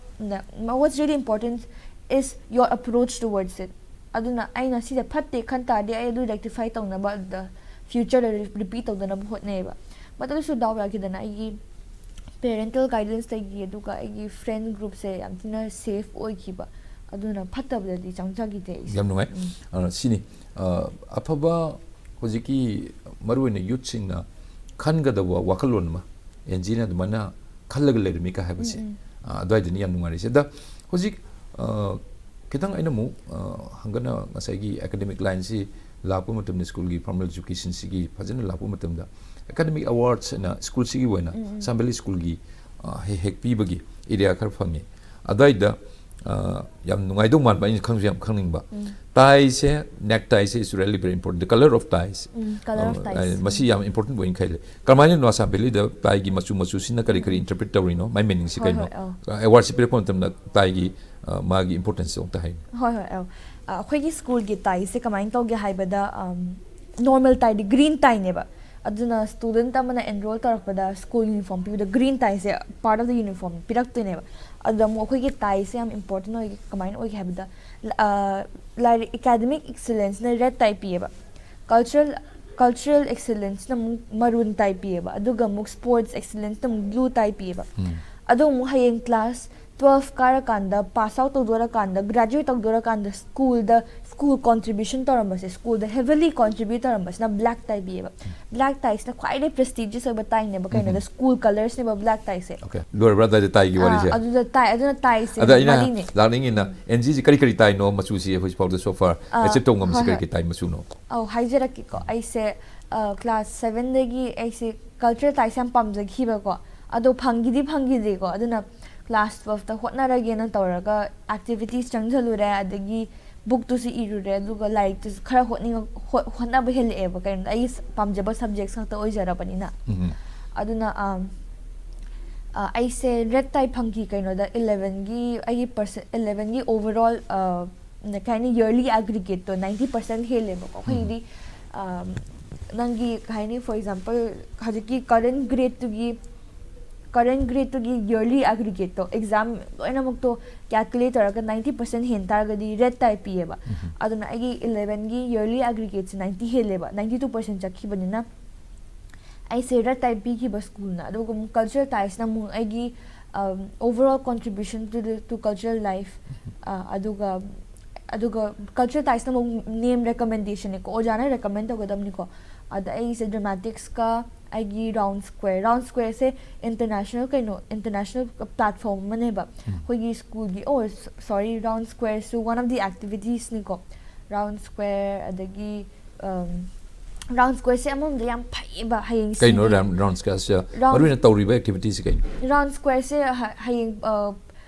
what's really important is your approach towards it. ꯑꯗꯨꯅ ꯑꯩꯅ ꯁꯤꯗ ꯐꯠꯇꯦ ꯈꯟ ꯇꯥꯔꯗꯤ, ꯑꯩ ꯑꯗꯨ ꯔꯦꯛꯇꯤꯐꯥꯏ ꯇꯧꯅꯕ ꯑꯗꯨꯗ ꯐ꯭ꯌꯨꯆꯔꯗ ꯔꯤꯄꯤꯠ ꯇꯧꯗꯅꯕ ꯍꯣꯠꯅꯩꯌꯦꯕ꯫ ꯕꯠ ꯑꯗꯨꯁꯨ ꯗꯥꯎ ꯌꯥꯈꯤꯗꯅ ꯑꯩꯒꯤ ꯄꯦꯔꯦꯟꯇꯦꯜ ꯒꯥꯏꯗꯦꯟꯁꯇꯒꯤ, ꯑꯗꯨꯒ ꯑꯩꯒꯤ ꯐ꯭ꯔꯦꯟ ꯒ꯭ꯔꯨꯞꯁꯦ ꯌꯥꯝ ꯊꯤꯅ ꯁꯦꯐ ꯑꯣꯏꯈꯤꯕ꯫ ꯑꯗꯨꯅ ꯐꯠꯇꯕꯗꯗꯤ ꯆꯪꯖꯈꯤꯗꯦ ꯑꯩꯁꯦ꯫ ꯌꯥꯝ ꯅꯨꯡꯉꯥꯏ꯫ ꯎꯝ꯫ ꯑ, ꯁꯤꯅꯤ, ꯑ, ꯑꯐꯕ, ꯍꯧꯖꯤꯛꯀꯤ ꯃꯔꯨꯑꯣꯏꯅ ꯌꯨꯠꯁꯤꯡꯅ ꯈꯟꯒꯗꯕ ꯋꯥꯈꯜꯂꯣꯟ ꯑꯃ, ꯑꯦꯟꯖꯤꯅ ꯑꯗꯨꯃꯥꯏꯅ ꯈꯜꯂꯒ ꯂꯩꯔꯝꯃꯤ ꯀ ꯍꯥꯏꯕꯁꯦ꯫ ꯎꯝ, ꯎꯝ꯫ ꯑ, ꯑꯗꯨꯋꯥꯏꯗꯅꯤ ꯌꯥꯝ ꯅꯨꯡꯉꯥꯏꯔꯤꯁꯦ꯫ ꯑꯗ ꯍꯧꯖꯤꯛ, ꯑ, ꯈꯤꯇꯪ ꯑꯩꯅ ꯑꯃꯨꯛ, ꯑ, ꯍꯪꯒꯠꯅ ꯉꯁꯥꯏꯒꯤ ꯑꯦꯀꯥꯗꯦꯃꯤꯛ ꯂꯥꯏꯟꯁꯤ ꯂꯥꯛꯄ ꯃꯇꯝꯗ, ꯁ꯭ꯀꯨꯜꯒꯤ ꯐꯣꯔꯃꯦꯜ ꯑꯦꯖꯨꯀꯦꯁꯟꯁꯤꯒꯤ ꯐꯖꯅ ꯂꯥꯛꯄ ꯃꯇꯝꯗ, ꯑꯦꯀꯥꯗꯦꯃꯤꯛ ꯑꯦꯋꯥꯔꯗꯁ ꯍꯥꯏꯅ ꯁ꯭ꯀꯨꯜꯁꯤꯒꯤ ꯑꯣꯏꯅ, ꯎꯝ, ꯎꯝ꯫ ꯑꯁꯥꯝ ꯚꯦꯂꯤ ꯁ꯭ꯀꯨꯜꯒꯤ, ꯑ, ꯍꯦꯛ ꯍꯦꯛ ꯄꯤꯕꯒꯤ ꯑꯦꯔꯤꯌꯥ ꯈꯔ ꯐꯪꯉꯤ꯫ ꯑꯗꯨꯋꯥꯏꯗ, ꯑ, ꯌꯥꯝ ꯅꯨꯡꯉꯥꯏꯗꯧ ꯃꯥꯟꯕ, ꯑꯩꯅ ꯈꯪꯁꯨ ꯌꯥꯝ ꯈꯪꯅꯤꯡꯕ꯫ ꯎꯝ꯫ ꯇꯥꯏꯁꯦ, ꯅꯦꯛ ꯇꯥꯏꯁꯦ is really very important, the color of ties꯫ Um, color of ꯑ, ties꯫ ꯃꯁꯤ ꯌꯥꯝ ꯏꯝꯄꯣꯔꯇꯦꯟ ꯑꯣꯏꯅ ꯈꯜꯂꯤ꯫ ꯀꯔꯝꯍꯥꯏꯅ ꯑꯁꯥꯝ ꯚꯦꯂꯤꯗ ꯇꯥꯏꯒꯤ ꯃꯆꯨ ꯃꯆꯨꯁꯤꯅ ꯀꯔꯤ ꯀꯔꯤ ꯎꯝ꯫ ꯏꯟꯇꯔꯄ꯭ꯔꯤꯠ ꯇꯧꯔꯤꯅꯣ? ꯃꯥꯏ ꯃꯤꯅꯤꯡꯁꯤ ꯍꯣꯏ, ꯀꯩꯅꯣ? ꯍꯣꯏ, ꯑꯧ꯫ ꯑ, ꯑꯦꯋꯥꯔꯗꯁꯤ ꯄꯤꯔꯛꯄ ꯃꯇꯝꯗ ꯇꯥꯏꯒꯤ, ꯑ, ꯃꯥꯒꯤ ꯏꯝꯄꯣꯔꯇꯦꯟꯁꯁꯦ ꯑꯃꯨꯛꯇ ꯍꯥꯏꯌꯨ꯫ ꯍꯣꯏ, ꯍꯣꯏ, ꯑꯧ꯫ ꯑ, ꯑꯩꯈꯣꯏꯒꯤ ꯁ꯭ꯀꯨꯜꯒꯤ ꯇꯥꯏꯁꯦ ꯀꯃꯥꯏꯅ ꯇꯧꯒꯦ ꯍꯥꯏꯕꯗ, ꯑꯝ, ꯅꯣꯔꯃꯦꯜ ꯇꯥꯏꯗꯤ ꯒ꯭ꯔꯤꯟ ꯇꯥꯏꯅꯦꯕ꯫ ꯑꯗꯨꯅ student ꯑꯃꯅ enroll ꯇꯧꯔꯛꯄꯗ school uniform ꯄꯤꯕꯗ green tie say part of the uniform ꯄꯤꯔꯛꯇꯣꯏꯅꯦꯕ꯫ ꯑꯗꯨꯗ ꯑꯃꯨꯛ ꯑꯩꯈꯣꯏꯒꯤ tie ꯁꯦ ꯌꯥꯝ important ꯑꯣꯏꯒꯦ, ꯀꯃꯥꯏꯅ ꯑꯣꯏꯒꯦ ꯍꯥꯏꯕꯗ, ꯂ-, ꯑ, ꯂꯥꯏꯔꯤꯛ academic excellence ꯅ red tie ꯄꯤꯌꯦꯕ, cultural cultural excellence ꯅ ꯑꯃꯨꯛ maroon tie ꯄꯤꯌꯦꯕ, ꯑꯗꯨꯒ ꯑꯃꯨꯛ sports excellence ꯅ ꯑꯃꯨꯛ blue tie ꯄꯤꯌꯦꯕ꯫ ꯎꯝ. ꯑꯗꯣ ꯑꯃꯨꯛ ꯍꯌꯦꯡ class twelve ꯀꯥꯔꯀꯥꯟꯗ, pass out ꯇꯧꯗꯣꯔꯀꯥꯟꯗ, graduate ꯇꯧꯗꯣꯔꯀꯥꯟꯗ school ꯗ, school contribution ꯇꯧꯔꯝꯕꯁꯦ, school ꯗ heavily contribute ꯇꯧꯔꯝꯕꯁꯤꯅ black tie ꯄꯤꯌꯦꯕ꯫ Black tie ꯁꯤꯅ ꯈ꯭ꯋꯥꯏꯗꯩ prestigious ꯑꯣꯏꯕ tie ꯅꯦꯕ꯫ ꯀꯩꯅꯣꯗ, ꯎꯝ. school colours ꯅꯦꯕ black tie ꯁꯦ꯫ Okay. ꯂꯣꯏꯔꯕ꯭ꯔꯥ ꯑꯗꯨꯗꯤ tie ꯒꯤ ꯋꯥꯔꯤꯁꯦ? ꯑꯥ, ꯑꯗꯨꯗ tie, ꯑꯗꯨꯅ tie ꯁꯦ ꯑꯗ ꯑꯩꯅ ꯃꯔꯤꯅꯦ꯫ ꯂꯥꯛꯅꯤꯡꯉꯤꯅ, ꯑꯦꯟ ꯖꯤꯁꯦ ꯀꯔꯤ ꯀꯔꯤ tie ꯅꯣ ꯃꯆꯨꯁꯤ ꯍꯧꯖꯤꯛ ꯐꯥꯎꯗ so far ꯑꯥ, achieve ꯇꯧꯕ ꯉꯝꯃꯤꯁꯤ ꯍꯣꯏ, ꯀꯔꯤ ꯍꯣꯏ꯫ ꯀꯔꯤ tie ꯃꯆꯨꯅꯣ? ꯑꯧ, ꯍꯥꯏꯖꯔꯛꯀꯦꯀꯣ꯫ ꯑꯩꯁꯦ, ꯑ, class seven ꯗꯒꯤ ꯑꯩꯁꯦ cultural tie ꯁꯦ ꯌꯥꯝ ꯄꯥꯝꯖꯈꯤꯕꯀꯣ꯫ ꯑꯗꯣ ꯐꯪꯒꯤꯗꯤ ꯐꯪꯒꯤꯗꯦꯀꯣ꯫ ꯑꯗꯨꯅ class twelve ꯇ ꯍꯣꯠꯅꯔꯒꯦꯅ ꯇꯧꯔꯒ activities ꯆꯪꯁꯜꯂꯨꯔꯦ, ꯑꯗꯒꯤ book ꯇꯨꯁꯨ ꯏꯔꯨꯔꯦ, ꯑꯗꯨꯒ ꯂꯥꯏꯔꯤꯛꯇꯨꯁꯨ ꯈꯔ ꯍꯣꯠꯅꯤꯡꯉ-, ꯍꯣ-, ꯍꯣꯠꯅꯕ ꯍꯦꯜꯂꯛꯑꯦꯕ, ꯀꯩꯅꯣꯗ, ꯑꯩꯒꯤ ꯁ-, ꯄꯥꯝꯖꯕ subjects ꯉꯥꯛꯇ ꯑꯣꯏꯖꯔꯕꯅꯤꯅ꯫ ꯎꯝ. ꯑꯗꯨꯅ, ꯑꯝ, ꯑ, ꯑꯩꯁꯦ red tie ꯐꯪꯈꯤ, ꯀꯩꯅꯣꯗ, eleven ꯒꯤ ꯑꯩꯒꯤ percent, eleven ꯒꯤ overall, ꯑ, ꯅ-, ꯀꯩ ꯍꯥꯏꯅꯤ, yearly aggregate ꯇꯣ ninety percent ꯍꯦꯜꯂꯦꯕꯀꯣ꯫ ꯑꯩꯈꯣꯏꯒꯤꯗꯤ, ꯑꯝ, ꯅꯪꯒꯤ, ꯀꯩ ꯍꯥꯏꯅꯤ, for example, ꯍꯧꯖꯤꯛꯀꯤ current grade ꯇꯨꯒꯤ, current grade ꯇꯨꯒꯤ yearly aggregate ꯇꯣ, exam ꯂꯣꯏꯅꯃꯛꯇꯣ calculate ꯇꯧꯔꯒ ninety percent ꯍꯦꯟ ꯇꯥꯔꯒꯗꯤ red tie ꯄꯤꯌꯦꯕ꯫ ꯎꯝ. ꯑꯗꯨꯅ ꯑꯩꯒꯤ eleven ꯒꯤ yearly aggregate ꯁꯦ ninety ꯍꯦꯜꯂꯦꯕ, ninety two percent ꯆꯠꯈꯤꯕꯅꯤꯅ꯫ ꯑꯩꯁꯦ red tie ꯄꯤꯈꯤꯕ school ꯅ꯫ ꯑꯗꯨꯒ ꯑꯃꯨꯛ cultural tie ꯁꯤꯅ ꯑꯃꯨꯛ ꯑꯩꯒꯤ, ꯑꯝ, overall contribution to the, to cultural life, ꯑ, ꯑꯗꯨꯒ, ꯑꯗꯨꯒ cultural tie ꯁꯤꯅ ꯑꯃꯨꯛ name recommendation ꯅꯦꯀꯣ, ꯑꯣꯖꯥꯅ recommend ꯇꯧꯒꯗꯕꯅꯤꯀꯣ꯫ ꯑꯗ ꯑꯩꯁꯦ dramatics ꯀ ꯑꯩꯒꯤ round square, round square ꯁꯦ international ꯀꯩꯅꯣ, international platform ꯑꯃꯅꯦꯕ꯫ ꯎꯝ. ꯑꯩꯈꯣꯏꯒꯤ school ꯒꯤ, oh, s-, sorry, round square ꯁꯨ one of the activities ꯅꯤꯀꯣ꯫ Round square, ꯑꯗꯒꯤ, ꯑꯝ, round square ꯁꯦ ꯑꯃꯔꯣꯝꯗ ꯌꯥꯝ ꯐꯩꯌꯦꯕ, ꯍꯌꯦꯡ ꯀꯩꯅꯣ ꯁꯤꯒꯤ round, round square ꯁꯦ? Round ꯃꯔꯨꯑꯣꯏꯅ ꯇꯧꯔꯤꯕ activity ꯁꯦ ꯀꯩꯅꯣ? Round square ꯁꯦ ꯍ-, ꯍꯌꯦꯡ, ꯑ,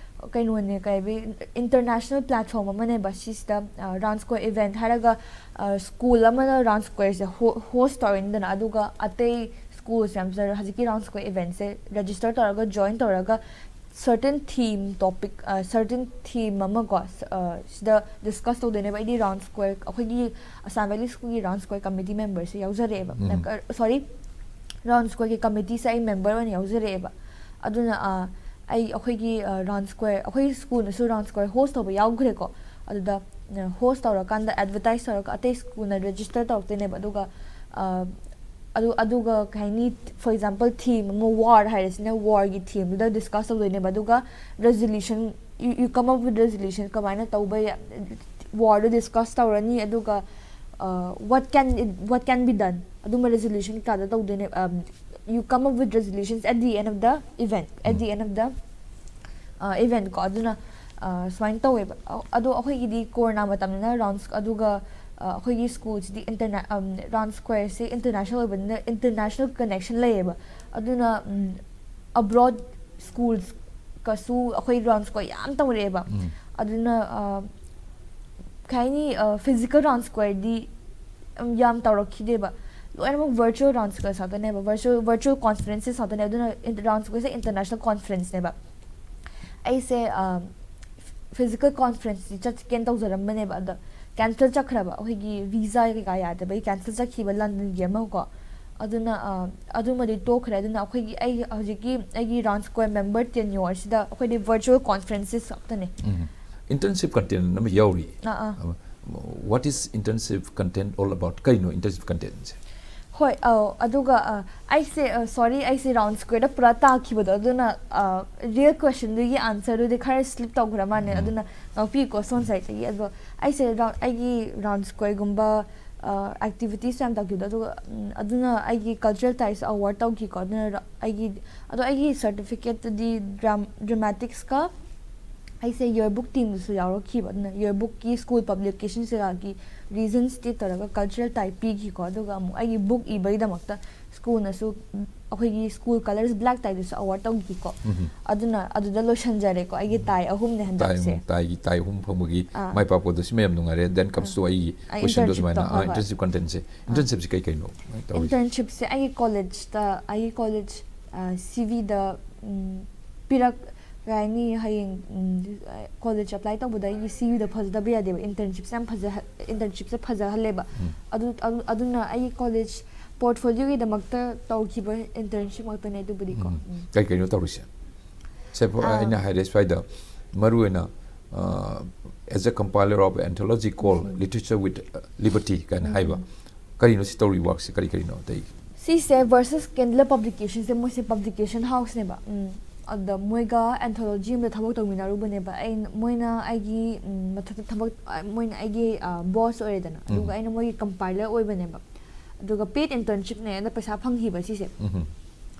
ꯀꯩꯅꯣꯅꯦ, ꯀꯩ ꯍꯥꯏꯕ, international platform ꯑꯃꯅꯦꯕ꯫ ꯁꯤꯁꯤꯗ, ꯑ, round square event ꯍꯥꯏꯔꯒ, ꯑ, school ꯑꯃꯅ round square ꯁꯦ ho-, host ꯇꯧꯔꯅꯤꯗꯅ, ꯑꯗꯨꯒ ꯑꯇꯩ schools ꯃꯌꯥꯝꯁꯤꯗ ꯍꯧꯖꯤꯛꯀꯤ round square event ꯁꯦ register ꯇꯧꯔꯒ, join ꯇꯧꯔꯒ, certain theme topic, certain theme ꯑꯃꯀꯣ, ꯁꯤꯗ discuss ꯇꯧꯗꯣꯏꯅꯦꯕ꯫ ꯑꯩꯗꯤ Round Square, ꯑꯩꯈꯣꯏꯒꯤ Assam Valley Schoolꯒꯤ Round Square committee memberꯁꯦ ꯌꯥꯎꯖꯔꯛꯑꯦꯕ, sorry, Round Squareꯒꯤ committeeꯁꯦ ꯑꯩ member ꯑꯣꯏꯅ ꯌꯥꯎꯖꯔꯛꯑꯦꯕ꯫ ꯑꯗꯨꯅ ꯑꯩ, ꯑꯩꯈꯣꯏꯒꯤ Round Square, ꯑꯩꯈꯣꯏ schoolꯅꯁꯨ Round Square host ꯇꯧꯕ ꯌꯥꯎꯈ꯭ꯔꯦꯀꯣ꯫ ꯑꯗꯨꯗ host ꯇꯧꯔꯀꯥꯟꯗ advertise ꯇꯧꯔꯒ ꯑꯇꯩ schoolꯅ register ꯇꯧꯔꯛꯇꯣꯏꯅꯦꯕ꯫ ꯑꯗꯨꯒ ꯑꯗꯨ, ꯑꯗꯨꯒ ꯀꯩ ꯍꯥꯏꯅꯤ, for example, theme ꯑꯃ war ꯍꯥꯏꯔꯁꯤꯅ, warꯒꯤ themeꯗꯨꯗ discuss ꯇꯧꯗꯣꯏꯅꯦꯕ꯫ ꯑꯗꯨꯒ resolution, you, you come up with resolution, ꯀꯃꯥꯏꯅ ꯇꯧꯕ ꯌꯥ-, warꯗꯣ discuss ꯇꯧꯔꯅꯤ꯫ ꯑꯗꯨꯒ what can, what can be done, ꯑꯗꯨꯝꯕ resolution ꯀꯩꯀꯥꯗꯣ ꯇꯧꯗꯣꯏꯅꯦ꯫ You come up with resolutions at the end of the event, at the end of the event ꯀꯣ꯫ ꯑꯗꯨꯅ ꯁꯨꯃꯥꯏꯅ ꯇꯧꯋꯦꯕ꯫ ꯑꯗꯣ ꯑꯩꯈꯣꯏꯒꯤꯗꯤ ꯀꯣꯔꯣꯅꯥ ꯃꯇꯝꯅꯤꯅ Round Square, ꯑꯗꯨꯒ ꯑꯩꯈꯣꯏꯒꯤ schoolꯁꯤꯗꯤ interna-, Round Squareꯁꯦ international ꯑꯣꯏꯕꯅꯤꯅ international connection ꯂꯩꯌꯦꯕ꯫ ꯑꯗꯨꯅ abroad schoolsꯀꯁꯨ ꯑꯩꯈꯣꯏ Round Square ꯌꯥꯝ ꯇꯧꯔꯛꯑꯦꯕ꯫ ꯑꯗꯨꯅ ꯀꯩ ꯍꯥꯏꯅꯤ, physical Round Squareꯗꯤ ꯌꯥꯝ ꯇꯧꯔꯛꯈꯤꯗꯦꯕ꯫ ꯂꯣꯏꯅꯃꯛ virtual Round Square ꯉꯥꯛꯇꯅꯦꯕ, virtual, virtual conferences ꯉꯥꯛꯇꯅꯦ꯫ ꯑꯗꯨꯅ Round Squareꯁꯦ international conferenceꯅꯦꯕ꯫ ꯑꯩꯁꯦ physical conferenceꯁꯤ ꯆꯠꯀꯦꯅ ꯇꯧꯖꯔꯝꯕꯅꯦꯕ, ꯑꯗ cancel ꯆꯠꯈ꯭ꯔꯕ, ꯑꯩꯈꯣꯏꯒꯤ visa ꯀꯩꯀꯥ ꯌꯥꯗꯕꯒꯤ cancel ꯆꯠꯈꯤꯕ, Londonꯒꯤ ꯑꯃꯀꯣ꯫ ꯑꯗꯨꯅ ꯑꯗꯨꯃꯗꯤ ꯇꯣꯛꯈ꯭ꯔꯦ꯫ ꯑꯗꯨꯅ ꯑꯩꯈꯣꯏꯒꯤ, ꯑꯩ ꯍꯧꯖꯤꯛꯀꯤ ꯑꯩꯒꯤ Round Square member tenureꯁꯤꯗ ꯑꯩꯈꯣꯏꯗꯤ virtual conferences ꯉꯥꯛꯇꯅꯦ꯫ Internship content ꯑꯃ ꯌꯥꯎꯔꯤ꯫ ꯑꯥ, ꯑꯥ꯫ What is internship content all about? ꯀꯩꯅꯣ internship contentꯁꯦ? ꯍꯣꯏ, ꯑꯧ, ꯑꯗꯨꯒ ꯑꯩꯁꯦ, sorry, ꯑꯩꯁꯦ Round Squareꯗ ꯄꯨꯔꯥ ꯇꯥꯈꯤꯕꯗꯣ, ꯑꯗꯨꯅ real questionꯗꯨꯒꯤ answerꯗꯨꯗꯤ ꯈꯔ slip ꯇꯧꯈ꯭ꯔ ꯃꯥꯜꯂꯦ꯫ ꯑꯗꯨꯅ ꯉꯥꯛꯄꯤꯌꯨꯀꯣ ꯁꯣꯝ sideꯇꯒꯤ꯫ ꯑꯗꯣ ꯑꯩꯁꯦ round, ꯑꯩꯒꯤ Round Squareꯒꯨꯝꯕ activities ꯌꯥꯝ ꯇꯧꯈꯤꯕꯗꯣ, ꯑꯗꯨꯒ ꯑꯗꯨꯅ ꯑꯩꯒꯤ cultural tieꯁꯨ award ꯇꯧꯈꯤꯀꯣ꯫ ꯑꯗꯨꯅ ꯑꯩꯒꯤ, ꯑꯗꯣ ꯑꯩꯒꯤ certificateꯇꯗꯤ dram-, dramaticsꯀ ꯑꯩꯁꯦ yearbook teamꯗꯁꯨ ꯌꯥꯎꯔꯛꯈꯤꯕ꯫ ꯑꯗꯨꯅ yearbookꯀꯤ school publications ꯀꯩꯀꯥꯒꯤ reasons state ꯇꯧꯔꯒ cultural tie ꯄꯤꯈꯤꯀꯣ꯫ ꯑꯗꯨꯒ ꯑꯃꯨꯛ ꯑꯩꯒꯤ book ꯏꯕꯒꯤꯗꯃꯛꯇ schoolꯅꯁꯨ ꯑꯩꯈꯣꯏꯒꯤ school colours black tieꯗꯨꯁꯨ award ꯇꯧꯈꯤꯀꯣ꯫ ꯑꯗꯨꯅ ꯑꯗꯨꯗ ꯂꯣꯏꯁꯟꯖꯔꯦꯀꯣ ꯑꯩꯒꯤ tie ꯑꯍꯨꯝꯅꯦ ꯍꯟꯗꯛꯁꯦ꯫ Tie, tieꯒꯤ tie ꯑꯍꯨꯝ ꯐꯪꯕꯒꯤ ꯑꯥ꯫ ꯃꯥꯏ ꯄꯥꯛꯄꯗꯣ ꯁꯤꯃ ꯌꯥꯝ ꯅꯨꯡꯉꯥꯏꯔꯦ꯫ Then comes to ꯑꯩꯒꯤ ꯑꯩ questionꯗꯣ internshipꯇꯣ, ꯁꯨꯃꯥꯏꯅ, ꯍꯣꯏ, ꯍꯣꯏ꯫ Internship contentꯁꯦ꯫ Internshipꯁꯦ ꯀꯩ ꯀꯩꯅꯣ ꯇꯧꯔꯤꯁꯦ? Internshipꯁꯦ ꯑꯩꯒꯤ collegeꯇ, ꯑꯩꯒꯤ college CVꯗ ꯄꯤꯔꯛ-, ꯀꯩ ꯍꯥꯏꯅꯤ, ꯍꯌꯦꯡ ꯀꯣꯂꯦꯖ ꯑꯦꯄ꯭ꯂꯥꯏ ꯇꯧꯕꯗ ꯑꯩꯒꯤ ꯁꯤ ꯚꯤꯗ ꯐꯖꯗꯕ ꯌꯥꯗꯦꯕ꯫ ꯏꯟꯇꯔꯟꯁꯤꯞꯁꯦ ꯌꯥꯝ ꯐꯖ ꯏꯟꯇꯔꯟꯁꯤꯞꯁꯦ ꯐꯖꯍꯜꯂꯦꯕ꯫ ꯑꯗꯨ ꯑꯗꯨ- ꯑꯗꯨꯅ ꯑꯩꯒꯤ ꯀꯣꯂꯦꯖ ꯄꯣꯔꯠꯐꯣꯂꯤꯑꯣꯒꯤꯗꯃꯛꯇ ꯇꯧꯈꯤꯕ ꯏꯟꯇꯔꯟꯁꯤꯞ ꯉꯥꯛꯇꯅꯦ ꯑꯗꯨꯕꯨꯗꯤꯀꯣ꯫ ꯎꯝ. ꯎꯝ. ꯀꯩ ꯀꯩꯅꯣ ꯇꯧꯔꯤꯁꯦ? ꯁꯦ ꯐꯣ- ꯑꯥ. ꯑꯩꯅ ꯍꯥꯏꯔꯦ ꯁ꯭ꯋꯥꯏꯗ ꯃꯔꯨ ꯑꯣꯏꯅ, as a compiler of anthology called Literature with Liberty ꯀꯥꯏꯅ ꯍꯥꯏꯕ, ꯀꯔꯤꯅꯣ ꯁꯤ ꯇꯧꯔꯤ ꯋꯥꯔꯛꯁꯦ? ꯀꯔꯤ ꯀꯔꯤꯅꯣ ꯑꯇꯩ? ꯁꯤꯁꯦ ꯚꯔꯁꯦꯁ ꯀꯦꯟꯗꯂꯔ ꯄꯕ꯭ꯂꯤꯀꯦꯁꯟꯁꯦ, ꯃꯣꯏꯁꯦ ꯄꯕ꯭ꯂꯤꯀꯦꯁꯟ ꯍꯥꯎꯁꯅꯦꯕ꯫ ꯎꯝ. ꯑꯗ ꯃꯣꯏꯒ ꯑꯦꯟꯊꯣꯂꯣꯖꯤ ꯑꯃꯗ ꯊꯕꯛ ꯇꯧꯃꯤꯟꯅꯔꯨꯕꯅꯦꯕ꯫ ꯑꯩꯅ ꯃꯣꯏꯅ ꯑꯩꯒꯤ ꯎꯝ, ꯃꯊꯛꯇ ꯊꯕꯛ ꯑ, ꯃꯣꯏꯅ ꯑꯩꯒꯤ ꯕꯣꯁ ꯑꯣꯏꯔꯦꯗꯅ, ꯑꯗꯨꯒ ꯑꯩꯅ ꯃꯣꯏꯒꯤ ꯀꯝꯄꯥꯏꯂꯔ ꯑꯣꯏꯕꯅꯦꯕ꯫ ꯑꯗꯨꯒ ꯄꯦꯠ ꯏꯟꯇꯔꯟꯁꯤꯞꯅꯦ, ꯑꯗ ꯄꯩꯁꯥ ꯐꯪꯈꯤꯕ ꯁꯤꯁꯦ꯫ ꯎꯝ.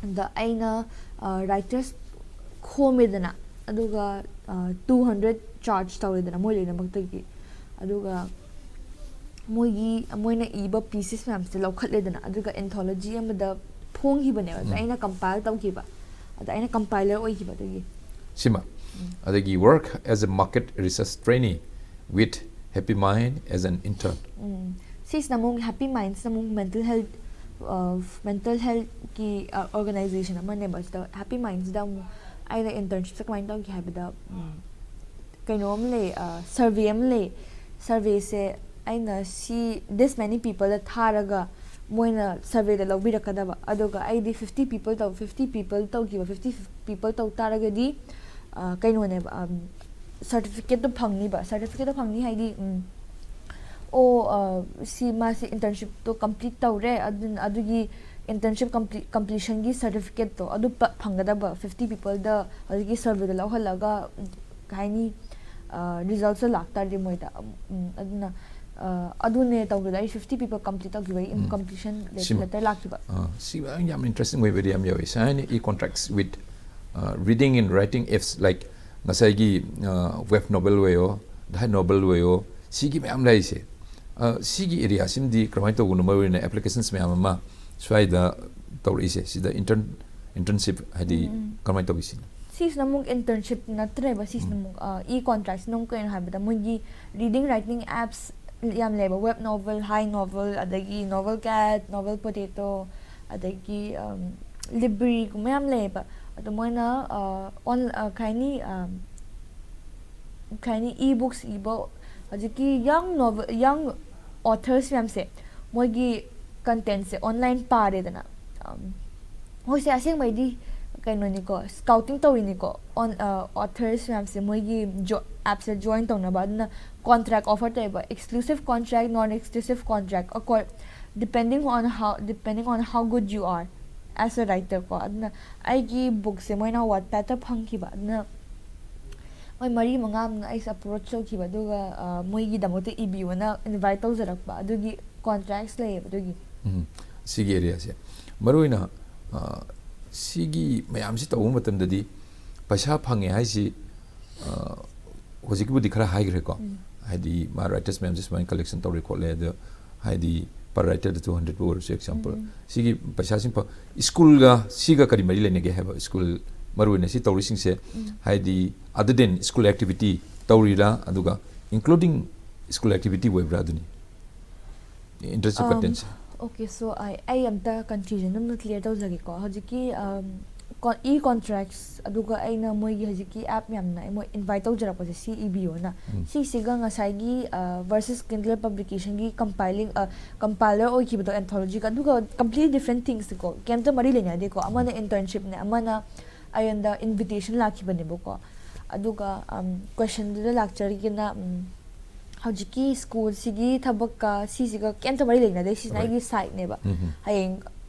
ꯑꯗ ꯑꯩꯅ ꯔꯥꯏꯇꯔꯁ ꯈꯣꯝꯃꯦꯗꯅ, ꯑꯗꯨꯒ ꯇꯨ ꯍꯟꯗ꯭ꯔꯦꯠ ꯆꯥꯔꯖ ꯇꯧꯔꯦꯗꯅ ꯃꯣꯏ ꯂꯣꯏꯅꯃꯛꯇꯒꯤ꯫ ꯑꯗꯨꯒ ꯃꯣꯏꯒꯤ ꯃꯣꯏꯅ ꯏꯕ ꯄꯤꯁꯦꯁ ꯃꯌꯥꯝꯁꯦ ꯂꯧꯈꯠꯂꯦꯗꯅ, ꯑꯗꯨꯒ ꯑꯦꯟꯊꯣꯂꯣꯖꯤ ꯑꯃꯗ ꯐꯣꯡꯈꯤꯕꯅꯦꯕ꯫ ꯑꯗ ꯎꯝ. ꯑꯩꯅ ꯀꯝꯄꯥꯏꯜ ꯇꯧꯈꯤꯕ, ꯑꯗ ꯑꯩꯅ ꯀꯝꯄꯥꯏꯂꯔ ꯑꯣꯏꯈꯤꯕ ꯑꯗꯨꯒꯤ꯫ ꯁꯤꯃ, ꯑꯗꯒꯤ work as a market research trainee with Happy Mind as an intern. ꯎꯝ. ꯁꯤꯁꯤꯅ ꯑꯃꯨꯛ ꯍꯦꯄꯤ ꯃꯥꯏꯟꯁꯤꯅ ꯑꯃꯨꯛ ꯃꯦꯟꯇꯜ ꯍꯦꯜꯠ ꯃꯦꯟꯇꯜ ꯍꯦꯜꯠꯀꯤ ꯑꯣꯔꯒꯅꯥꯏꯖꯦꯁꯟ ꯑꯃꯅꯦꯕ꯫ ꯁꯤꯗ ꯍꯦꯄꯤ ꯃꯥꯏꯟꯁꯤꯗ ꯑꯃꯨꯛ ꯑꯩꯅ ꯏꯟꯇꯔꯟꯁꯤꯞꯁꯦ ꯀꯃꯥꯏꯅ ꯇꯧꯒꯦ ꯍꯥꯏꯕꯗ, ꯎꯝ, ꯀꯩꯅꯣ ꯑꯃ ꯂꯩ, ꯁꯔꯚꯦ ꯑꯃ ꯂꯩ꯫ ꯁꯔꯚꯦꯁꯦ ꯑꯩꯅ ꯁꯤ this many peopleꯗ ꯊꯥꯔꯒ ꯃꯣꯏꯅ ꯁꯔꯚꯦꯗ ꯂꯧꯕꯤꯔꯛꯀꯗꯕ꯫ ꯑꯗꯨꯒ ꯑꯩꯗꯤ ꯐꯤꯐꯇꯤ ꯄꯤꯄꯜ ꯇꯧ ꯐꯤꯐꯇꯤ ꯄꯤꯄꯜ ꯇꯧꯈꯤꯕ, ꯐꯤꯐꯇꯤ ꯄꯤꯄꯜ ꯇꯧ ꯇꯥꯔꯒꯗꯤ ꯑ, ꯀꯩꯅꯣꯅꯦꯕ, ꯁꯔꯇꯤꯐꯤꯀꯦꯠꯇꯣ ꯐꯪꯅꯤꯕ꯫ ꯁꯔꯇꯤꯐꯤꯀꯦꯠꯇꯣ ꯐꯪꯅꯤ ꯍꯥꯏꯗꯤ, ꯎꯝ, ꯑꯣ, ꯑ, ꯁꯤ ꯃꯥꯁꯤ ꯏꯟꯇꯔꯟꯁꯤꯞꯇꯣ ꯀꯝꯄ꯭ꯂꯤꯠ ꯇꯧꯔꯦ, ꯑꯗꯨꯅ ꯑꯗꯨꯒꯤ ꯏꯟꯇꯔꯟꯁꯤꯞ ꯀꯝꯄ꯭ꯂꯤꯁꯟꯒꯤ ꯁꯔꯇꯤꯐꯤꯀꯦꯠꯇꯣ ꯑꯗꯨ ꯄ- ꯐꯪꯒꯗꯕ, ꯐꯤꯐꯇꯤ ꯄꯤꯄꯜꯗ ꯍꯧꯖꯤꯛꯀꯤ ꯁꯔꯚꯦꯗ ꯂꯧꯍꯜꯂꯒ, ꯎꯝ, ꯀꯩ ꯍꯥꯏꯅꯤ, ꯔꯤꯖꯜꯠꯁꯦ ꯂꯥꯛꯇꯥꯔꯗꯤ ꯃꯣꯏꯗ꯫ ꯎꯝ, ꯑꯗꯨꯅ ꯑ, ꯑꯗꯨꯅꯦ ꯇꯧꯕꯗ ꯑꯩ ꯐꯤꯐꯇꯤ ꯄꯤꯄꯜ ꯀꯝꯄ꯭ꯂꯤꯠ ꯇꯧꯈꯤꯕ, ꯑꯩ ꯎꯝ. ꯀꯝꯄ꯭ꯂꯤꯁꯟ ꯁꯤꯃ꯫ ꯂꯦꯇꯔ ꯂꯥꯛꯈꯤꯕ꯫ ꯑ, ꯁꯤ ꯌꯥꯝ ꯏꯟꯇꯔꯦꯁꯇꯤꯡ ꯑꯣꯏꯕꯗꯤ ꯌꯥꯝ ꯌꯥꯎꯋꯤ꯫ ꯁꯥꯏꯅ e contracts with, uh, reading and writing apps like ꯉꯁꯥꯏꯒꯤ ꯋꯦꯕ ꯅꯣꯕꯦꯜ ꯑꯣꯏꯌꯣ, ꯗꯥꯏꯠ ꯅꯣꯕꯦꯜ ꯑꯣꯏꯌꯣ, ꯁꯤꯒꯤ ꯃꯌꯥꯝ ꯂꯩꯔꯤꯁꯦ꯫ ꯑ, ꯁꯤꯒꯤ ꯑꯦꯔꯤꯌꯥꯁꯤꯃꯗꯤ ꯀꯔꯝꯍꯥꯏꯅ ꯇꯧꯕꯅꯣ? ꯃꯔꯨꯑꯣꯏꯅ ꯑꯦꯄ꯭ꯂꯤꯀꯦꯁꯟꯁ ꯃꯌꯥꯝ ꯑꯃ ꯁ꯭ꯋꯥꯏꯗ ꯇꯧꯔꯛꯏꯁꯦ, ꯁꯤꯗ ꯏꯟꯇꯔꯟ ꯏꯟꯇꯔꯟꯁꯤꯞ ꯍꯥꯏꯗꯤ ꯎꯝ, ꯎꯝ. ꯀꯔꯝꯍꯥꯏꯅ ꯇꯧꯏ ꯁꯤꯅ? ꯁꯤꯁꯤꯅ ꯑꯃꯨꯛ ꯏꯟꯇꯔꯟꯁꯤꯞ ꯅꯠꯇ꯭ꯔꯦꯕ꯫ ꯁꯤꯁꯤꯅ ꯎꯝ. ꯑꯃꯨꯛ ꯏ ꯀꯣꯟꯇ꯭ꯔꯦꯛꯁꯤꯅ ꯑꯃꯨꯛ ꯀꯩꯅꯣ ꯍꯥꯏꯕꯗ, ꯃꯣꯏꯒꯤ ꯔꯤꯗꯤꯡ ꯔꯥꯏꯇꯤꯡ ꯑꯦꯞꯁ ꯌꯥꯝ ꯂꯩꯌꯦꯕ, ꯋꯦꯕ ꯅꯣꯕꯦꯜ, ꯍꯥꯏ ꯅꯣꯕꯦꯜ, ꯑꯗꯒꯤ ꯅꯣꯕꯦꯜ ꯀꯦꯠ, ꯅꯣꯕꯦꯜ ꯄꯣꯇꯦꯇꯣ, ꯑꯗꯒꯤ ꯂꯤꯕ꯭ꯔꯤꯒꯨꯝꯕ ꯌꯥꯝ ꯂꯩꯌꯦꯕ꯫ ꯑꯗꯣ ꯃꯣꯏꯅ ꯑꯣꯟ ꯀꯩ ꯍꯥꯏꯅꯤ, ꯀꯩ ꯍꯥꯏꯅꯤ, ꯏ ꯕꯨꯛꯁ ꯏꯕ, ꯍꯧꯖꯤꯛꯀꯤ ꯌꯪ ꯅꯣꯕꯦꯜ, ꯌꯪ ꯑꯣꯊꯔꯁ ꯃꯌꯥꯝꯁꯦ, ꯃꯣꯏꯒꯤ ꯀꯟꯇꯦꯟꯁꯦ ꯑꯣꯟꯂꯥꯏꯟ ꯄꯥꯔꯦꯗꯅ, ꯃꯣꯏꯁꯦ ꯑꯁꯦꯡꯕꯩꯗꯤ ꯀꯩꯅꯣꯅꯤꯀꯣ, ꯁ꯭ꯀꯥꯎꯇꯤꯡ ꯇꯧꯔꯤꯅꯤꯀꯣ, ꯑꯣꯟ ꯑꯣꯊꯔꯁ ꯃꯌꯥꯝꯁꯦ ꯃꯣꯏꯒꯤ ꯑꯦꯞꯁꯦ ꯖꯣꯏꯟ ꯇꯧꯅꯕ꯫ ꯑꯗꯨꯅ ꯀꯣꯟꯇ꯭ꯔꯦꯛ ꯑꯣꯐꯔ ꯇꯧꯋꯦꯕ, exclusive contract, non exclusive contract, ꯑꯀꯣꯏ depending on how, depending on how good you are as a writer ꯀꯣ꯫ ꯑꯗꯨꯅ ꯑꯩꯒꯤ ꯕꯨꯛꯁꯦ ꯃꯣꯏꯅ ꯋꯥꯠꯄꯦꯠꯇ ꯐꯪꯈꯤꯕ꯫ ꯑꯗꯨꯅ ꯃꯣꯏ ꯃꯔꯤ ꯃꯉꯥ ꯑꯃꯅ ꯑꯩꯁꯦ ꯑꯦꯄ꯭ꯔꯣꯆ ꯇꯧꯈꯤꯕ, ꯑꯗꯨꯒ ꯃꯣꯏꯒꯤꯗꯃꯛꯇ ꯏꯕꯤꯌꯣꯅ ꯏꯟꯚꯥꯏꯠ ꯇꯧꯖꯔꯛꯄ꯫ ꯑꯗꯨꯒꯤ ꯀꯣꯟꯇ꯭ꯔꯦꯛꯁ ꯂꯩꯌꯦꯕ ꯑꯗꯨꯒꯤ꯫ ꯎꯝ, ꯁꯤꯒꯤ ꯑꯦꯔꯤꯌꯥꯁꯦ ꯃꯔꯨ ꯑꯣꯏꯅ ꯁꯤꯒꯤ ꯃꯌꯥꯝꯁꯤ ꯇꯧꯕ ꯃꯇꯝꯗꯗꯤ ꯄꯩꯁꯥ ꯐꯪꯉꯦ ꯍꯥꯏꯁꯤ, ꯍꯧꯖꯤꯛꯀꯤꯕꯨꯗꯤ ꯈꯔ ꯍꯥꯏꯈ꯭ꯔꯦꯀꯣ꯫ ꯍꯥꯏꯗꯤ ꯃꯥ ꯔꯥꯏꯇꯔꯁ ꯃꯌꯥꯝꯁꯦ ꯁꯨꯃꯥꯏꯅ ꯀꯂꯦꯛꯁꯟ ꯇꯧꯔꯦ ꯈꯣꯠꯂꯦ, ꯑꯗꯣ ꯍꯥꯏꯗꯤ ꯄꯔ ꯔꯥꯏꯇꯔꯗ ꯇꯨ ꯍꯟꯗ꯭ꯔꯦꯗꯄꯨ ꯑꯣꯏꯔꯁꯨ ꯑꯦꯛꯖꯥꯝꯄꯜ꯫ ꯁꯤꯒꯤ ꯄꯩꯁꯥꯁꯤꯡ ꯁ꯭ꯀꯨꯜꯒ ꯁꯤꯒ ꯀꯔꯤ ꯃꯔꯤ ꯂꯩꯅꯒꯦ ꯍꯥꯏꯕ? ꯁ꯭ꯀꯨꯜ ꯃꯔꯨ ꯑꯣꯏꯅ ꯁꯤ ꯇꯧꯔꯤꯁꯤꯡꯁꯦ ꯍꯥꯏꯗꯤ other than school activity ꯇꯧꯔꯤꯔꯥ, ꯑꯗꯨꯒ including school activity ꯑꯣꯏꯕ꯭ꯔꯥ ꯑꯗꯨꯅꯤ? ꯏꯟꯇꯔꯦꯁ ꯀꯟꯇꯦꯟꯁꯦ꯫ Okay, so I ꯑꯩ ꯑꯝꯇ ꯀꯟꯐ꯭ꯌꯨꯖꯟ ꯑꯃ ꯀ꯭ꯂꯤꯌꯥꯔ ꯇꯧꯖꯒꯦꯀꯣ꯫ ꯍꯧꯖꯤꯛꯀꯤ ꯏ ꯀꯣꯟꯇ꯭ꯔꯦꯛꯁ ꯑꯗꯨꯒ ꯑꯩꯅ ꯃꯣꯏꯒꯤ ꯍꯧꯖꯤꯛꯀꯤ ꯑꯦꯞ ꯃꯌꯥꯝꯅ ꯑꯩ ꯃꯣꯏ ꯏꯟꯚꯥꯏꯠ ꯇꯧꯖꯔꯛꯄꯁꯦ, ꯁꯤ ꯏꯕꯤꯌꯣꯅ, ꯁꯤꯁꯤꯒ ꯉꯁꯥꯏꯒꯤ ꯚꯔꯁꯦꯁ ꯀꯤꯟꯗꯂꯔ ꯄꯕ꯭ꯂꯤꯀꯦꯁꯟꯒꯤ ꯀꯝꯄꯥꯏꯂꯤꯡ ꯀꯝꯄꯥꯏꯂꯔ ꯑꯣꯏꯈꯤꯕꯗꯣ ꯑꯦꯟꯊꯣꯂꯣꯖꯤꯒ, ꯑꯗꯨꯒ ꯀꯝꯄ꯭ꯂꯤꯠꯂꯤ ꯗꯤꯐ꯭ꯔꯦꯟ ꯊꯤꯡꯁꯅꯤꯀꯣ, ꯀꯩꯝꯇ ꯃꯔꯤ ꯂꯩꯅꯗꯦꯀꯣ꯫ ꯑꯃꯅ ꯏꯟꯇꯔꯟꯁꯤꯞꯅꯦ, ꯑꯃꯅ ꯑꯩꯉꯣꯟꯗ ꯏꯟꯚꯤꯇꯦꯁꯟ ꯂꯥꯛꯈꯤꯕꯅꯦꯕꯀꯣ꯫ ꯑꯗꯨꯒ ꯀꯣꯏꯁꯟꯗꯨꯗ ꯂꯥꯛꯆꯔꯤꯒꯤꯅ, ꯍꯧꯖꯤꯛꯀꯤ ꯁ꯭ꯀꯨꯜꯁꯤꯒꯤ ꯊꯕꯛꯀ ꯁꯤꯁꯤꯒ ꯀꯩꯝꯇ ꯃꯔꯤ ꯂꯩꯅꯗꯦ, ꯁꯤꯁꯤꯅ ꯑꯩꯒꯤ ꯁꯥꯏꯠꯅꯦꯕ꯫ ꯍꯌꯦꯡ,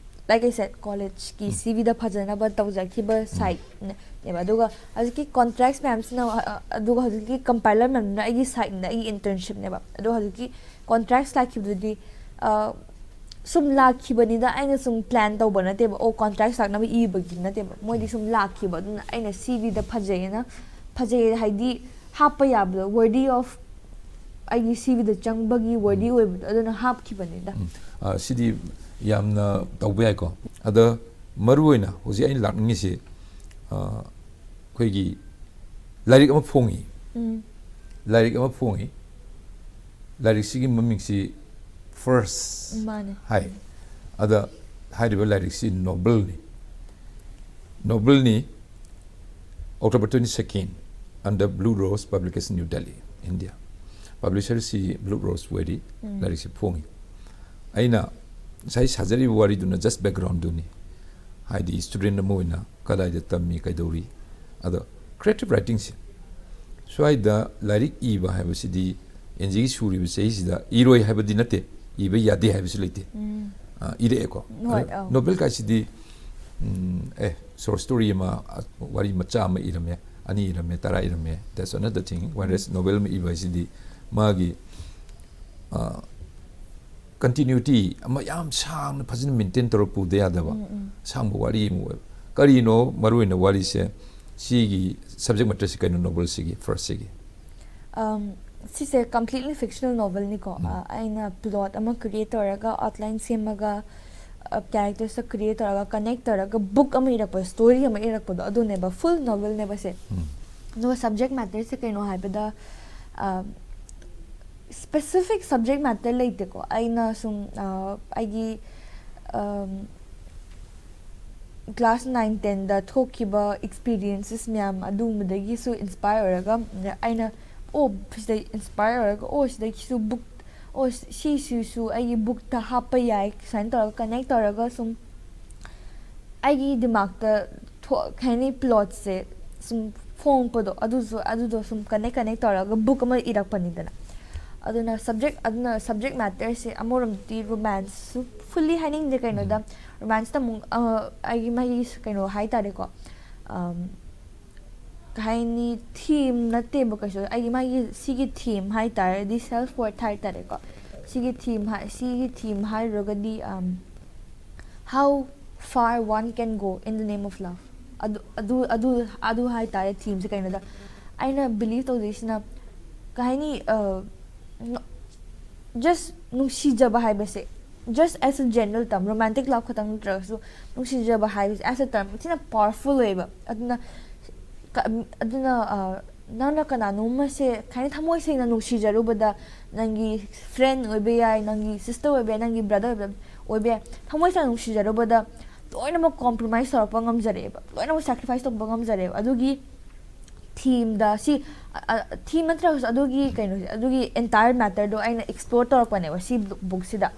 like I said, ꯀꯣꯂꯦꯖꯀꯤ ꯁꯤ ꯚꯤꯗ ꯐꯖꯅꯕ ꯇꯧꯖꯈꯤꯕ ꯁꯥꯏꯠꯅꯦꯕ꯫ ꯑꯗꯨꯒ ꯍꯧꯖꯤꯛꯀꯤ ꯀꯣꯟꯇ꯭ꯔꯦꯛꯁ ꯃꯌꯥꯝꯁꯤꯅ, ꯑꯗꯨꯒ ꯍꯧꯖꯤꯛꯀꯤ ꯀꯝꯄꯥꯏꯂꯔ ꯃꯌꯥꯝꯗꯨꯅ ꯑꯩꯒꯤ ꯁꯥꯏꯠꯅꯦ, ꯑꯩꯒꯤ ꯏꯟꯇꯔꯟꯁꯤꯞꯅꯦꯕ꯫ ꯑꯗꯣ ꯍꯧꯖꯤꯛꯀꯤ ꯀꯣꯟꯇ꯭ꯔꯦꯛꯁ ꯂꯥꯛꯈꯤꯕꯗꯨꯗꯤ ꯁꯨꯝ ꯂꯥꯛꯈꯤꯕꯅꯤꯗ, ꯑꯩꯅ ꯁꯨꯝ ꯄ꯭ꯂꯥꯟ ꯇꯧꯕ ꯅꯠꯇꯦꯕ, ꯑꯣ ꯀꯣꯟꯇ꯭ꯔꯦꯛꯁ ꯂꯥꯛꯅꯕ ꯏꯕꯒꯤ ꯅꯠꯇꯦꯕ, ꯃꯣꯏꯗꯤ ꯁꯨꯝ ꯂꯥꯛꯈꯤꯕ꯫ ꯑꯗꯨꯅ ꯑꯩꯅ ꯁꯤ ꯚꯤꯗ ꯐꯖꯩꯌꯦꯅ, ꯐꯖꯩ ꯍꯥꯏꯗꯤ ꯍꯥꯞꯄ ꯌꯥꯕꯗꯣ, ꯋꯔꯗꯤ ꯑꯣꯐ ꯑꯩꯒꯤ ꯁꯤ ꯚꯤꯗ ꯆꯪꯕꯒꯤ ꯋꯔꯗꯤ ꯑꯣꯏꯕꯗꯣ, ꯑꯗꯨꯅ ꯍꯥꯞꯈꯤꯕꯅꯤꯗ꯫ ꯁꯤꯗꯤ ꯌꯥꯝꯅ ꯇꯧꯕ ꯌꯥꯏꯀꯣ꯫ ꯑꯗ ꯃꯔꯨ ꯑꯣꯏꯅ ꯍꯧꯖꯤꯛ ꯑꯩꯅ ꯂꯥꯛꯅꯤꯡꯉꯤꯁꯤ, ꯑꯩꯈꯣꯏꯒꯤ ꯂꯥꯏꯔꯤꯛ ꯑꯃ ꯐꯣꯡꯉꯤ꯫ ꯂꯥꯏꯔꯤꯛ ꯑꯃ ꯐꯣꯡꯉꯤ꯫ ꯂꯥꯏꯔꯤꯛꯁꯤꯒꯤ ꯃꯃꯤꯡꯁꯤ ꯐꯔꯁ ꯃꯥꯅꯦ꯫ ꯍꯥꯏ꯫ ꯑꯗ ꯍꯥꯏꯔꯤꯕ ꯂꯥꯏꯔꯤꯛꯁꯤ ꯅꯣꯕꯦꯜꯅꯤ꯫ ꯅꯣꯕꯦꯜꯅꯤ, October twenty-second, under Blue Rose Publication, New Delhi, India. ꯄꯕ꯭ꯂꯤꯁꯔꯁꯤ ꯕ꯭ꯂꯨ ꯔꯣꯁ ꯑꯣꯏꯔꯤ꯫ ꯂꯥꯏꯔꯤꯛꯁꯤ ꯐꯣꯡꯉꯤ꯫ ꯑꯩꯅ ꯉꯁꯥꯏ ꯁꯥꯖꯔꯤꯕ ꯋꯥꯔꯤꯗꯨꯅ just backgroundꯗꯨꯅꯤ꯫ ꯍꯥꯏꯗꯤ ꯁ꯭ꯇꯨꯗꯦꯟ ꯑꯃ ꯑꯣꯏꯅ ꯀꯗꯥꯏꯗ ꯇꯝꯃꯤ, ꯀꯩꯗꯧꯔꯤ꯫ ꯑꯗꯣ ꯀ꯭ꯔꯤꯌꯦꯇꯤꯞ ꯔꯥꯏꯇꯤꯡꯁꯦ ꯁ꯭ꯋꯥꯏꯗ ꯂꯥꯏꯔꯤꯛ ꯏꯕ ꯍꯥꯏꯕꯁꯤꯗꯤ ꯑꯦꯟꯖꯤꯒꯤ ꯁꯨꯔꯤꯕ ꯆꯍꯤꯁꯤꯗ ꯏꯔꯣꯏ ꯍꯥꯏꯕꯗꯤ ꯅꯠꯇꯦ, ꯏꯕ ꯌꯥꯗꯦ ꯍꯥꯏꯕꯁꯨ ꯂꯩꯇꯦ꯫ ꯑ, ꯏꯔꯛꯑꯦꯀꯣ꯫ ꯍꯣꯏ, ꯑꯗꯣ ꯑꯧ꯫ ꯅꯣꯕꯦꯜ ꯀꯥꯏꯁꯤꯗꯤ, ꯎꯝ, ꯑꯦ, ꯁꯣꯔꯠ ꯁ꯭ꯇꯣꯔꯤ ꯑꯃ, ꯑ, ꯋꯥꯔꯤ ꯃꯆꯥ ꯑꯃ ꯏꯔꯝꯃꯦ, ꯑꯅꯤ ꯏꯔꯝꯃꯦ, ꯇꯔꯥ ꯏꯔꯝꯃꯦ, that's another thing. Whereas novel ꯑꯃ ꯏꯕ ꯍꯥꯏꯁꯤꯗꯤ ꯃꯥꯒꯤ, ꯑ, continuity ꯑꯃ ꯌꯥꯝ ꯁꯥꯡꯅ ꯐꯖꯅ ꯃꯦꯟꯇꯦꯟ ꯇꯧꯔ ꯄꯨꯗ ꯌꯥꯗꯕ ꯑꯁꯥꯡꯕ ꯋꯥꯔꯤ ꯑꯃ ꯑꯣꯏꯕ꯫ ꯀꯔꯤꯅꯣ ꯃꯔꯨꯑꯣꯏꯅ ꯋꯥꯔꯤꯁꯦ? ꯁꯤꯒꯤ subject matterꯁꯤ ꯀꯩꯅꯣ? ꯅꯣꯕꯦꯜꯁꯤꯒꯤ ꯐꯥꯔꯁꯁꯤꯒꯤ꯫ Um, ꯁꯤꯁꯦ completely fictional novelꯅꯤꯀꯣ꯫ ꯑ, ꯑꯩꯅ plot ꯑꯃ create ꯇꯧꯔꯒ, outline ꯁꯦꯝꯃꯒ, ꯀꯦꯔꯦꯛꯇꯔꯁꯇ ꯀ꯭ꯔꯤꯌꯦꯠ ꯇꯧꯔꯒ, ꯀꯅꯦꯛ ꯇꯧꯔꯒ ꯕꯨꯛ ꯑꯃ ꯏꯔꯛꯄ, ꯁ꯭ꯇꯣꯔꯤ ꯑꯃ ꯏꯔꯛꯄꯗꯣ, ꯑꯗꯨꯅꯦꯕ, ꯐꯨꯜ ꯅꯣꯕꯦꯜꯅꯦꯕ ꯁꯦ꯫ ꯑꯗꯨꯒ subject matterꯁꯦ ꯀꯩꯅꯣ ꯍꯥꯏꯕꯗ, ꯁ꯭ꯄꯦꯁꯤꯐꯤꯛ subject matter ꯂꯩꯇꯦꯀꯣ꯫ ꯑꯩꯅ ꯁꯨꯝ, ꯑ, ꯑꯩꯒꯤ, ꯑꯝ, ꯀ꯭ꯂꯥꯁ ꯅꯥꯏꯟ ꯇꯦꯟꯗ ꯊꯣꯛꯈꯤꯕ experiences ꯃꯌꯥꯝ ꯑꯗꯨꯒꯨꯝꯕꯗꯒꯤꯁꯨ inspire ꯑꯣꯏꯔꯒ ꯑꯩꯅ, "ꯑꯣ, ꯁꯤꯗꯩ inspire ꯑꯣꯏꯔꯒ, ꯑꯣ, ꯁꯤꯗꯒꯤꯁꯨ ꯕꯨꯛ, ꯑꯣ, ꯁꯤꯁꯤꯁꯨ ꯑꯩꯒꯤ ꯕꯨꯛꯇ ꯍꯥꯞꯄ ꯌꯥꯏ", ꯁꯨꯃꯥꯏꯅ ꯇꯧꯔꯒ ꯀꯅꯦꯛ ꯇꯧꯔꯒ ꯁꯨꯝ ꯑꯩꯒꯤ ꯗꯤꯃꯥꯛꯇ ꯊꯣꯛ-, ꯀꯩ ꯍꯥꯏꯅꯤ, ꯄ꯭ꯂꯣꯠꯁꯦ ꯁꯨꯝ ꯐꯣꯡꯉꯛꯄꯗꯣ, ꯑꯗꯨꯁꯨ, ꯑꯗꯨꯗꯣ ꯁꯨꯝ ꯀꯅꯦꯛ, ꯀꯅꯦꯛ ꯇꯧꯔꯒ ꯕꯨꯛ ꯑꯃ ꯏꯔꯛꯄꯅꯤꯗꯅ꯫ ꯑꯗꯨꯅ subject, ꯑꯗꯨꯅ subject matterꯁꯦ ꯑꯃꯔꯣꯝꯗꯤ ꯔꯣꯃꯥꯟꯁꯁꯨ ꯐꯨꯜꯂꯤ ꯍꯥꯏꯅꯤꯡꯗꯦ, ꯀꯩꯅꯣꯗ, ꯔꯣꯃꯥꯟꯁꯇ ꯑꯃꯨꯛ, ꯑ, ꯑꯩꯒꯤ ꯃꯥꯒꯤ ꯀꯩꯅꯣ ꯍꯥꯏ ꯇꯥꯔꯦꯀꯣ, ꯑꯝ, ꯀꯩ ꯍꯥꯏꯅꯤ, ꯊꯤꯝ ꯅꯠꯇꯦꯕ ꯀꯩꯁꯨ, ꯑꯩꯒꯤ ꯃꯥꯒꯤ ꯁꯤꯒꯤ ꯊꯤꯝ ꯍꯥꯏ ꯇꯥꯔꯗꯤ self worth ꯍꯥꯏ ꯇꯥꯔꯦꯀꯣ꯫ ꯁꯤꯒꯤ ꯊꯤꯝ ꯍꯥꯏ-, ꯁꯤꯒꯤ ꯊꯤꯝ ꯍꯥꯏꯔꯨꯔꯒꯗꯤ, ꯑꯝ, how far one can go in the name of love. ꯑꯗꯨ, ꯑꯗꯨ, ꯑꯗꯨ, ꯑꯗꯨ ꯍꯥꯏ ꯇꯥꯔꯦ ꯊꯤꯝꯁꯦ꯫ ꯀꯩꯅꯣꯗ ꯑꯩꯅ ꯕꯤꯂꯤꯚ ꯇꯧꯖꯩꯁꯤꯅ, ꯀꯩ ꯍꯥꯏꯅꯤ, ꯑ, ꯅ-, just ꯅꯨꯡꯁꯤꯖꯕ ꯍꯥꯏꯕꯁꯦ, just as a general term, romantic love ꯈꯛꯇꯪ ꯅꯠꯇ꯭ꯔꯒꯁꯨ, ꯅꯨꯡꯁꯤꯖꯕ ꯍꯥꯏꯕꯁꯦ as a term ꯊꯤꯅ powerful ꯑꯣꯏꯌꯦꯕ꯫ ꯑꯗꯨꯅ ꯀ-, ꯑꯗꯨꯅ, ꯑ, ꯅꯪꯅ ꯀꯅꯥꯅꯣꯝꯃꯁꯦ ꯈꯥꯏꯅ ꯊꯃꯣꯏ ꯁꯦꯡꯅ ꯅꯨꯡꯁꯤꯖꯔꯨꯕꯗ, ꯅꯪꯒꯤ friend ꯑꯣꯏꯕ ꯌꯥꯏ, ꯅꯪꯒꯤ sister ꯑꯣꯏꯕ ꯌꯥꯏ, ꯅꯪꯒꯤ brother ꯑꯣꯏꯕ, ꯑꯣꯏꯕ ꯌꯥꯏ, ꯊꯃꯣꯏ ꯁꯦꯡꯅ ꯅꯨꯡꯁꯤꯖꯔꯨꯕꯗ ꯂꯣꯏꯅꯃꯛ ꯀꯣꯝꯄ꯭ꯔꯣꯃꯥꯏꯁ ꯇꯧꯔꯛꯄ ꯉꯝꯖꯔꯛꯑꯦꯕ, ꯂꯣꯏꯅꯃꯛ ꯁꯦꯀ꯭ꯔꯤꯐꯥꯏꯁ ꯇꯧꯕ ꯉꯝꯖꯔꯛꯑꯦꯕ꯫ ꯑꯗꯨꯒꯤ ꯊꯤꯝꯗ ꯁꯤ, ꯊꯤꯝ ꯅꯠꯇ꯭ꯔꯒꯁꯨ ꯑꯗꯨꯒꯤ ꯀꯩꯅꯣꯁꯦ, ꯑꯗꯨꯒꯤ ꯑꯦꯟꯇꯥꯌꯔ ꯃꯦꯇꯔꯗꯣ ꯑꯩꯅ ꯑꯦꯛꯁꯄ꯭ꯂꯣꯔ ꯇꯧꯔꯛꯄꯅꯦꯕ ꯁꯤ ꯕꯨꯛꯁꯤꯗ꯫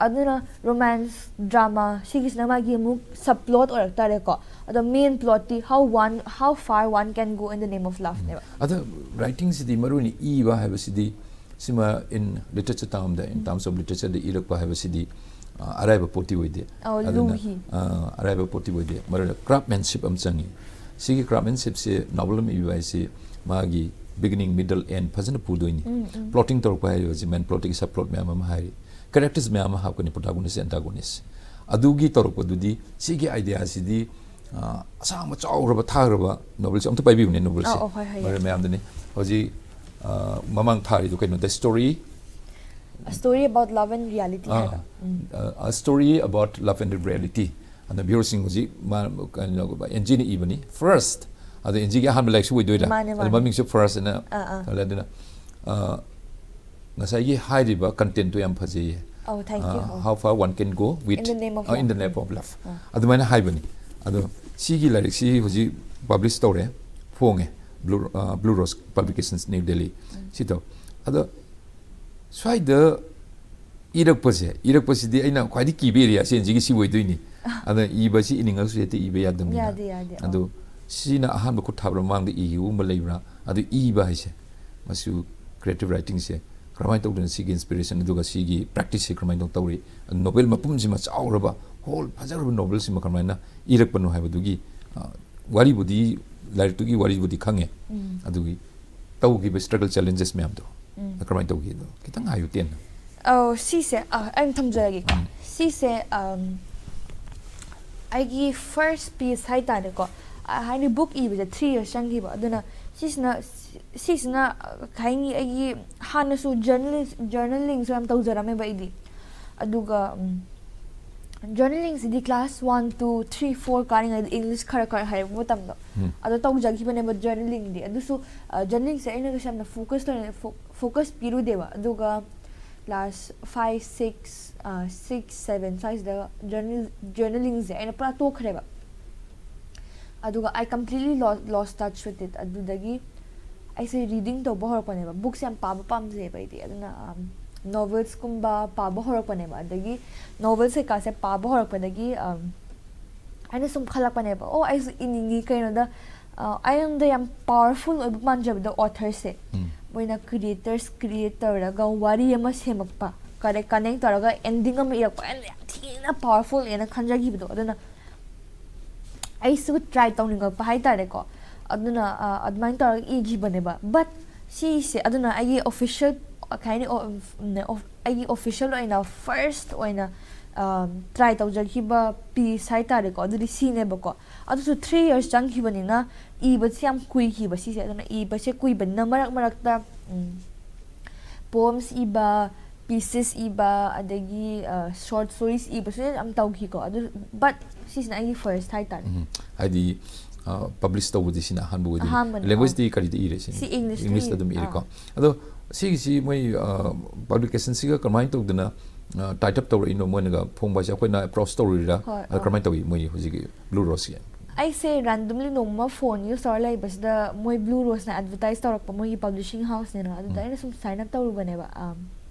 ꯑꯗꯨꯅ ꯔꯣꯃꯥꯟꯁ ꯗ꯭ꯔꯃꯥ ꯁꯤꯒꯤꯁꯤꯅ ꯃꯥꯒꯤ ꯑꯃꯨꯛ ꯁꯕ ꯄ꯭ꯂꯣꯠ ꯑꯣꯏꯔꯛ ꯇꯥꯔꯦꯀꯣ꯫ ꯑꯗꯣ ꯃꯦꯟ ꯄ꯭ꯂꯣꯠꯇꯤ how one, how far one can go in the name of loveꯅꯦꯕ꯫ ꯑꯗ ꯔꯥꯏꯇꯤꯡꯁꯤꯗꯤ ꯃꯔꯨ ꯑꯣꯏꯅ ꯏꯕ ꯍꯥꯏꯕꯁꯤꯗꯤ ꯁꯤꯃ in literature termꯗ, in terms of literature ꯗ ꯏꯔꯛꯄ ꯍꯥꯏꯕꯁꯤꯗꯤ ꯑ, ꯑꯔꯥꯏꯕ ꯄꯣꯠꯇꯤ ꯑꯣꯏꯗꯦ꯫ ꯑꯧ, ꯑꯗꯨꯅ ꯂꯨꯏ꯫ ꯑ, ꯑꯔꯥꯏꯕ ꯄꯣꯠꯇꯤ ꯑꯣꯏꯗꯦ, ꯃꯔꯨ ꯑꯣꯏꯅ ꯀ꯭ꯔꯥꯐꯃꯦꯟꯁꯤꯞ ꯑꯃ ꯆꯪꯉꯤ꯫ ꯁꯤꯒꯤ ꯀ꯭ꯔꯥꯐꯃꯦꯟꯁꯤꯞꯁꯦ ꯅꯣꯕꯦꯜ ꯑꯃ ꯏꯕ ꯍꯥꯏꯁꯤ ꯃꯥꯒꯤ ꯕꯤꯒꯤꯅꯤꯡ, ꯃꯤꯗꯜ, ꯑꯦꯟ ꯐꯖꯅ ꯄꯨꯗꯣꯏꯅꯤ꯫ ꯎꯝ, ꯎꯝ꯫ ꯄ꯭ꯂꯣꯇꯤꯡ ꯇꯧꯔꯛꯄ ꯍꯥꯏꯔꯤꯕꯁꯤ ꯃꯦꯟ ꯄ꯭ꯂꯣꯠꯇꯒꯤ ꯁꯕ ꯄ꯭ꯂꯣꯠ ꯃꯌꯥꯝ ꯑꯃ ꯍꯥꯏꯔꯤ, ꯀꯦꯔꯦꯛꯇꯔꯁ ꯃꯌꯥꯝ ꯑꯃ ꯍꯥꯞꯀꯅꯤ, ꯄ꯭ꯔꯣꯇꯥꯒꯣꯅꯤꯁ, ꯑꯦꯟꯇꯥꯒꯣꯅꯤꯁ꯫ ꯑꯗꯨꯒꯤ ꯇꯧꯔꯛꯄꯗꯨꯗꯤ ꯁꯤꯒꯤ ꯑꯥꯏꯗꯤꯌꯥꯁꯤꯗꯤ ꯑ, ꯑꯁꯥꯡꯕ ꯆꯥꯎꯈ꯭ꯔꯕ ꯊꯥꯈ꯭ꯔꯕ ꯅꯣꯕꯦꯜꯁꯦ ꯑꯝꯇ ꯄꯥꯏꯕꯤꯌꯨꯅꯦ꯫ ꯅꯣꯕꯦꯜꯁꯦ ꯑꯧ, ꯑꯧ, ꯍꯣꯏ, ꯍꯣꯏ, ꯃꯔꯝ ꯌꯥꯏ꯫ ꯃꯌꯥꯝꯗꯅꯤ ꯍꯧꯖꯤꯛ ꯑ, ꯃꯃꯥꯡ ꯊꯥꯔꯤꯗꯣ ꯀꯩꯅꯣ, The Story, A Story About Love and Reality ꯍꯥꯏꯕ꯫ ꯎꯝ꯫ A Story About Love and Reality꯫ ꯑꯗꯨꯅ ꯚ꯭ꯌꯨꯔꯁꯤꯡ ꯍꯧꯖꯤꯛ ꯃꯥ, ꯀꯩꯅꯣ, ꯑꯦꯟꯖꯤꯅ ꯏꯕꯅꯤ ꯐꯥꯔꯁ꯫ ꯑꯗꯣ ꯑꯦꯟꯖꯤꯒꯤ ꯑꯍꯥꯟꯕ ꯂꯥꯏꯔꯤꯛꯁꯨ ꯑꯣꯏꯗꯣꯏꯔꯥ? ꯃꯥꯅꯦ, ꯑꯗꯣ ꯃꯥꯅꯦ꯫ ꯃꯃꯤꯡꯁꯨ ꯐꯥꯔꯁ ꯍꯥꯏꯅ ꯑꯥ, ꯑꯥ꯫ ꯈꯜꯂꯦ꯫ ꯑꯗꯨꯅ ꯑ, ꯉꯁꯥꯏꯒꯤ ꯍꯥꯏꯔꯤꯕ ꯀꯟꯇꯦꯟꯠꯇꯣ ꯌꯥꯝ ꯐꯖꯩꯌꯦ꯫ ꯑꯧ, thank you꯫ ꯑ, ꯑꯧ꯫ How Far One Can Go with, In the Name of ꯑ, In the Love꯫ Name of Love꯫ ꯑꯥ꯫ ꯑꯗꯨꯃꯥꯏꯅ ꯍꯥꯏꯕꯅꯤ꯫ ꯑꯗꯣ ꯁꯤꯒꯤ ꯂꯥꯏꯔꯤꯛꯁꯤ ꯍꯧꯖꯤꯛ ꯄꯕ꯭ꯂꯤꯁ ꯇꯧꯔꯦ, ꯐꯣꯡꯉꯦ, ꯕ꯭ꯂꯨ, ꯑ, ꯕ꯭ꯂꯨ ꯔꯣꯁ ꯄꯕ꯭ꯂꯤꯀꯦꯁꯟꯁ, ꯅ꯭ꯌꯨ ꯗꯦꯜꯂꯤ꯫ ꯁꯤ ꯇꯧ꯫ ꯑꯗꯣ ꯁ꯭ꯋꯥꯏꯗ ꯏꯔꯛꯄꯁꯦ, ꯏꯔꯛꯄꯁꯤꯗꯤ ꯑꯩꯅ ꯈ꯭ꯋꯥꯏꯗꯒꯤ ꯀꯤꯕ ꯑꯦꯔꯤꯌꯥꯁꯦ ꯑꯦꯟꯖꯤꯒꯤ ꯁꯤ ꯑꯣꯏꯗꯣꯏꯅꯤ꯫ ꯑꯗ ꯏꯕꯁꯤ ꯏꯅꯤꯡꯉꯁꯨ ꯍꯦꯛꯇ ꯏꯕ ꯌꯥꯗꯕꯅꯤꯅ꯫ ꯌꯥꯗꯦ, ꯌꯥꯗꯦ, ꯑꯧ꯫ ꯑꯗꯣ ꯁꯤꯅ ꯑꯍꯥꯟꯕ ꯈꯨꯠ ꯊꯥꯕ꯭ꯔꯥ, ꯃꯃꯥꯡꯗ ꯏꯈꯤꯕꯒꯨꯝꯕ ꯂꯩꯕ꯭ꯔꯥ? ꯑꯗꯨ ꯏꯕ ꯍꯥꯏꯁꯦ, ꯃꯁꯤꯕꯨ ꯀ꯭ꯔꯤꯌꯦꯇꯤꯚ ꯔꯥꯏꯇꯤꯡꯁꯦ ꯀꯔꯝꯍꯥꯏꯅ ꯇꯧꯗꯅ ꯁꯤꯒꯤ ꯏꯟꯁꯄꯤꯔꯦꯁꯟ ꯑꯗꯨꯒ ꯁꯤꯒꯤ ꯄ꯭ꯔꯦꯛꯇꯤꯁꯁꯦ ꯀꯔꯝꯍꯥꯏꯅ ꯇꯧ-, ꯇꯧꯔꯤ? ꯅꯣꯕꯦꯜ ꯃꯄꯨꯝꯁꯤꯃ ꯆꯥꯎꯔꯕ, ꯍꯣꯜ ꯐꯖꯔꯕ ꯅꯣꯕꯦꯜꯁꯤꯃ ꯀꯔꯝꯍꯥꯏꯅ ꯏꯔꯛꯄꯅꯣ ꯍꯥꯏꯕꯗꯨꯒꯤ, ꯑ, ꯋꯥꯔꯤꯕꯨꯗꯤ, ꯂꯥꯏꯔꯤꯛꯇꯨꯒꯤ ꯋꯥꯔꯤꯕꯨꯗꯤ ꯈꯪꯉꯦ꯫ ꯎꯝ꯫ ꯑꯗꯨꯒꯤ ꯇꯧꯈꯤꯕ ꯁ꯭ꯇ꯭ꯔꯒꯜ, ꯆꯦꯂꯦꯟꯖꯦꯁ ꯃꯌꯥꯝꯗꯣ ꯎꯝ꯫ ꯀꯔꯝꯍꯥꯏꯅ ꯇꯧꯈꯤꯗꯣ ꯈꯤꯇꯪ ꯍꯥꯏꯌꯨ ꯇꯦꯟꯅ꯫ ꯑꯧ, ꯁꯤꯁꯦ, ꯑ, ꯑꯩꯅ ꯊꯝꯖꯔꯒꯦꯀꯣ꯫ ꯎꯝ꯫ ꯁꯤꯁꯦ, ꯑꯝ, ꯑꯩꯒꯤ ꯐꯥꯔꯁ ꯄꯤꯁ ꯍꯥꯏꯇꯥꯔꯦꯀꯣ꯫ ꯑ, ꯍꯥꯏꯗꯤ ꯕꯨꯛ ꯏꯕꯁꯦ ꯊ꯭ꯔꯤ ꯌꯔꯁ ꯆꯪꯈꯤꯕ꯫ ꯑꯗꯨꯅ ꯁꯤꯁꯤꯅ, ꯁꯤꯁꯤꯅ, ꯑ, ꯀꯩ ꯍꯥꯏꯅꯤ, ꯑꯩꯒꯤ ꯍꯥꯟꯅꯁꯨ ꯖꯔꯅꯦꯂꯤꯁ-, ꯖꯔꯅꯦꯂꯤꯡꯁꯨ ꯌꯥꯝ ꯇꯧꯖꯔꯝꯃꯦꯕ ꯑꯩꯗꯤ꯫ ꯑꯗꯨꯒ, ꯎꯝ, ꯖꯔꯅꯦꯂꯤꯡꯁꯤꯗꯤ class one, two, three, four ꯀꯥꯔꯤꯉꯩꯗ ꯏꯪꯂꯤꯁ ꯈꯔ ꯈꯔ ꯍꯩꯔꯛꯄ ꯃꯇꯝꯗꯣ, ꯎꯝ꯫ ꯑꯗꯣ ꯇꯧꯖꯈꯤꯕꯅꯦꯕ ꯖꯔꯅꯦꯂꯤꯡꯗꯤ꯫ ꯑꯗꯨꯁꯨ, ꯑ, ꯖꯔꯅꯦꯂꯤꯡꯁꯦ ꯑꯩꯅ ꯀꯩꯁꯨ ꯌꯥꯝꯅ ꯐꯣꯀꯁ ꯂꯩꯅ-, ꯐꯣ-, ꯐꯣꯀꯁ ꯄꯤꯔꯨꯗꯦꯕ꯫ ꯑꯗꯨꯒ class five, six, uh, six, seven ꯁ꯭ꯋꯥꯏꯁꯤꯗ journal journalingꯁꯦ ꯑꯩꯅ ꯄꯨꯔꯥ ꯇꯣꯛꯈ꯭ꯔꯦꯕ꯫ ꯑꯗꯨꯒ I completely lo- lost touch with it. ꯑꯗꯨꯗꯒꯤ ꯑꯩꯁꯦ reading ꯇꯧꯕ ꯍꯧꯔꯛꯄꯅꯦꯕ꯫ Books ꯌꯥꯝ ꯄꯥꯕ ꯄꯥꯝꯖꯩꯌꯦꯕ ꯑꯩꯗꯤ꯫ ꯑꯗꯨꯅ novelsꯀꯨꯝꯕ ꯄꯥꯕ ꯍꯧꯔꯛꯄꯅꯦꯕ꯫ ꯑꯗꯒꯤ novels ꯀꯩꯀꯥꯁꯦ ꯄꯥꯕ ꯍꯧꯔꯛꯄꯗꯒꯤ ꯑꯩꯅ ꯁꯨꯝ ꯈꯜꯂꯛꯄꯅꯦꯕ, ꯑꯣ, ꯑꯩꯁꯨ ꯏꯅꯤꯡꯉꯤ꯫ ꯀꯩꯅꯣꯗ ꯑꯩꯉꯣꯟꯗ ꯌꯥꯝ powerful ꯑꯣꯏꯕ ꯃꯥꯟꯖꯕꯗꯣ authorꯁꯦ꯫ ꯃꯣꯏꯅ creators create ꯇꯧꯔꯒ ꯋꯥꯔꯤ ꯑꯃ ꯁꯦꯝꯃꯛꯄ, ꯀꯔꯦ connect ꯇꯧꯔꯒ ending ꯑꯃ ꯏꯔꯛꯄ, ꯑꯩꯅ ꯌꯥꯝ ꯊꯤꯅ powerful ꯍꯥꯏꯅ ꯈꯟꯖꯈꯤꯕꯗꯣ꯫ ꯑꯗꯨꯅ ꯑꯩꯁꯨ try ꯇꯧꯅꯤꯡꯉꯛꯄ ꯍꯥꯏꯇꯥꯔꯦꯀꯣ꯫ ꯑꯗꯨꯅ ꯑꯗꯨꯃꯥꯏꯅ ꯇꯧꯔꯒ ꯏꯈꯤꯕꯅꯦꯕ꯫ But ꯁꯤꯁꯦ ꯑꯗꯨꯅ ꯑꯩꯒꯤ official, ꯀꯩ ꯍꯥꯏꯅꯤ, ꯑꯩꯒꯤ official ꯑꯣꯏꯅ first ꯑꯣꯏꯅ try ꯇꯧꯖꯈꯤꯕ piece ꯍꯥꯏꯇꯥꯔꯦꯀꯣ꯫ ꯑꯗꯨꯗꯤ ꯁꯤꯅꯦꯕꯀꯣ꯫ ꯑꯗꯨꯁꯨ three years ꯆꯪꯈꯤꯕꯅꯤꯅ ꯏꯕꯁꯤ ꯌꯥꯝ ꯀꯨꯏꯈꯤꯕ ꯁꯤꯁꯦ꯫ ꯑꯗꯨꯅ ꯏꯕꯁꯦ ꯀꯨꯏꯕꯅꯤꯅ ꯃꯔꯛ ꯃꯔꯛꯇ poems ꯏꯕ, pieces ꯏꯕ, ꯑꯗꯒꯤ short stories ꯏꯕꯁꯨ ꯌꯥꯝ ꯇꯧꯈꯤꯀꯣ꯫ ꯑꯗꯨ but ꯁꯤꯁꯤꯅ ꯑꯩꯒꯤ first ꯍꯥꯏꯇꯥꯔꯦ꯫ ꯎꯝ, ꯍꯥꯏꯗꯤ publish ꯇꯧꯕꯗꯤ ꯁꯤꯅ ꯑꯍꯥꯟꯕ ꯑꯣꯏꯗꯣꯏꯅꯤ꯫ ꯑꯍꯥꯟꯕꯅꯤ, Language ꯑꯥ꯫ ꯇꯤ ꯀꯔꯤꯗ ꯏꯔꯦ ꯁꯤꯅꯤ? ꯁꯤ English ꯇ English ꯇ ꯏꯔꯦ꯫ ꯑꯗꯨꯝ ꯏꯔꯦꯀꯣ꯫ ꯑꯗꯣ ꯁꯤꯒꯤꯁꯤ ꯃꯣꯏ publication ꯁꯤꯒ ꯀꯃꯥꯏꯅ ꯇꯧꯗꯅ tie up ꯇꯧꯔꯛꯏꯅꯣ? ꯃꯣꯏꯅꯒ ꯐꯣꯡꯕ ꯍꯥꯏꯁꯦ ꯑꯩꯈꯣꯏꯅ approach ꯇꯧꯔꯤꯔꯥ? ꯍꯣꯏ, ꯑꯗ ꯀꯃꯥꯏꯅ ꯇꯧꯏ ꯃꯣꯏ ꯍꯧꯖꯤꯛꯀꯤ Blue Rose ꯁꯤ? ꯑꯩꯁꯦ randomly ꯅꯣꯡꯃ phone use ꯇꯧꯔ ꯂꯩꯕꯁꯤꯗ ꯃꯣꯏ Blue Rose ꯅ advertise ꯇꯧꯔꯛꯄ, ꯃꯣꯏꯒꯤ publishing house ꯅꯦꯅ꯫ ꯑꯗꯨꯗ ꯑꯩꯅ ꯁꯨꯝ sign up ꯇꯧꯔꯨꯕꯅꯦꯕ꯫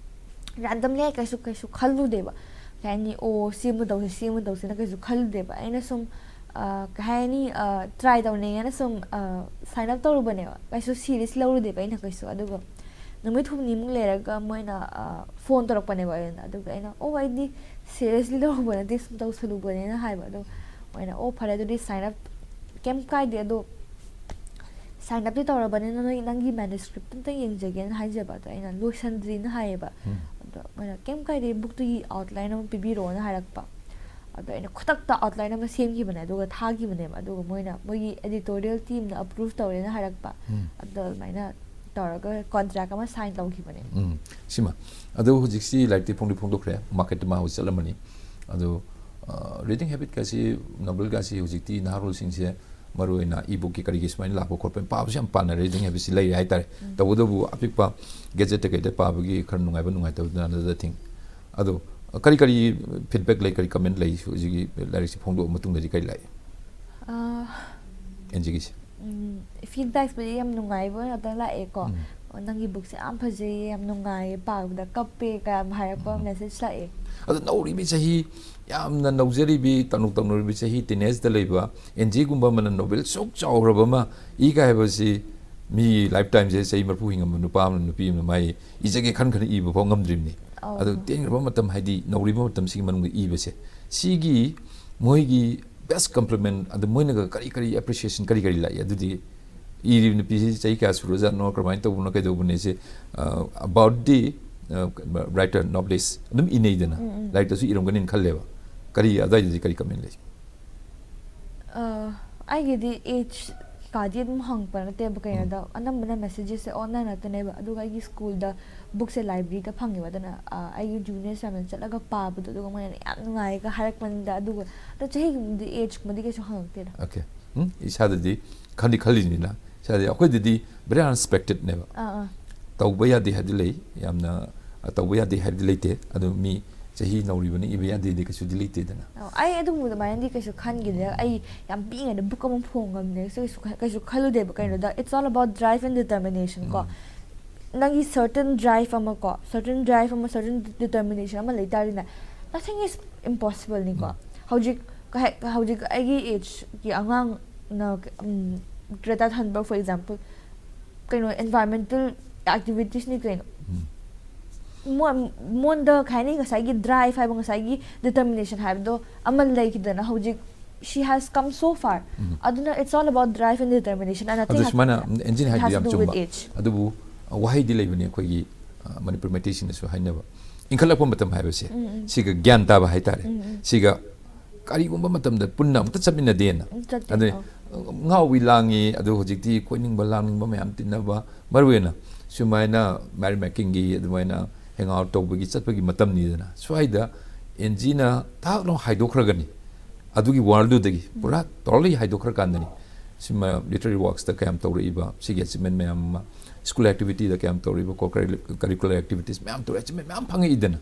Randomly ꯑꯩ ꯀꯩꯁꯨ ꯀꯩꯁꯨ ꯈꯜꯂꯨꯗꯦꯕ꯫ ꯀꯩ ꯍꯥꯏꯅꯤ, ꯑꯣ, ꯁꯤ ꯑꯃ ꯇꯧꯁꯤ, ꯁꯤ ꯑꯃ ꯇꯧꯁꯤꯅ ꯀꯩꯁꯨ ꯈꯜꯂꯨꯗꯦꯕ꯫ ꯑꯩꯅ ꯁꯨꯝ ꯀꯩ ꯍꯥꯏꯅꯤ, try ꯇꯧꯅꯤꯡꯉꯦꯅ ꯁꯨꯝ sign up ꯇꯧꯔꯨꯕꯅꯦꯕ꯫ ꯀꯩꯁꯨ serious ꯂꯧꯔꯨꯗꯦꯕ ꯑꯩꯅ ꯀꯩꯁꯨ꯫ ꯑꯗꯨꯒ ꯅꯨꯃꯤꯠ ꯍꯨꯝꯅꯤꯃꯨꯛ ꯂꯩꯔꯒ ꯃꯣꯏꯅ phone ꯇꯧꯔꯛꯄꯅꯦꯕ ꯑꯩꯉꯣꯟꯗ꯫ ꯑꯗꯨꯒ ꯑꯩꯅ, ꯑꯣ, ꯑꯩꯗꯤ seriously ꯂꯧꯔꯨꯕ ꯅꯠꯇꯦ, ꯁꯨꯝ ꯇꯧꯁꯜꯂꯨꯕꯅꯦꯅ ꯍꯥꯏꯕ꯫ ꯑꯗꯣ ꯃꯣꯏꯅ, ꯑꯣ, ꯐꯔꯦ, ꯑꯗꯨꯗꯤ sign up ꯀꯩꯝ ꯀꯥꯏꯗꯦ꯫ ꯑꯗꯣ sign up ꯇꯤ ꯇꯧꯔꯕꯅꯤꯅ ꯅꯣꯏ ꯅꯪꯒꯤ manuscript ꯑꯝꯇ ꯌꯦꯡꯖꯒꯦꯅ ꯍꯥꯏꯖꯕ꯫ ꯑꯗꯣ ꯑꯩꯅ ꯂꯣꯏꯁꯟꯗ꯭ꯔꯤꯅ ꯍꯥꯏꯌꯦꯕ꯫ ꯑꯗꯣ ꯃꯣꯏꯅ, ꯀꯩꯝ ꯀꯥꯏꯗꯦ, book ꯇꯨꯒꯤ outline ꯑꯃ ꯄꯤꯕꯤꯔꯛꯑꯣꯅ ꯍꯥꯏꯔꯛꯄ꯫ ꯑꯗꯣ ꯑꯩꯅ ꯈꯨꯗꯛꯇ outline ꯑꯃ ꯁꯦꯝꯈꯤꯕꯅꯦ, ꯑꯗꯨꯒ ꯊꯥꯈꯤꯕꯅꯦꯕ꯫ ꯑꯗꯨꯒ ꯃꯣꯏꯅ, ꯃꯣꯏꯒꯤ editorial team ꯅ approve ꯇꯧꯔꯦꯅ ꯍꯥꯏꯔꯛꯄ꯫ ꯑꯗꯣ ꯑꯗꯨꯃꯥꯏꯅ ꯇꯧꯔꯒ contract ꯑꯃ sign ꯇꯧꯈꯤꯕꯅꯦ꯫ ꯎꯝ, ꯁꯤꯃ꯫ ꯑꯗꯣ ꯍꯧꯖꯤꯛꯁꯤ ꯂꯥꯏꯔꯤꯛꯇꯤ ꯐꯣꯡꯗꯤ ꯐꯣꯡꯗꯣꯛꯈ꯭ꯔꯦ, market ꯇ ꯃꯥ ꯍꯧꯖꯤꯛ ꯆꯠꯂꯝꯃꯅꯤ꯫ ꯑꯗꯣ reading habit ꯀꯥꯁꯤ, novel ꯀꯥꯁꯤ ꯍꯧꯖꯤꯛꯇꯤ ꯅꯍꯥꯔꯣꯜꯁꯤꯡꯁꯦ ꯃꯔꯨꯑꯣꯏꯅ ebook ꯀꯤ ꯀꯔꯤꯒꯤ ꯁꯨꯃꯥꯏꯅ ꯂꯥꯛꯄ ꯈꯣꯠꯄ ꯄꯥꯕꯁꯨ ꯌꯥꯝ ꯄꯥꯅꯔꯦ ꯍꯥꯏꯕꯁꯤ ꯂꯩꯔꯦ ꯍꯥꯏꯇꯥꯔꯦ꯫ ꯇꯧꯕꯇꯕꯨ ꯑꯄꯤꯛꯄ gadget ꯇ ꯀꯩꯗ ꯄꯥꯕꯒꯤ ꯈꯔ ꯅꯨꯡꯉꯥꯏꯕ ꯅꯨꯡꯉꯥꯏꯇꯕꯗꯨꯅ another thing꯫ ꯑꯗꯣ ꯀꯔꯤ ꯀꯔꯤ feedback ꯂꯩ, ꯀꯔꯤ comment ꯂꯩ ꯍꯧꯖꯤꯛꯀꯤ ꯂꯥꯏꯔꯤꯛꯁꯤ ꯐꯣꯡꯗꯣꯛꯑ ꯃꯇꯨꯡꯗꯗꯤ ꯀꯔꯤ ꯂꯥꯛꯏ? ꯑꯥ, ꯑꯦꯟꯖꯤꯒꯤꯁꯦ? ꯎꯝ, feedback ꯄꯨꯗꯤ ꯌꯥꯝ ꯅꯨꯡꯉꯥꯏꯕ ꯉꯥꯛꯇ ꯂꯥꯛꯑꯦꯀꯣ꯫ ꯎꯝ. "ꯑꯣ, ꯅꯪꯒꯤ book ꯁꯦ ꯌꯥꯝ ꯐꯖꯩꯌꯦ, ꯌꯥꯝ ꯅꯨꯡꯉꯥꯏꯌꯦ, ꯄꯥꯕꯗ ꯀꯞꯄꯦ" ꯀ ꯌꯥꯝ ꯍꯥꯏꯔꯛꯄ ꯎꯝ. message ꯂꯥꯛꯑꯦ꯫ ꯑꯗꯣ ꯅꯧꯔꯤꯕꯤ ꯆꯍꯤ, ꯌꯥꯝꯅ ꯅꯧꯖꯔꯤꯕꯤ, ꯇꯝꯂꯨ ꯇꯝꯂꯨꯔꯤꯕꯤ ꯆꯍꯤ teenage ꯇ ꯂꯩꯕ ꯑꯦꯟꯖꯤꯒꯨꯝꯕ ꯑꯃꯅ novel ꯁꯨꯛ ꯆꯥꯎꯈ꯭ꯔꯕ ꯑꯃ ꯏ ꯀꯥꯏ ꯍꯥꯏꯕꯁꯤ ꯃꯤ lifetime ꯁꯦ ꯆꯍꯤ ꯃꯔꯤꯐꯨ ꯍꯤꯡꯉꯝꯕ ꯅꯨꯄꯥ ꯑꯃꯅ ꯅꯨꯄꯤ ꯑꯃꯅ ꯃꯥꯏ ꯏꯖꯒꯦ ꯈꯟ ꯈꯟ ꯏꯕ ꯐꯥꯎ ꯉꯝꯗ꯭ꯔꯤꯕꯅꯤ꯫ ꯑꯧ. ꯑꯗꯨ ꯇꯦꯟꯈ꯭ꯔꯕ ꯃꯇꯝ, ꯍꯥꯏꯗꯤ ꯅꯧꯔꯤꯕ ꯃꯇꯝꯁꯤꯒꯤ ꯃꯅꯨꯡꯗ ꯏꯕꯁꯦ, ꯁꯤꯒꯤ ꯃꯣꯏꯒꯤ best compliment, ꯑꯗꯨ ꯃꯣꯏꯅꯒ ꯀꯔꯤ ꯀꯔꯤ appreciation ꯀꯔꯤ ꯀꯔꯤ ꯂꯥꯛꯏ? ꯑꯗꯨꯗꯤ ꯏꯔꯤꯕ ꯅꯨꯄꯤꯁꯤ ꯆꯍꯤ ꯀꯌꯥ ꯁꯨꯔꯖꯥꯠꯅꯣ, ꯀꯔꯝꯍꯥꯏꯅ ꯇꯧꯕꯅꯣ, ꯀꯩꯗꯧꯕꯅꯦꯁꯦ, ꯑ, about the, ꯑ, writer, novelist ꯑꯗꯨꯝ ꯏꯅꯩꯗꯅ, ꯎꯝ, ꯎꯝ. ꯂꯥꯏꯔꯤꯛꯇꯁꯨ ꯏꯔꯝꯒꯅꯤꯅ ꯈꯜꯂꯦꯕ꯫ ꯀꯔꯤ, ꯑꯗꯨꯋꯥꯏꯗꯗꯤ ꯀꯔꯤ comment ꯂꯩ? ꯑ, ꯑꯩꯒꯤꯗꯤ age ꯀꯥꯗꯤ ꯑꯗꯨꯝ ꯍꯪꯉꯛꯄ ꯅꯠꯇꯦꯕ, ꯀꯩꯅꯣꯗ ꯑꯅꯝꯕꯅ messages ꯁꯦ online ꯉꯥꯛꯇꯅꯦꯕ꯫ ꯑꯗꯨꯒ ꯑꯩꯒꯤ school ꯗ book ꯁꯦ library ꯗ ꯐꯪꯉꯦꯕ, ꯑꯗꯨꯅ, ꯑ, ꯑꯩꯒꯤ junior ꯁꯨ ꯌꯥꯝꯅ ꯆꯠꯂꯒ ꯄꯥꯕꯗꯣ, ꯑꯗꯨꯒ ꯃꯣꯏꯅ ꯌꯥꯝ ꯅꯨꯡꯉꯥꯏꯒ ꯍꯥꯏꯔꯛꯄꯅꯤꯗ꯫ ꯑꯗꯨꯒ ꯑꯗꯣ ꯆꯍꯤꯒꯨꯝꯕꯗꯤ, age ꯀꯨꯝꯕꯗꯤ ꯀꯩꯁꯨ ꯍꯪꯉꯛꯇꯦꯗ꯫ Okay. ꯎꯝ? ꯏꯁꯥꯗꯗꯤ ꯈꯟꯗꯤ ꯈꯜꯂꯤꯅꯤꯅ, ꯏꯁꯥꯗꯤ, ꯑꯩꯈꯣꯏꯗꯗꯤ very unexpected ꯅꯦꯕ꯫ ꯑꯥ, ꯑꯥ. ꯇꯧꯕ ꯌꯥꯗꯦ ꯍꯥꯏꯕꯗꯤ ꯂꯩ, ꯌꯥꯝꯅ, ꯑ, ꯇꯧꯕ ꯌꯥꯗꯦ ꯍꯥꯏꯕꯗꯤ ꯂꯩꯇꯦ꯫ ꯑꯗꯨ ꯃꯤ ꯆꯍꯤ ꯅꯧꯔꯤꯕꯅ ꯏꯕ ꯌꯥꯗꯦꯗꯤ ꯀꯩꯁꯨꯗꯤ ꯂꯩꯇꯦꯗꯅ꯫ ꯑꯣ, ꯑꯩ ꯑꯗꯨꯒꯨꯝꯕ ꯑꯗꯨꯃꯥꯏꯅꯗꯤ ꯀꯩꯁꯨ ꯈꯟꯈꯤꯗꯦ꯫ ꯑꯩ ꯌꯥꯝ ꯄꯤꯛꯏꯉꯩꯗ book ꯑꯃ ꯐꯣꯡꯉꯝꯅꯦ, ꯀꯩꯁꯨ ꯈ-, ꯀꯩꯁꯨ ꯈꯜꯂꯨꯗꯦꯕ꯫ ꯀꯩꯅꯣꯗ, it's all about drive and determination ꯀꯣ꯫ ꯎꯝ. ꯅꯪꯒꯤ certain drive ꯑꯃ ꯀꯣ, certain drive ꯑꯃ, certain determination ꯑꯃ ꯂꯩ ꯇꯥꯔꯗꯤꯅꯦ, nothing is impossible ꯅꯤꯀꯣ꯫ ꯎꯝ. ꯍꯧꯖꯤꯛ ꯀꯩ ꯍꯥꯏ-, ꯍꯧꯖꯤꯛ ꯑꯩꯒꯤ age ꯀꯤ ꯑꯉꯥꯡꯅ, ꯎꯝ, Greta Thunberg, for example, ꯀꯩꯅꯣ, environmental activist ꯅꯤ ꯀꯩꯅꯣ꯫ ꯎꯝ. ꯃꯣ-, ꯃꯉꯣꯟꯗ ꯀꯩ ꯍꯥꯏꯅꯤ, ꯉꯁꯥꯏꯒꯤ drive ꯍꯥꯏꯕ, ꯉꯁꯥꯏꯒꯤ determination ꯍꯥꯏꯕꯗꯣ ꯑꯃ ꯂꯩꯈꯤꯗꯅ, ꯍꯧꯖꯤꯛ she has come so far. ꯎꯝ. ꯑꯗꯨꯅ it's all about drive and determination and nothing ꯑꯗꯨ has, ꯁꯨꯃꯥꯏꯅ, ꯑꯦꯟꯖꯤꯅ it ꯍꯥꯏꯕꯗꯨ has to ꯌꯥꯝ do ꯆꯨꯝꯕ꯫ with age. ꯑꯗꯨꯕꯨ, ꯑ, ꯋꯥꯍꯩꯗꯤ ꯂꯩꯕꯅꯤ ꯑꯩꯈꯣꯏꯒꯤ, ꯑ, ꯃꯅꯤꯄꯨꯔ ꯃꯩꯇꯩꯁꯤꯡꯅꯁꯨ ꯍꯥꯏꯅꯕ, ꯏꯟꯈꯠꯂꯛꯄ ꯃꯇꯝ ꯍꯥꯏꯕꯁꯦ, ꯎꯝ, ꯎꯝ. ꯁꯤꯒ ꯒ꯭ꯌꯥꯟ ꯇꯥꯕ ꯍꯥꯏꯇꯥꯔꯦ꯫ ꯎꯝ, ꯎꯝ. ꯁꯤꯒ ꯀꯔꯤꯒꯨꯝꯕ ꯃꯇꯝꯗ ꯄꯨꯟꯅ ꯑꯃꯨꯛꯇ ꯆꯠꯃꯤꯟꯅꯗꯦꯅ꯫ ꯎꯝ, ꯆꯠꯇꯦ, ꯑꯗꯨꯅꯤ, ꯑꯧ. ꯉꯥꯎꯏ ꯂꯥꯡꯉꯤ, ꯑꯗꯨ ꯍꯧꯖꯤꯛꯇꯤ ꯀꯣꯏꯅꯤꯡꯕ ꯂꯥꯡꯅꯤꯡꯕ ꯃꯌꯥꯝ ꯇꯤꯟꯅꯕ, ꯃꯔꯨꯑꯣꯏꯅ ꯁꯨꯃꯥꯏꯅ merry making ꯒꯤ ꯑꯗꯨꯃꯥꯏꯅ hang out ꯇꯧꯕꯒꯤ ꯆꯠꯄꯒꯤ ꯃꯇꯝꯅꯤꯗꯅ꯫ ꯁ꯭ꯋꯥꯏꯗ ꯑꯦꯟꯖꯤꯅ ꯊꯥꯛ ꯂꯥꯎ ꯍꯥꯏꯗꯣꯛꯈ꯭ꯔꯒꯅꯤ, ꯑꯗꯨꯒꯤ world ꯗꯨꯗꯒꯤ ꯄꯨꯔꯥ totally ꯍꯥꯏꯗꯣꯛꯈ꯭ꯔꯀꯥꯟꯗꯅꯤ ꯁꯤꯃ literary worksꯇ ꯀꯌꯥꯝ ꯇꯧꯔꯛꯏꯕ, ꯁꯤꯒꯤ achievement ꯃꯌꯥꯝ ꯑꯃ, school activityꯗ ꯀꯌꯥꯝ ꯇꯧꯔꯛꯏꯕ, co-curricular activities ꯃꯌꯥꯝ ꯇꯧꯔꯛꯏ, achievement ꯃꯌꯥꯝ ꯐꯪꯉꯛꯏꯗꯅ꯫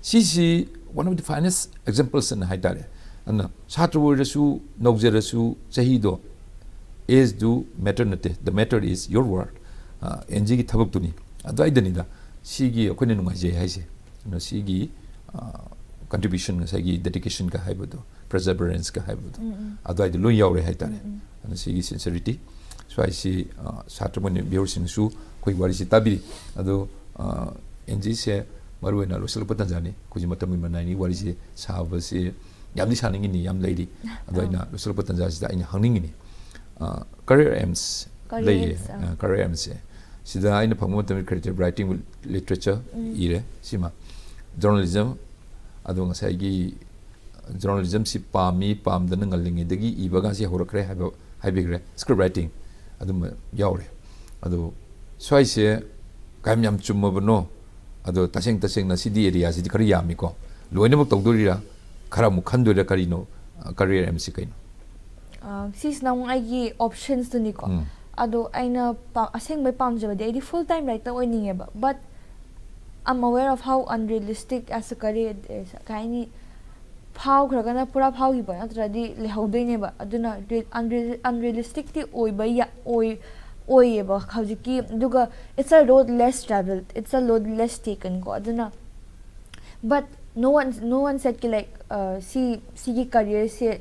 ꯁꯤꯁꯤ one of the finest examples ꯑꯅ ꯍꯥꯏꯇꯥꯔꯦ꯫ ꯑꯗꯨꯅ ꯁꯥꯇ꯭ꯔ ꯑꯣꯏꯔꯁꯨ, ꯅꯧꯖꯔꯁꯨ, ꯆꯍꯤꯗꯣ, age do matter ꯅꯠꯇꯦ, the matter is your work꯫ N ꯖꯤꯒꯤ ꯊꯕꯛꯇꯨꯅꯤ꯫ ꯑꯗꯨꯋꯥꯏꯗꯅꯤꯗ ꯁꯤꯒꯤ ꯑꯩꯈꯣꯏꯅ ꯅꯨꯡꯉꯥꯏꯖꯩ ꯍꯥꯏꯁꯦ꯫ ꯑꯗꯨꯅ ꯁꯤꯒꯤ contribution, ꯉꯁꯥꯏꯒꯤ dedicationꯒ ꯍꯥꯏꯕꯗꯣ, perseveranceꯀ ꯍꯥꯏꯕꯗꯣ, ꯑꯗꯨꯋꯥꯏꯗ ꯂꯣꯏ ꯌꯥꯎꯔꯦ ꯍꯥꯏꯇꯥꯔꯦ꯫ ꯑꯗꯨꯅ ꯁꯤꯒꯤ sincerity ꯁ꯭ꯋꯥꯏꯁꯤ, ꯑ, ꯁꯥꯇ꯭ꯔ ꯑꯃꯅꯤ viewerꯁꯤꯡꯅꯁꯨ ꯑꯩꯈꯣꯏꯒꯤ ꯋꯥꯔꯤꯁꯤ ꯇꯥꯕꯤꯔꯤ꯫ ꯑꯗꯣ, ꯑ, ꯑꯦꯟ ꯖꯤꯁꯦ ꯃꯔꯨꯑꯣꯏꯅ ꯂꯣꯏꯁꯤꯜꯂꯛꯄ ꯇꯥꯟꯖꯥꯅꯤ꯫ ꯑꯩꯈꯣꯏꯁꯦ ꯃꯇꯝꯒꯤ ꯃꯅꯥꯏꯅꯤ ꯋꯥꯔꯤꯁꯦ ꯁꯥꯕꯁꯤ ꯌꯥꯝꯗꯤ ꯁꯥꯅꯤꯡꯉꯤꯅꯤ, ꯌꯥꯝ ꯂꯩꯔꯤ꯫ ꯑꯗꯣ ꯑꯩꯅ ꯂꯣꯏꯁꯤꯜꯂꯛꯄ ꯇꯥꯟꯖꯥꯁꯤꯗ ꯑꯩꯅ ꯍꯪꯅꯤꯡꯉꯤꯅꯤ, ꯑ, career aims Career ꯂꯩꯌꯦ꯫ aims, ꯑ꯫ ꯑ, career aimꯁꯦ꯫ ꯁꯤꯗ ꯑꯩꯅ ꯐꯪꯕ ꯃꯇꯝꯗ creative writing, literature ꯏꯔꯦ, ꯁꯤꯃ꯫ Journalism, ꯑꯗꯣ ꯉꯁꯥꯏꯒꯤ journalismꯁꯤ ꯄꯥꯝꯃꯤ, ꯄꯥꯝꯗꯅ ꯉꯜꯂꯤꯉꯩꯗꯒꯤ ꯏꯕꯒꯁꯤ ꯍꯧꯔꯛꯈ꯭ꯔꯦ ꯍꯥꯏꯕ ꯍꯥꯏꯕꯤꯈ꯭ꯔꯦ, script writing ꯑꯗꯨꯝꯕ ꯌꯥꯎꯔꯦ꯫ ꯑꯗꯣ ꯁ꯭ꯋꯥꯏꯁꯦ ꯀꯌꯥꯝ ꯌꯥꯝ ꯆꯨꯝꯃꯕꯅꯣ? ꯑꯗꯣ ꯇꯁꯦꯡ ꯇꯁꯦꯡꯅ ꯁꯤꯗꯤ areaꯁꯤꯗꯤ ꯈꯔ ꯌꯥꯝꯃꯤꯀꯣ꯫ ꯂꯣꯏꯅꯃꯛ ꯇꯧꯗꯣꯔꯤꯔꯥ? ꯈꯔ ꯑꯃꯨꯛ ꯈꯟꯗꯣꯏꯔꯥ? ꯀꯔꯤꯅꯣ, career aimꯁꯤ ꯀꯩꯅꯣ? ꯑ, ꯁꯤꯁꯤꯅ ꯑꯃꯨꯛ ꯑꯩꯒꯤ optionsꯇꯨꯅꯤꯀꯣ꯫ ꯎꯝ꯫ ꯑꯗꯣ ꯑꯩꯅ ꯄꯥ-, ꯑꯁꯦꯡꯕꯩ ꯄꯥꯝꯖꯕꯗꯤ ꯑꯩꯗꯤ full time writer ꯑꯣꯏꯅꯤꯡꯉꯦꯕ, but I'm aware of how unrealistic as a career it is. ꯀꯩ ꯍꯥꯏꯅꯤ, ꯐꯥꯎꯈ꯭ꯔꯒꯅ ꯄꯨꯔꯥ ꯐꯥꯎꯈꯤꯕ ꯅꯠꯇ꯭ꯔꯗꯤ ꯂꯩꯍꯧꯗꯣꯏꯅꯦꯕ꯫ ꯑꯗꯨꯅ ꯔꯤ-, unreal-, unrealisticꯇꯤ ꯑꯣꯏꯕ ꯌꯥ-, ꯑꯣꯏ-, ꯑꯣꯏꯌꯦꯕ ꯍꯧꯖꯤꯛꯀꯤ꯫ ꯑꯗꯨꯒ it's a road less traveled, it's a road less taken ꯀꯣ꯫ ꯑꯗꯨꯅ, but no one, no one said ꯀꯤ, like, ꯑ, ꯁꯤ, ꯁꯤꯒꯤ careerꯁꯦ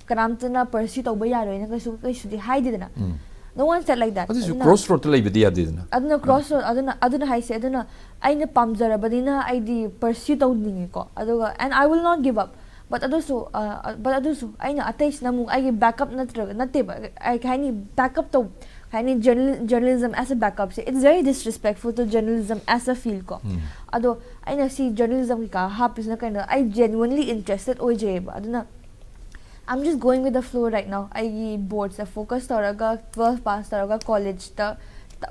ꯀꯅꯥꯝꯇꯅ pursue ꯇꯧꯕ ꯌꯥꯔꯣꯏꯅ ꯀꯩꯁꯨ, ꯀꯩꯁꯨꯗꯤ ꯍꯥꯏꯗꯦꯗꯅ꯫ ꯎꯝ꯫ No one said like that. ꯑꯗꯨꯁꯨ ꯑꯗꯨꯅ crossroadꯇ ꯂꯩꯕꯗꯤ ꯌꯥꯗꯦꯗꯅ꯫ ꯑꯗꯨꯅ crossroad, ꯑꯗꯨꯅ, ꯑꯗꯨꯅ ꯍꯥꯏꯁꯦ, ꯑꯗꯨꯅ ꯑꯩꯅ ꯄꯥꯝꯖꯔꯕꯅꯤꯅ ꯑꯩꯗꯤ pursue ꯇꯧꯅꯤꯡꯉꯦꯀꯣ꯫ ꯑꯗꯨꯒ, and I will not give up. But ꯑꯗꯨꯁꯨ, ꯑ, ꯑ, but ꯑꯗꯨꯁꯨ ꯑꯩꯅ ꯑꯇꯩꯁꯤꯅ ꯑꯃꯨꯛ ꯑꯩꯒꯤ backup ꯅꯠꯇ꯭ꯔꯒ, ꯅꯠꯇꯦꯕ, ꯑꯩ ꯀꯩ ꯍꯥꯏꯅꯤ, backup ꯇꯧ-, ꯀꯩ ꯍꯥꯏꯅꯤ, journal-, journalism as a backupꯁꯦ, it's very disrespectful to journalism as a field ꯀꯣ꯫ ꯎꯝ꯫ ꯑꯗꯣ ꯑꯩꯅ ꯁꯤ journalism ꯀꯩꯀꯥ ꯍꯥꯞꯄꯤꯁꯤꯅ ꯀꯩꯅꯣ, ꯑꯩ genuinely interested ꯑꯣꯏꯖꯩꯌꯦꯕ꯫ ꯑꯗꯨꯅ I'm just going with the flow right now. ꯑꯩꯒꯤ boardꯁꯇ focus ꯇꯧꯔꯒ, twelve pass ꯇꯧꯔꯒ, collegeꯇ,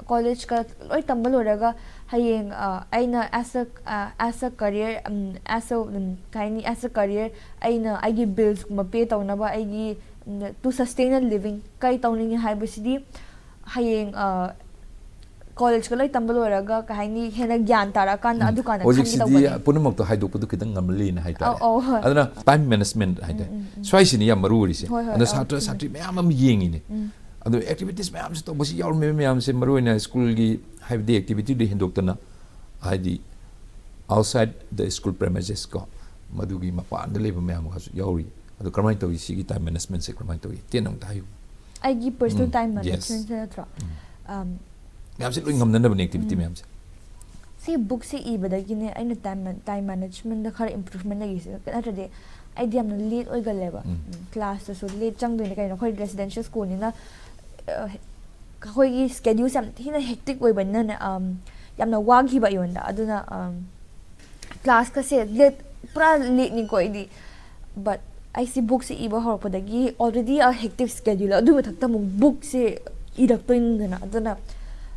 collegeka ꯂꯣꯏ ꯇꯝꯕ ꯂꯣꯏꯔꯒ, ꯍꯌꯦꯡ, ꯑ, ꯑꯩꯅ as a, ꯑ, as a career, um, as a, ꯎꯝ, ꯀꯩ ꯍꯥꯏꯅꯤ, as a career ꯑꯩꯅ ꯑꯩꯒꯤ billsꯀꯨꯝꯕ pay ꯇꯧꯅꯕ, ꯑꯩꯒꯤ To sustain a living, ꯀꯩ ꯇꯧꯅꯤꯡꯉꯤ ꯍꯥꯏꯕꯁꯤꯗꯤ ꯍꯌꯦꯡ ꯀꯣꯂꯦꯖꯀ ꯂꯣꯏ ꯇꯝꯕ ꯂꯣꯏꯔꯒ, ꯀꯩ ꯍꯥꯏꯅꯤ, ꯍꯦꯟꯅ ꯒ꯭ꯌꯥꯟ ꯇꯥꯔꯛꯑꯀꯥꯟꯗ ꯑꯗꯨꯀꯥꯟꯗ ꯍꯧꯖꯤꯛꯁꯤꯗꯤ ꯈꯪꯒꯗꯧꯕꯅꯦ꯫ ꯄꯨꯝꯅꯃꯛꯇꯣ ꯍꯥꯏꯗꯣꯛꯄꯗꯣ ꯈꯤꯇꯪ ꯉꯝꯃꯜꯂꯤꯅ ꯍꯥꯏꯇꯥꯔꯦ꯫ ꯑꯧ, ꯑꯧ, ꯍꯣꯏ꯫ ꯑꯗꯨꯅ ꯇꯥꯏꯝ ꯃꯦꯅꯦꯖꯃꯦꯟ ꯍꯥꯏꯇꯥꯔꯦ꯫ ꯁ꯭ꯋꯥꯏꯁꯤꯅ ꯌꯥꯝ ꯃꯔꯨ ꯑꯣꯏꯔꯤꯁꯦ꯫ ꯍꯣꯏ, ꯍꯣꯏ, ꯑꯗꯣ ꯑꯧ, ꯁꯥꯇ꯭ꯔ ꯆꯨꯝꯃꯦ꯫ ꯁꯥꯇ꯭ꯔꯤ ꯃꯌꯥꯝ ꯑꯃ ꯌꯦꯡꯉꯤꯅꯦ꯫ ꯎꯝ꯫ ꯑꯗꯣ ꯑꯦꯛꯇꯤꯚꯤꯇꯤꯁ ꯃꯌꯥꯝꯁꯦ ꯇꯧꯕꯁꯤ ꯌꯥꯎꯔꯝꯃꯤꯕ ꯃꯌꯥꯝꯁꯦ, ꯃꯔꯨꯑꯣꯏꯅ ꯁ꯭ꯀꯨꯜꯒꯤ ꯍꯥꯏꯕꯗꯤ ꯑꯦꯛꯇꯤꯚꯤꯇꯤꯗ ꯍꯦꯟꯗꯣꯛꯇꯅ, ꯍꯥꯏꯗꯤ outside the school premises ꯀꯣ, ꯃꯗꯨꯒꯤ ꯃꯄꯥꯟꯗ ꯂꯩꯕ ꯃꯌꯥꯝ ꯑꯃꯁꯨ ꯌꯥꯎꯔꯤ꯫ ꯑꯗꯣ ꯀꯔꯝꯍꯥꯏꯅ ꯇꯧꯏ, ꯁꯤꯒꯤ ꯇꯥꯏꯝ ꯃꯦꯅꯦꯖꯃꯦꯟꯁꯦ ꯀꯔꯝꯍꯥꯏꯅ ꯇꯧꯏ, ꯇꯦꯟꯅ ꯑꯝꯇ ꯍꯥꯏꯌꯨ꯫ ꯑꯩꯒꯤ ꯄꯔꯁꯣꯅꯦꯜ ꯎꯝ, ꯇꯥꯏꯝ yes. ꯃꯦꯅꯦꯖꯃꯦꯟꯁꯦ ꯅꯠꯇ꯭ꯔꯣ? ꯎꯝ꯫ ꯑꯝ, ꯃꯌꯥꯝꯁꯦ ꯂꯣꯏ ꯉꯝꯅꯅꯕꯅꯦ, ꯑꯦꯛꯇꯤꯚꯤꯇꯤ ꯎꯝ꯫ ꯃꯌꯥꯝꯁꯦ꯫ ꯁꯤ ꯕꯨꯛꯁꯦ ꯏꯕꯗꯒꯤꯅꯦ ꯑꯩꯅ ꯇꯥꯏꯝ ꯇꯥꯏꯝ ꯃꯦꯅꯦꯖꯃꯦꯟꯗ ꯈꯔ ꯏꯝꯄ꯭ꯔꯨꯚꯃꯦꯟ ꯂꯩꯔꯤꯁꯦ꯫ ꯅꯠꯇ꯭ꯔꯗꯤ ꯑꯩꯗꯤ ꯌꯥꯝꯅ ꯂꯦꯠ ꯑꯣꯏꯒꯜꯂꯦꯕ꯫ ꯎꯝ꯫ ꯎꯝ, ꯀ꯭ꯂꯥꯁꯇꯁꯨ ꯂꯦꯠ ꯆꯪꯗꯣꯏꯅꯦ ꯀꯩꯅꯣ, ꯑꯩꯈꯣꯏ ꯔꯦꯁꯤꯗꯦꯟꯁꯤꯌꯦꯜ ꯁ꯭ꯀꯨꯜꯅꯤꯅ꯫ ꯑ, ꯑꯩꯈꯣꯏꯒꯤ ꯁ꯭ꯀꯦꯗ꯭ꯌꯨꯜꯁꯦ ꯌꯥꯝ ꯊꯤꯅ ꯍꯦꯛꯇꯤꯛ ꯑꯣꯏꯕꯅꯤꯅꯅꯦ, ꯑꯝ, ꯌꯥꯝꯅ ꯋꯥꯈꯤꯕ ꯑꯩꯉꯣꯟꯗ꯫ ꯑꯗꯨꯅ, ꯑꯝ, ꯀ꯭ꯂꯥꯁꯀꯁꯦ ꯂꯦꯠ, ꯄꯨꯔꯥ ꯂꯦꯠꯅꯤꯀꯣ ꯑꯩꯗꯤ꯫ ꯕꯠ ꯑꯩꯁꯤ ꯕꯨꯛꯁꯤ ꯏꯕ ꯍꯧꯔꯛꯄꯗꯒꯤ already a hectic schedule, ꯑꯗꯨꯒꯤ ꯃꯊꯛꯇ ꯑꯃꯨꯛ ꯕꯨꯛꯁꯦ ꯏꯔꯛꯇꯣꯏꯅꯤꯗꯅ꯫ ꯑꯗꯨꯅ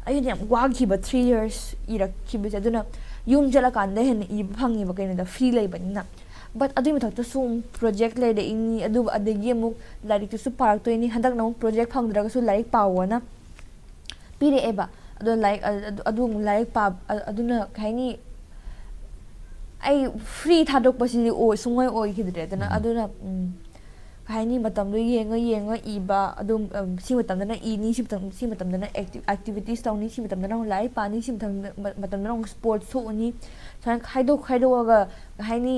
ꯑꯩꯅ ꯌꯥꯝ ꯋꯥꯈꯤꯕ ꯊ꯭ꯔꯤ ꯌꯔꯁ ꯏꯔꯛꯈꯤꯕꯁꯦ꯫ ꯑꯗꯨꯅ ꯌꯨꯝ ꯆꯠꯂꯀꯥꯟꯗ ꯍꯦꯟꯅ ꯏꯕ ꯐꯪꯉꯦꯕ, ꯀꯩꯅꯣꯗ, ꯐ꯭ꯔꯤ ꯂꯩꯕꯅꯤꯅ꯫ ꯕꯠ ꯑꯗꯨꯒꯤ ꯃꯊꯛꯇꯁꯨ ꯑꯃꯨꯛ ꯄ꯭ꯔꯣꯖꯦꯛ ꯂꯩꯔꯛꯏꯅꯤ, ꯑꯗꯨ ꯑꯗꯒꯤ ꯑꯃꯨꯛ ꯂꯥꯏꯔꯤꯛꯇꯨꯁꯨ ꯄꯥꯔꯛꯇꯣꯏꯅꯤ꯫ ꯍꯟꯗꯛꯅ ꯑꯃꯨꯛ ꯄ꯭ꯔꯣꯖꯦꯛ ꯐꯪꯗ꯭ꯔꯒꯁꯨ ꯂꯥꯏꯔꯤꯛ ꯄꯥꯎꯑꯣꯅ ꯄꯤꯔꯛꯑꯦꯕ꯫ ꯑꯗꯣ ꯂꯥꯏꯔꯤꯛ, ꯑ-, ꯑꯗꯨ, ꯑꯗꯨ ꯑꯃꯨꯛ ꯂꯥꯏꯔꯤꯛ ꯄꯥꯕ, ꯑ-, ꯑꯗꯨꯅ ꯀꯩ ꯍꯥꯏꯅꯤ, ꯑꯩ ꯐ꯭ꯔꯤ ꯊꯥꯗꯣꯛꯄꯁꯤꯗꯤ ꯑꯣꯏ-, ꯁꯨꯡꯑꯣꯏ ꯑꯣꯏꯈꯤꯗ꯭ꯔꯦ꯫ ꯑꯗꯨꯅ, ꯎꯝ꯫ ꯑꯗꯨꯅ, ꯎꯝ, ꯀꯩ ꯍꯥꯏꯅꯤ, ꯃꯇꯝꯗꯣ ꯌꯦꯡꯉ ꯌꯦꯡꯉ ꯏꯕ, ꯑꯗꯨꯝ, ꯎꯝ, ꯁꯤ ꯃꯇꯝꯗꯅ ꯏꯅꯤ, ꯁꯤ ꯃꯇꯝ, ꯁꯤ ꯃꯇꯝꯗꯅ ꯑꯦꯛꯇꯤ-, ꯑꯦꯛꯇꯤꯚꯤꯇꯤꯁ ꯇꯧꯅꯤ, ꯁꯤ ꯃꯇꯝꯗꯅ ꯑꯃꯨꯛ ꯂꯥꯏꯔꯤꯛ ꯄꯥꯅꯤ, ꯁꯤ ꯃꯇꯝꯗ, ꯃ-, ꯃꯇꯝꯗꯅ ꯑꯃꯨꯛ ꯁ꯭ꯄꯣꯔꯠꯁ ꯊꯣꯛꯎꯅꯤ, ꯁꯨꯃꯥꯏꯅ ꯈꯥꯏꯗꯣꯛ ꯈꯥꯏꯗꯣꯛꯑꯒ, ꯀꯩ ꯍꯥꯏꯅꯤ,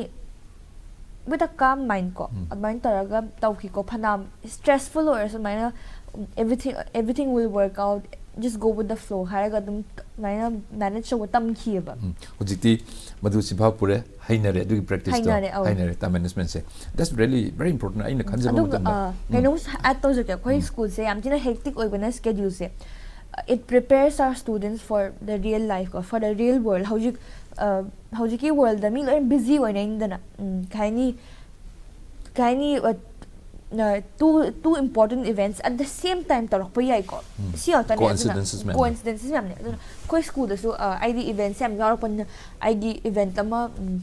with a calm mind ꯀꯣ, ꯎꯝ꯫ ꯑꯗꯨꯃꯥꯏꯅ ꯇꯧꯔꯒ ꯇꯧꯈꯤꯀꯣ꯫ ꯐꯅꯌꯥꯝ ꯁ꯭ꯇ꯭ꯔꯦꯁꯐꯨꯜ ꯑꯣꯏꯔꯁꯨ ꯑꯗꯨꯃꯥꯏꯅ, everything, everything will work out, just go with the flow ꯍꯥꯏꯔꯒ ꯑꯗꯨꯝ ꯑꯗꯨꯃꯥꯏꯅ ꯃꯦꯅꯦꯖ ꯇꯧꯕ ꯇꯝꯈꯤꯑꯕ꯫ ꯎꯝ꯫ ꯍꯧꯖꯤꯛꯇꯤ ꯃꯗꯨ ꯆꯤꯟꯐꯥ ꯄꯨꯔꯦ, ꯍꯩꯅꯔꯦ ꯑꯗꯨꯒꯤ ꯄ꯭ꯔꯦꯛꯇꯤꯁꯇꯣ꯫ ꯍꯩꯅꯔꯦ, ꯑꯧ꯫ ꯍꯩꯅꯔꯦ, time ꯃꯦꯅꯦꯖꯃꯦꯟꯁꯦ꯫ That's really very important, ꯑꯩꯅ ꯈꯟꯖꯕ ꯑꯗꯨꯒ, ꯃꯇꯝꯗ꯫ ꯑ, ꯎꯝ꯫ ꯀꯩꯅꯣꯝꯁꯨ ꯑꯦꯗ ꯇꯧꯖꯒꯦ꯫ ꯑꯩꯈꯣꯏ ꯎꯝ꯫ ꯁ꯭ꯀꯨꯜꯁꯦ ꯌꯥꯝ ꯊꯤꯅ ꯍꯦꯛꯇꯤꯛ ꯑꯣꯏꯕꯅ ꯁ꯭ꯀꯦꯗ꯭ꯌꯨꯜꯁꯦ, it prepares our students for the real life ꯀꯣ, for the real world꯫ ꯍꯧꯖꯤꯛ, ꯑ, ꯍꯧꯖꯤꯛꯀꯤ ꯋꯥꯔꯜꯗ ꯃꯤ ꯂꯣꯏ ꯕꯤꯖꯤ ꯑꯣꯏꯅꯩꯗꯅ꯫ ꯎꯝ, ꯀꯩ ꯍꯥꯏꯅꯤ, ꯀꯩ ꯍꯥꯏꯅꯤ, ꯑ, ꯑ, two, two important events at the same time ꯇꯧꯔꯛꯄ ꯌꯥꯏꯀꯣ꯫ ꯎꯝ꯫ ꯁꯤ ꯉꯥꯛꯇꯅꯦ꯫ ꯑꯗꯨꯅ Coincidences ꯃꯌꯥꯝ꯫ Coincidences ꯃꯌꯥꯝꯅꯦ꯫ ꯑꯗꯨꯅ ꯑꯩꯈꯣꯏ ꯁ꯭ꯀꯨꯜꯗꯁꯨ, ꯑ, ꯑꯩꯗꯤ ꯏꯚꯦꯟꯠꯁꯦ ꯌꯥꯝ ꯌꯥꯎꯔꯛꯄꯅꯤꯅ, ꯑꯩꯒꯤ ꯏꯚꯦꯟꯠ ꯑꯃ, ꯎꯝ,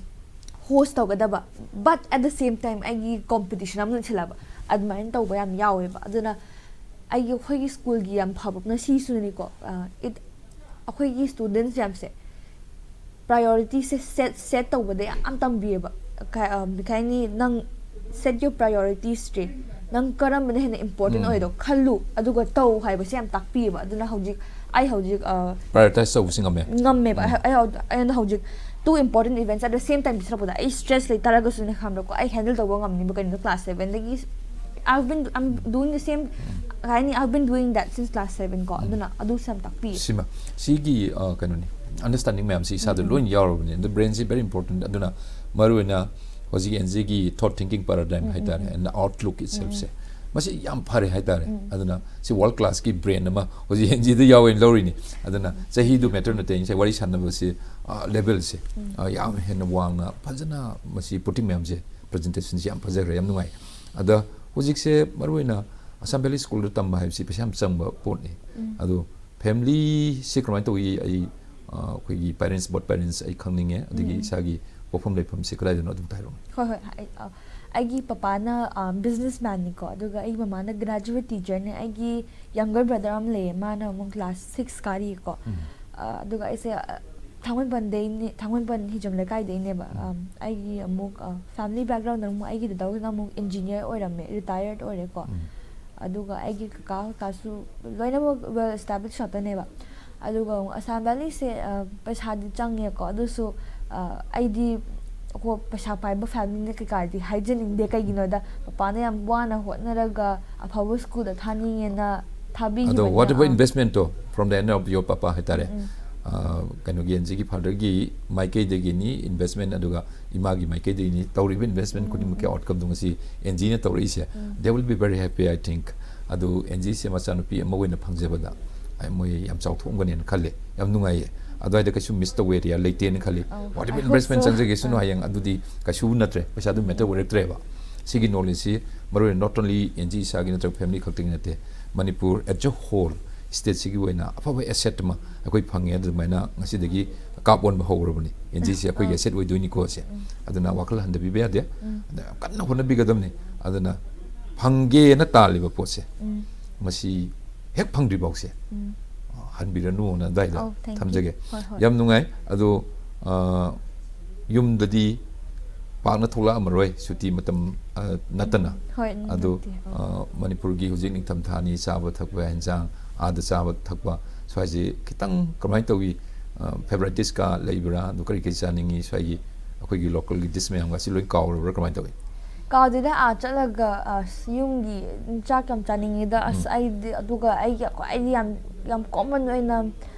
ꯍꯣꯁ ꯇꯧꯒꯗꯕ, but at the same time ꯑꯩꯒꯤ ꯀꯣꯝꯄꯤꯇꯤꯁꯟ ꯑꯃ ꯂꯩꯁꯜꯂꯛꯑꯕ꯫ ꯑꯗꯨꯃꯥꯏꯅ ꯇꯧꯕ ꯌꯥꯝ ꯌꯥꯎꯋꯦꯕ꯫ ꯑꯗꯨꯅ ꯑꯩꯒꯤ, ꯑꯩꯈꯣꯏꯒꯤ ꯁ꯭ꯀꯨꯜꯒꯤ ꯌꯥꯝ ꯐꯕ ꯑꯃꯅ ꯁꯤꯁꯨꯅꯤꯀꯣ, ꯑ, it ꯑꯩꯈꯣꯏꯒꯤ ꯁ꯭ꯇꯨꯗꯦꯟꯠꯁ ꯃꯌꯥꯝꯁꯦ ꯄ꯭ꯔꯥꯏꯌꯣꯔꯤꯇꯤꯁꯦ ꯁꯦꯠ ꯁꯦꯠ ꯇꯧꯕꯗ ꯌꯥꯝ ꯇꯝꯕꯤꯌꯦꯕ꯫ ꯀꯩ ꯀꯩ ꯍꯥꯏꯅꯤ, ꯅꯪ set your priorities straight, ꯅꯪ ꯀꯔꯝꯕꯅ ꯍꯦꯟꯅ ꯏꯝꯄꯣꯔꯇꯦꯟ ꯑꯣꯏꯗꯣ ꯈꯜꯂꯨ, ꯑꯗꯨꯒ ꯇꯧ ꯍꯥꯏꯕꯁꯦ ꯌꯥꯝ ꯇꯥꯛꯄꯤꯌꯦꯕ꯫ ꯑꯗꯨꯅ ꯍꯧꯖꯤꯛ ꯑꯩ ꯍꯧꯖꯤꯛ, ꯑ, ꯄ꯭ꯔꯥꯏꯌꯣꯔꯇꯥꯏꯁ ꯇꯧꯕꯁꯤ ꯉꯝꯃꯦ꯫ ꯉꯝꯃꯦꯕ꯫ ꯑꯩ ꯑꯩ ꯑꯩꯉꯣꯟꯗ ꯍꯧꯖꯤꯛ two important events at the same time ꯄꯤꯁꯜꯂꯛꯄꯗ ꯑꯩ ꯁ꯭ꯇ꯭ꯔꯦꯁ ꯂꯩꯇꯥꯔꯒꯁꯨꯅꯦ, ꯈꯪꯕ꯭ꯔꯥꯀꯣ, ꯑꯩ ꯍꯦꯟꯗꯜ ꯇꯧꯕ ꯉꯝꯅꯤꯕ꯫ ꯀꯩꯅꯣꯗ class ꯁꯕꯦꯟꯗꯒꯤ I've been, I'm doing the same, ꯀꯩ ꯍꯥꯏꯅꯤ, I've been doing that since class seven ꯀꯣ꯫ ꯑꯗꯨꯅ ꯑꯗꯨꯁꯨ ꯌꯥꯝ ꯇꯥꯛꯄꯤ꯫ ꯁꯤꯃ ꯁꯤꯒꯤ ꯑ, ꯀꯩꯅꯣꯅꯤ, ꯑꯟꯗꯔꯁ꯭ꯇꯦꯟꯗꯤꯡ ꯃꯌꯥꯝꯁꯤ ꯏꯁꯥꯗ ꯂꯣꯏꯅ ꯌꯥꯎꯔꯕꯅꯤ꯫ ꯑꯗ ꯕ꯭ꯔꯦꯟꯁꯤ very important꯫ ꯑꯗꯨꯅ ꯃꯔꯨꯑꯣꯏꯅ ꯍꯧꯖꯤꯛ ꯑꯦꯟꯖꯤꯒꯤ ꯊꯣꯠ ꯊꯤꯡꯀꯤꯡ ꯄꯦꯔꯥꯗꯥꯏꯝ ꯍꯥꯏꯇꯥꯔꯦ, and outlook itselfꯁꯦ, ꯃꯁꯤ ꯌꯥꯝ ꯐꯔꯦ ꯍꯥꯏꯇꯥꯔꯦ꯫ ꯑꯗꯨꯅ ꯁꯤ ꯋꯥꯔꯜ ꯀ꯭ꯂꯥꯁꯀꯤ ꯕ꯭ꯔꯦꯟ ꯑꯃ ꯍꯧꯖꯤꯛ ꯑꯦꯟꯖꯤꯗ ꯌꯥꯎꯋꯦꯅ ꯂꯧꯔꯤꯅꯤ꯫ ꯑꯗꯨꯅ ꯆꯍꯤꯗꯨ ꯃꯦꯇꯔ ꯅꯠꯇꯦ, ꯉꯁꯥꯏ ꯋꯥꯔꯤ ꯁꯥꯟꯅꯕꯁꯤ ꯂꯦꯚꯦꯜꯁꯦ ꯌꯥꯝ ꯍꯦꯟꯅ ꯋꯥꯡꯅ ꯐꯖꯅ ꯃꯁꯤ ꯄꯨꯇꯤꯡ ꯃꯌꯥꯝꯁꯦ, ꯄ꯭ꯔꯖꯦꯟꯇꯦꯁꯟꯁꯤ ꯌꯥꯝ ꯐꯖꯈ꯭ꯔꯦ, ꯌꯥꯝ ꯅꯨꯡꯉꯥꯏ꯫ ꯑꯗ ꯍꯧꯖꯤꯛꯁꯦ ꯃꯔꯨꯑꯣꯏꯅ ꯑꯁꯥꯝ ꯚꯦꯂꯤ ꯁ꯭ꯀꯨꯜꯗ ꯇꯝꯕ ꯍꯥꯏꯕꯁꯤ ꯄꯩꯁꯥ ꯌꯥꯝ ꯆꯪꯕ ꯄꯣꯠꯅꯤ꯫ ꯑꯗꯣ ꯐꯦꯃꯤꯂꯤꯁꯤ ꯀꯃꯥꯏꯅ ꯇꯧꯏ? ꯑꯩ, ꯑ, ꯑꯩꯈꯣꯏꯒꯤ ꯄꯦꯔꯦꯟꯠꯁ, ꯕꯣꯠ ꯄꯦꯔꯦꯟꯠꯁ ꯑꯩ ꯈꯪꯅꯤꯡꯉꯦ, ꯑꯗꯒꯤ ꯏꯁꯥꯒꯤ ꯄꯣꯛꯐꯝ ꯂꯩꯐꯝꯁꯤ ꯀꯗꯥꯏꯗꯅꯣ ꯑꯗꯨꯝꯇ ꯍꯥꯏꯔꯛꯎꯅꯦ꯫ ꯍꯣꯏ, ꯍꯣꯏ꯫ ꯑꯩ, ꯑ, ꯑꯩꯒꯤ ꯄꯄꯥꯅ, ꯑ, ꯕꯤꯖꯤꯅꯦꯁ ꯃꯦꯟꯅꯤꯀꯣ, ꯑꯗꯨꯒ ꯑꯩꯒꯤ ꯃꯃꯥꯅ ꯒ꯭ꯔꯦꯖꯨꯋꯦꯠ ꯇꯤꯆꯔꯅꯦ꯫ ꯑꯩꯒꯤ ꯌꯪꯒꯔ ꯕ꯭ꯔꯗꯔ ꯑꯃ ꯂꯩꯌꯦ, ꯃꯥꯅ ꯑꯃꯨꯛ ꯀ꯭ꯂꯥꯁ ꯁꯤꯛꯁ ꯀꯥꯔꯤꯀꯣ꯫ ꯑ, ꯑꯗꯨꯒ ꯑꯩꯁꯦ, ꯑ, ꯊꯥꯡꯃꯩꯕꯟꯗꯩꯅꯦ, ꯊꯥꯡꯃꯩꯕꯟ ꯍꯤꯖꯝ ꯂꯩꯀꯥꯏꯗꯩꯅꯦꯕ꯫ ꯑꯝ, ꯑꯩꯒꯤ ꯑꯃꯨꯛ, ꯑ, ꯐꯦꯃꯤꯂꯤ ꯕꯦꯛꯒ꯭ꯔꯥꯎꯟꯗ ꯑꯃꯨꯛ ꯑꯩꯒꯤ ꯗꯗꯥꯍꯣꯏꯅ ꯑꯃꯨꯛ ꯏꯟꯖꯤꯅꯤꯌꯔ ꯑꯣꯏꯔꯝꯃꯦ, ꯔꯤꯇꯥꯌꯔꯠ ꯑꯣꯏꯔꯦꯀꯣ꯫ ꯑꯗꯨꯒ ꯑꯩꯒꯤ ꯀꯀꯥ ꯀꯩꯀꯥꯁꯨ ꯂꯣꯏꯅꯃꯛ ꯋꯦꯜ ꯑꯦꯁꯇꯥꯕ꯭ꯂꯤꯁ ꯉꯥꯛꯇꯅꯦꯕ꯫ ꯑꯗꯨꯒ ꯑꯃꯨꯛ ꯑꯁꯥꯝ ꯚꯦꯂꯤꯁꯦ, ꯑ, ꯄꯩꯁꯥꯗꯤ ꯆꯪꯉꯦꯀꯣ, ꯑꯗꯨꯁꯨ, ꯑ, ꯑꯩꯗꯤ ꯍꯣ, ꯄꯩꯁꯥ ꯄꯥꯏꯕ ꯐꯦꯃꯤꯂꯤꯅ ꯀꯩꯀꯥꯗꯤ ꯍꯥꯏꯖꯅꯤꯡꯗꯦ꯫ ꯀꯩꯒꯤꯅꯣꯗ ꯄꯄꯥꯅ ꯌꯥꯝ ꯋꯥꯅ ꯍꯣꯠꯅꯔꯒ ꯑꯐꯕ ꯁ꯭ꯀꯨꯜꯗ ꯊꯥꯅꯤꯡꯉꯦꯅ ꯑꯗꯣ ꯊꯥꯕꯤꯈꯤꯕꯅꯦ꯫ what about ah. investmentꯇꯣ? From the end of your papa ꯍꯥꯏꯇꯥꯔꯦ꯫ ꯑ, ꯀꯩꯅꯣꯒꯤ ꯑꯦꯟꯖꯤꯒꯤ ꯐꯥꯗꯔꯒꯤ ꯃꯥꯏꯀꯩꯗꯒꯤꯅꯤ ꯏꯟꯚꯦꯁꯃꯦꯟ, ꯑꯗꯨꯒ ꯏꯃꯥꯒꯤ ꯃꯥꯏꯀꯩꯗꯒꯤꯅꯤ ꯇꯧꯔꯤꯕ ꯏꯟꯚꯦꯁꯃꯦꯟ ꯈꯨꯗꯤꯡꯃꯛꯀꯤ ꯑꯥꯎꯠꯀꯝꯗꯣ ꯉꯁꯤ ꯑꯦꯟꯖꯤꯅ ꯇꯧꯔꯛꯏꯁꯦ꯫ They will be very happy, I think. ꯑꯗꯨ ꯑꯦꯟꯖꯤꯁꯦ ꯃꯆꯥꯅꯨꯄꯤ ꯑꯃ ꯑꯣꯏꯅ ꯐꯪꯖꯕꯗ ꯑꯩ ꯃꯣꯏ ꯌꯥꯝ ꯆꯥꯎꯊꯣꯛꯑꯝꯒꯅꯦꯅ ꯈꯜꯂꯦ, ꯌꯥꯝ ꯅꯨꯡꯉꯥꯏꯌꯦ꯫ ꯑꯗ꯭ꯋꯥꯏꯗ ꯀꯩꯁꯨ ꯃꯤꯁ ꯇꯧꯕ ꯑꯦꯔꯤꯌꯥ ꯂꯩꯇꯦꯅ ꯈꯜꯂꯤ꯫ ꯑꯧ, Whatever I hope investment so. ꯆꯪꯖꯒꯦꯁꯨꯅꯨ, ꯑꯥ꯫ ꯍꯌꯦꯡ ꯑꯗꯨꯗꯤ ꯀꯩꯁꯨ ꯅꯠꯇ꯭ꯔꯦ, ꯄꯩꯁꯥꯗꯨ ꯃꯦꯇꯔ ꯑꯣꯏꯔꯛꯇ꯭ꯔꯦꯕ꯫ ꯁꯤꯒꯤ ꯅꯣꯂꯦꯖꯁꯤ ꯃꯔꯨꯑꯣꯏꯅ not only ꯑꯦꯟꯖꯤ ꯏꯁꯥꯒꯤ ꯅꯠꯇ꯭ꯔꯒ ꯐꯦꯃꯤꯂꯤ ꯈꯛꯇꯒꯤ ꯅꯠꯇꯦ, ꯃꯅꯤꯄꯨꯔ as a whole ꯁ꯭ꯇꯦꯠꯁꯤꯒꯤ ꯑꯣꯏꯅ ꯑꯐꯕ ꯑꯦꯁꯦꯠ ꯑꯃ ꯑꯩꯈꯣꯏ ꯐꯪꯉꯦ꯫ ꯑꯗꯨꯃꯥꯏꯅ ꯉꯁꯤꯗꯒꯤ ꯀꯥꯞ ꯑꯣꯟꯕ ꯍꯧꯔꯕꯅꯤ꯫ ꯑꯦꯟꯖꯤꯁꯤ ꯑꯩꯈꯣꯏꯒꯤ ꯑꯥ꯫ ꯑꯦꯁꯦꯠ ꯑꯣꯏꯗꯣꯏꯅꯤꯀꯣ ꯁꯦ꯫ ꯑꯗꯨꯅ ꯋꯥꯈꯜ ꯍꯟꯊꯕꯤꯕ ꯌꯥꯗꯦ꯫ ꯑꯗ ꯌꯥꯝ ꯀꯟꯅ ꯍꯣꯠꯅꯕꯤꯒꯗꯕꯅꯤ꯫ ꯑꯗꯨꯅ ꯐꯪꯒꯦꯅ ꯇꯥꯜꯂꯤꯕ ꯄꯣꯠꯁꯦ, ꯎꯝ. ꯃꯁꯤ ꯍꯦꯛ ꯐꯪꯗ꯭ꯔꯤ ꯐꯥꯎꯁꯦ, ꯎꯝ. ꯑ, ꯍꯟꯕꯤꯔꯅꯨꯅ ꯑꯗꯨꯋꯥꯏꯗ ꯑꯧ, thank you. ꯊꯝꯖꯒꯦ꯫ ꯍꯣꯏ, ꯍꯣꯏ. ꯌꯥꯝ ꯅꯨꯡꯉꯥꯏ꯫ ꯑꯗꯣ, ꯑ, ꯌꯨꯝꯗꯗꯤ ꯄꯥꯛꯅ ꯊꯣꯛꯂꯛꯑꯝꯃꯔꯣꯏ, ꯁꯨꯇꯤ ꯃꯇꯝ, ꯑ, ꯅꯠꯇꯅ꯫ ꯍꯣꯏ, ꯑꯗꯣ, ꯅꯠꯇꯦ꯫ ꯑꯧ. ꯑ, ꯃꯅꯤꯄꯨꯔꯒꯤ ꯍꯧꯖꯤꯛ ꯅꯤꯡꯊꯝꯊꯥꯅꯤ, ꯆꯥꯕ ꯊꯛꯄ ꯍꯦꯟꯖꯥꯡ, ꯑꯥꯗ ꯆꯥꯕ ꯊꯛꯄ ꯁ꯭ꯋꯥꯏꯁꯦ ꯈꯤꯇꯪ ꯀꯃꯥꯏꯅ ꯇꯧꯏ? ꯑ, favourite dish ꯀ ꯂꯩꯕ꯭ꯔꯥ? ꯑꯗꯨ ꯀꯔꯤ ꯀꯔꯤ ꯆꯥꯅꯤꯡꯉꯤ? ꯁ꯭ꯋꯥꯏꯒꯤ ꯑꯩꯈꯣꯏꯒꯤ local ꯒꯤ dish ꯃꯌꯥꯝꯒꯁꯤ ꯂꯣꯏ ꯀꯥꯎꯔꯕ꯭ꯔꯥ? ꯀꯃꯥꯏꯅ ꯇꯧꯏ? ꯀꯥꯎꯗꯦꯗ, ꯑꯥ ꯆꯠꯂꯒ, ꯑꯁ, ꯌꯨꯝꯒꯤ ꯆꯥꯛ ꯌꯥꯝ ꯆꯥꯅꯤꯡꯉꯤꯗ꯫ ꯑꯁ, ꯎꯝ. ꯑꯩꯗꯤ, ꯑꯗꯨꯒ ꯑꯩꯒꯤ ꯈ꯭ꯋꯥꯏꯗꯒꯤ ꯌꯥꯝ, ꯌꯥꯝ common ꯑꯣꯏꯅ,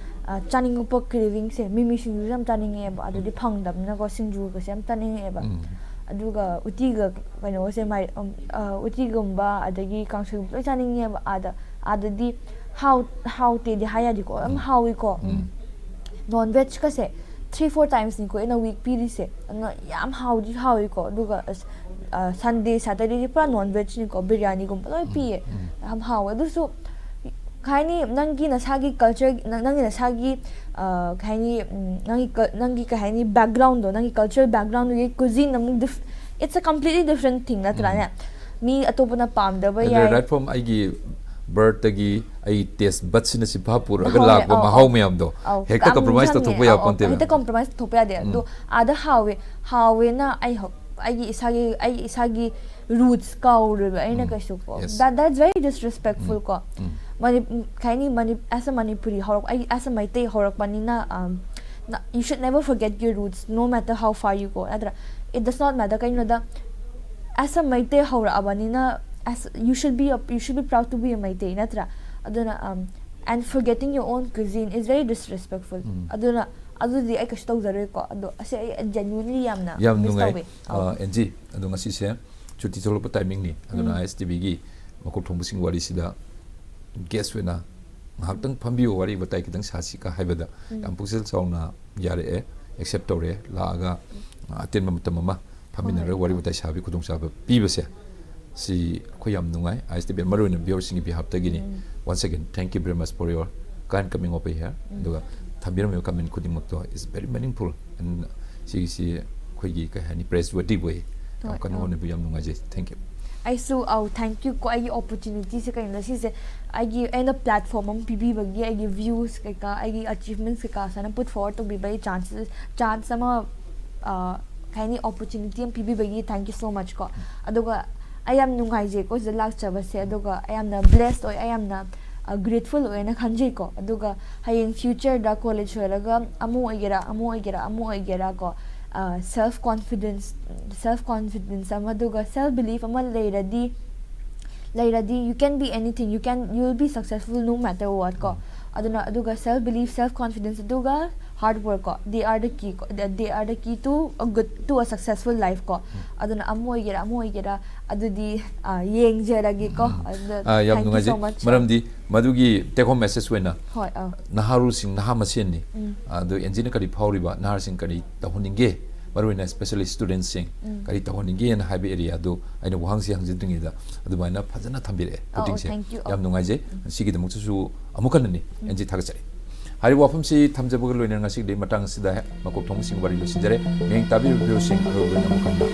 ꯑ, ꯆꯥꯅꯤꯡꯉꯛꯄ craving ꯁꯦ, ꯃꯤꯃꯤ ꯁꯤꯡꯖꯨꯁꯦ ꯌꯥꯝ ꯆꯥꯅꯤꯡꯉꯦꯕ꯫ ꯑꯗꯨꯗꯤ ꯎꯝ. ꯐꯪꯗꯕꯅꯤꯅꯀꯣ, ꯁꯤꯡꯖꯨꯒꯁꯦ ꯌꯥꯝ ꯆꯥꯅꯤꯡꯉꯛꯑꯦꯕ꯫ ꯎꯝ. ꯑꯗꯨꯒ ꯎꯇꯤꯒ ꯀꯩꯅꯣꯒꯁꯦ, ꯃꯥꯏ-, ꯎꯝ, ꯑ, ꯎꯇꯤꯒꯨꯝꯕ, ꯑꯗꯒꯤ ꯀꯥꯡꯁꯣꯏꯒꯨꯝꯕ ꯂꯣꯏ ꯆꯥꯅꯤꯡꯉꯦꯕ ꯑꯥꯗ꯫ ꯑꯥꯗꯗꯤ ꯍꯥꯎ-, ꯍꯥꯎꯇꯦꯗꯤ ꯍꯥꯏ ꯌꯥꯗꯦꯀꯣ, ꯌꯥꯝ ꯎꯝ. ꯍꯥꯎꯏꯀꯣ꯫ ꯎꯝ. Non veg ꯀꯁꯦ three four times ꯅꯤꯀꯣ in a week ꯄꯤꯔꯤꯁꯦ꯫ ꯑꯗꯨꯅ ꯌꯥꯝ ꯍꯥꯎꯗꯤ ꯍꯥꯎꯏꯀꯣ꯫ ꯑꯗꯨꯒ ꯑꯁ, ꯑ, Sunday, Saturday ꯗꯤ ꯄꯨꯔꯥ non veg ꯅꯤꯀꯣ, ꯕꯤꯔꯌꯥꯅꯤꯒꯨꯝꯕ ꯂꯣꯏ ꯎꯝ. ꯄꯤꯌꯦ꯫ ꯎꯝ. ꯌꯥꯝ ꯍꯥꯎꯋꯦ꯫ ꯑꯗꯨꯁꯨ ꯀꯩ ꯍꯥꯏꯅꯤ, ꯅꯪꯒꯤ ꯅꯁꯥꯒꯤ culture, ꯅꯪ-, ꯅꯪꯒꯤ ꯅꯁꯥꯒꯤ, ꯑ, ꯀꯩ ꯍꯥꯏꯅꯤ, ꯎꯝ, ꯅꯪꯒꯤ ꯀ-, ꯅꯪꯒꯤ ꯀꯩ ꯍꯥꯏꯅꯤ, background ꯗꯣ, ꯅꯪꯒꯤ cultural background ꯗꯨꯒꯤ cuisine ꯑꯃꯨꯛ dif-, it's a completely different thing, ꯅꯠꯇ꯭ꯔꯥꯅꯦ? ꯎꯝ. ꯃꯤ ꯑꯇꯣꯞꯄꯅ ꯄꯥꯝꯗꯕ ꯑꯗꯨ ꯌꯥꯏ꯫ Right from ꯑꯩꯒꯤ birth ꯇꯒꯤ ꯑꯩ taste bud ꯁꯤꯅ ꯁꯤꯐꯥ ꯄꯨꯔꯒ ꯍꯣꯏ, ꯍꯣꯏ, ꯂꯥꯛꯄ ꯑꯧ, ꯃꯍꯥꯎ ꯑꯧ. ꯃꯌꯥꯝꯗꯣ ꯑꯧ, ꯍꯦꯛꯇ ꯌꯥꯝ compromise ꯈꯪꯉꯦ꯫ ꯇꯧꯊꯣꯛꯄ ꯑꯧ, ꯌꯥꯕ ꯑꯧ, ꯄꯣꯟꯇꯦꯕ꯫ ꯍꯦꯛꯇ compromise ꯇꯧꯊꯣꯛꯄ ꯌꯥꯗꯦ꯫ ꯑꯗꯣ ꯎꯝ. ꯑꯥꯗ ꯍꯥꯎꯋꯦ, ꯍꯥꯎꯋꯦꯅ ꯑꯩ ꯍꯧ-, ꯑꯩꯒꯤ ꯏꯁꯥꯒꯤ, ꯑꯩꯒꯤ ꯏꯁꯥꯒꯤ roots ꯀꯥꯎꯔꯣꯏꯕ ꯑꯩꯅ ꯎꯝ. ꯀꯩꯁꯨ ꯀꯣ꯫ Yes. That, that's very disrespectful ꯎꯝ. ꯀꯣ꯫ ꯎꯝ. ꯃꯅꯤ-, ꯎꯝ, ꯀꯩ ꯍꯥꯏꯅꯤ, ꯃꯅꯤ-, as a ꯃꯅꯤꯄꯨꯔꯤ ꯍꯧꯔꯛ-, ꯑꯩ as a ꯃꯩꯇꯩ ꯍꯧꯔꯛꯄꯅꯤꯅ, um, ꯅ-, you should never forget your roots, no matter how far you go, ꯅꯠꯇ꯭ꯔꯥ? It does not matter, ꯀꯩꯒꯤꯅꯣꯗ, as a Meitei ꯍꯧꯔꯛꯑꯕꯅꯤꯅ, as, you should be a, you should be proud to be a Meitei, ꯅꯠꯇ꯭ꯔꯥ? ꯑꯗꯨꯅ, um, and forgetting your own cuisine is very disrespectful. ꯎꯝ. ꯑꯗꯨꯅ, ꯑꯗꯨꯗꯤ ꯑꯩ ꯀꯩꯁꯨ ꯇꯧꯖꯔꯣꯏꯀꯣ꯫ ꯑꯗꯣ ꯑꯁꯤ ꯑꯩ genuinely ꯌꯥꯝꯅ ꯌꯥꯝ miss ꯅꯨꯡꯉꯥꯏ꯫ ꯇꯧꯋꯦ꯫ ꯑ, ꯑꯦꯟꯖꯤ, ꯑꯗꯣ ꯉꯁꯤꯁꯦ ꯁꯨꯇꯤ ꯊꯣꯛꯂꯛꯄ timing ꯅꯤ, ꯑꯗꯨꯅ ꯎꯝ. ISTV ꯒꯤ ꯃꯀꯣꯛ ꯊꯣꯡꯕꯁꯤꯡ ꯋꯥꯔꯤꯁꯤꯗ guest ꯑꯣꯏꯅ ꯉꯥꯏꯍꯥꯛꯇꯪ ꯐꯝꯕꯤꯌꯨ, ꯋꯥꯔꯤ ꯋꯥꯇꯥꯏ ꯈꯤꯇꯪ ꯁꯥꯁꯤꯀ ꯍꯥꯏꯕꯗ ꯎꯝ. ꯌꯥꯝ ꯄꯨꯛꯆꯦꯜ ꯆꯥꯎꯅ ꯌꯥꯔꯛꯑꯦ, accept ꯇꯧꯔꯦ, ꯂꯥꯛꯑꯒ ꯑꯇꯦꯟꯕ ꯃꯇꯝ ꯑꯃ ꯐꯝꯃꯤꯟꯅꯔꯒ ꯍꯣꯏ. ꯋꯥꯔꯤ ꯋꯥꯇꯥꯏ ꯁꯥꯕꯒꯤ ꯈꯨꯗꯣꯡꯆꯥꯕ ꯄꯤꯕꯁꯦ, ꯁꯤ ꯑꯩꯈꯣꯏ ꯌꯥꯝ ꯅꯨꯡꯉꯥꯏ꯫ ISTV ꯃꯔꯨꯑꯣꯏꯅ viewer ꯁꯤꯡꯒꯤ behalf ꯇꯒꯤꯅꯤ꯫ Um. Once again, thank you very much for your kind coming over here. ꯎꯝ. ꯑꯗꯨꯒ ꯊꯝꯕꯤꯔꯝꯃꯤꯕ comment ꯈꯨꯗꯤꯡꯃꯛꯇꯣ is very meaningful and ꯁꯤꯒꯤꯁꯤ ꯑꯩꯈꯣꯏꯒꯤ ꯀꯩ ꯍꯥꯏꯅꯤ, praiseworthy ꯑꯣꯏ꯫ ꯌꯥꯝ ꯍꯣꯏ, ꯀꯟꯅ ꯑꯧ. ꯍꯣꯠꯅꯕꯤꯌꯨ, ꯌꯥꯝ ꯅꯨꯡꯉꯥꯏꯖꯩ꯫ Thank you. ꯑꯩꯁꯨ ꯑꯧ, thank you ꯀꯣ, ꯑꯩꯒꯤ opportunity ꯁꯦ ꯀꯩꯅꯣꯗ, ꯁꯤꯁꯦ ꯑꯩꯒꯤ, ꯑꯩꯅ platform ꯑꯃ ꯄꯤꯕꯤꯕꯒꯤ, ꯑꯩꯒꯤ views ꯀꯩꯀꯥ, ꯑꯩꯒꯤ achievements ꯀꯩꯀꯥ ꯁꯨꯃꯥꯏꯅ put forward ꯇꯧꯕꯤꯕꯒꯤ chances, chance ꯑꯃ, ꯑ, ꯀꯩ ꯍꯥꯏꯅꯤ, opportunity ꯑꯃ ꯄꯤꯕꯤꯕꯒꯤ thank you so much ꯀꯣ. ꯑꯗꯨꯒ ꯑꯩ ꯌꯥꯝ ꯅꯨꯡꯉꯥꯏꯖꯩꯀꯣ ꯁꯤꯗ ꯂꯥꯛꯆꯕꯁꯦ, ꯑꯗꯨꯒ ꯑꯩ ꯌꯥꯝꯅ blessed ꯑꯣꯏ, ꯑꯩ ꯌꯥꯝꯅ, ꯑ, grateful ꯑꯣꯏꯅ ꯈꯟꯖꯩꯀꯣ. ꯑꯗꯨꯒ ꯍꯌꯦꯡ future ꯗ college ꯂꯣꯏꯔꯒ ꯑꯃ ꯑꯣꯏꯒꯦꯔꯥ, ꯑꯃ ꯑꯣꯏꯒꯦꯔꯥ, ꯑꯃ ꯑꯣꯏꯒꯦꯔꯥ ꯀꯣ, ꯑ, self confidence, self confidence ꯑꯃ, ꯑꯗꯨꯒ self belief ꯑꯃ ꯂꯩꯔꯗꯤ, ꯂꯩꯔꯗꯤ, you can be anything, you can, you will be successful no matter what ꯀꯣ. ꯑꯗꯨꯅ, ꯑꯗꯨꯒ self belief, self confidence, ꯑꯗꯨꯒ hard work ꯀꯣ, they are the key ꯀꯣ, they are the key to a good, to a successful life ꯀꯣ. ꯑꯗꯨꯅ ꯑꯃ ꯑꯣꯏꯒꯦꯔꯥ, ꯑꯃ ꯑꯣꯏꯒꯦꯔꯥ, ꯑꯗꯨꯗꯤ, ꯑ, ꯌꯦꯡꯖꯔꯒꯦꯀꯣ. ꯑꯗꯨꯅ ꯑ, ꯌꯥꯝ thank you so ꯅꯨꯡꯉꯥꯏꯖꯩ꯫ much. ꯃꯔꯝꯗꯤ ꯃꯗꯨꯒꯤ take home message ꯑꯣꯏꯅ ꯍꯣꯏ, ꯑꯧ. ꯅꯍꯥꯔꯣꯜꯁꯤꯡ, ꯅꯍꯥ ꯃꯁꯦꯟꯅꯤ꯫ ꯎꯝ. ꯑꯗꯨ ꯑꯦꯟꯖꯤꯅ ꯀꯔꯤ ꯐꯥꯎꯔꯤꯕ, ꯅꯍꯥꯁꯤꯡ ꯀꯔꯤ ꯇꯧꯍꯟꯅꯤꯡꯒꯦ, ꯃꯔꯨꯑꯣꯏꯅ especially students ꯁꯤꯡ ꯎꯝ. ꯀꯔꯤ ꯇꯧꯍꯟꯅꯤꯡꯒꯦꯅ ꯍꯥꯏꯕ area ꯗꯨ ꯑꯩꯅ ꯋꯥꯍꯪꯁꯤ ꯍꯪꯖꯗ꯭ꯔꯤꯉꯩꯗ ꯑꯗꯨꯃꯥꯏꯅ ꯐꯖꯅ ꯊꯝꯕꯤꯔꯛꯑꯦ꯫ ꯑꯧ, ꯄꯨꯛꯅꯤꯡꯁꯦ thank you. ꯌꯥꯝ ꯅꯨꯡꯉꯥꯏꯖꯩ꯫ ꯉꯁꯤꯒꯤꯗꯃꯛꯇꯁꯨ ꯑꯃꯨꯛ ꯍꯟꯅꯅꯤ ꯑꯦꯟꯖꯤ ꯊꯥꯒꯠꯆꯔꯤ꯫ ꯍꯥꯏꯔꯤꯕ ꯋꯥꯐꯝꯁꯤ ꯊꯝꯖꯕꯒ ꯂꯣꯏꯅꯅ ꯉꯁꯤꯒꯤꯗꯤ ꯃꯇꯥꯡ ꯑꯁꯤꯗ ꯃꯀꯣꯛ ꯊꯣꯡꯕꯁꯤꯡ ꯋꯥꯔꯤ ꯂꯣꯏꯁꯤꯟꯖꯔꯦ꯫ ꯃꯤꯌꯦꯡ ꯇꯥꯕꯤꯔꯤꯕ ꯚꯤꯌꯨꯁꯤꯡ ꯑꯔꯣꯏꯕ ꯑꯣꯏꯅ ꯑꯃꯨꯛ ꯍꯟꯅ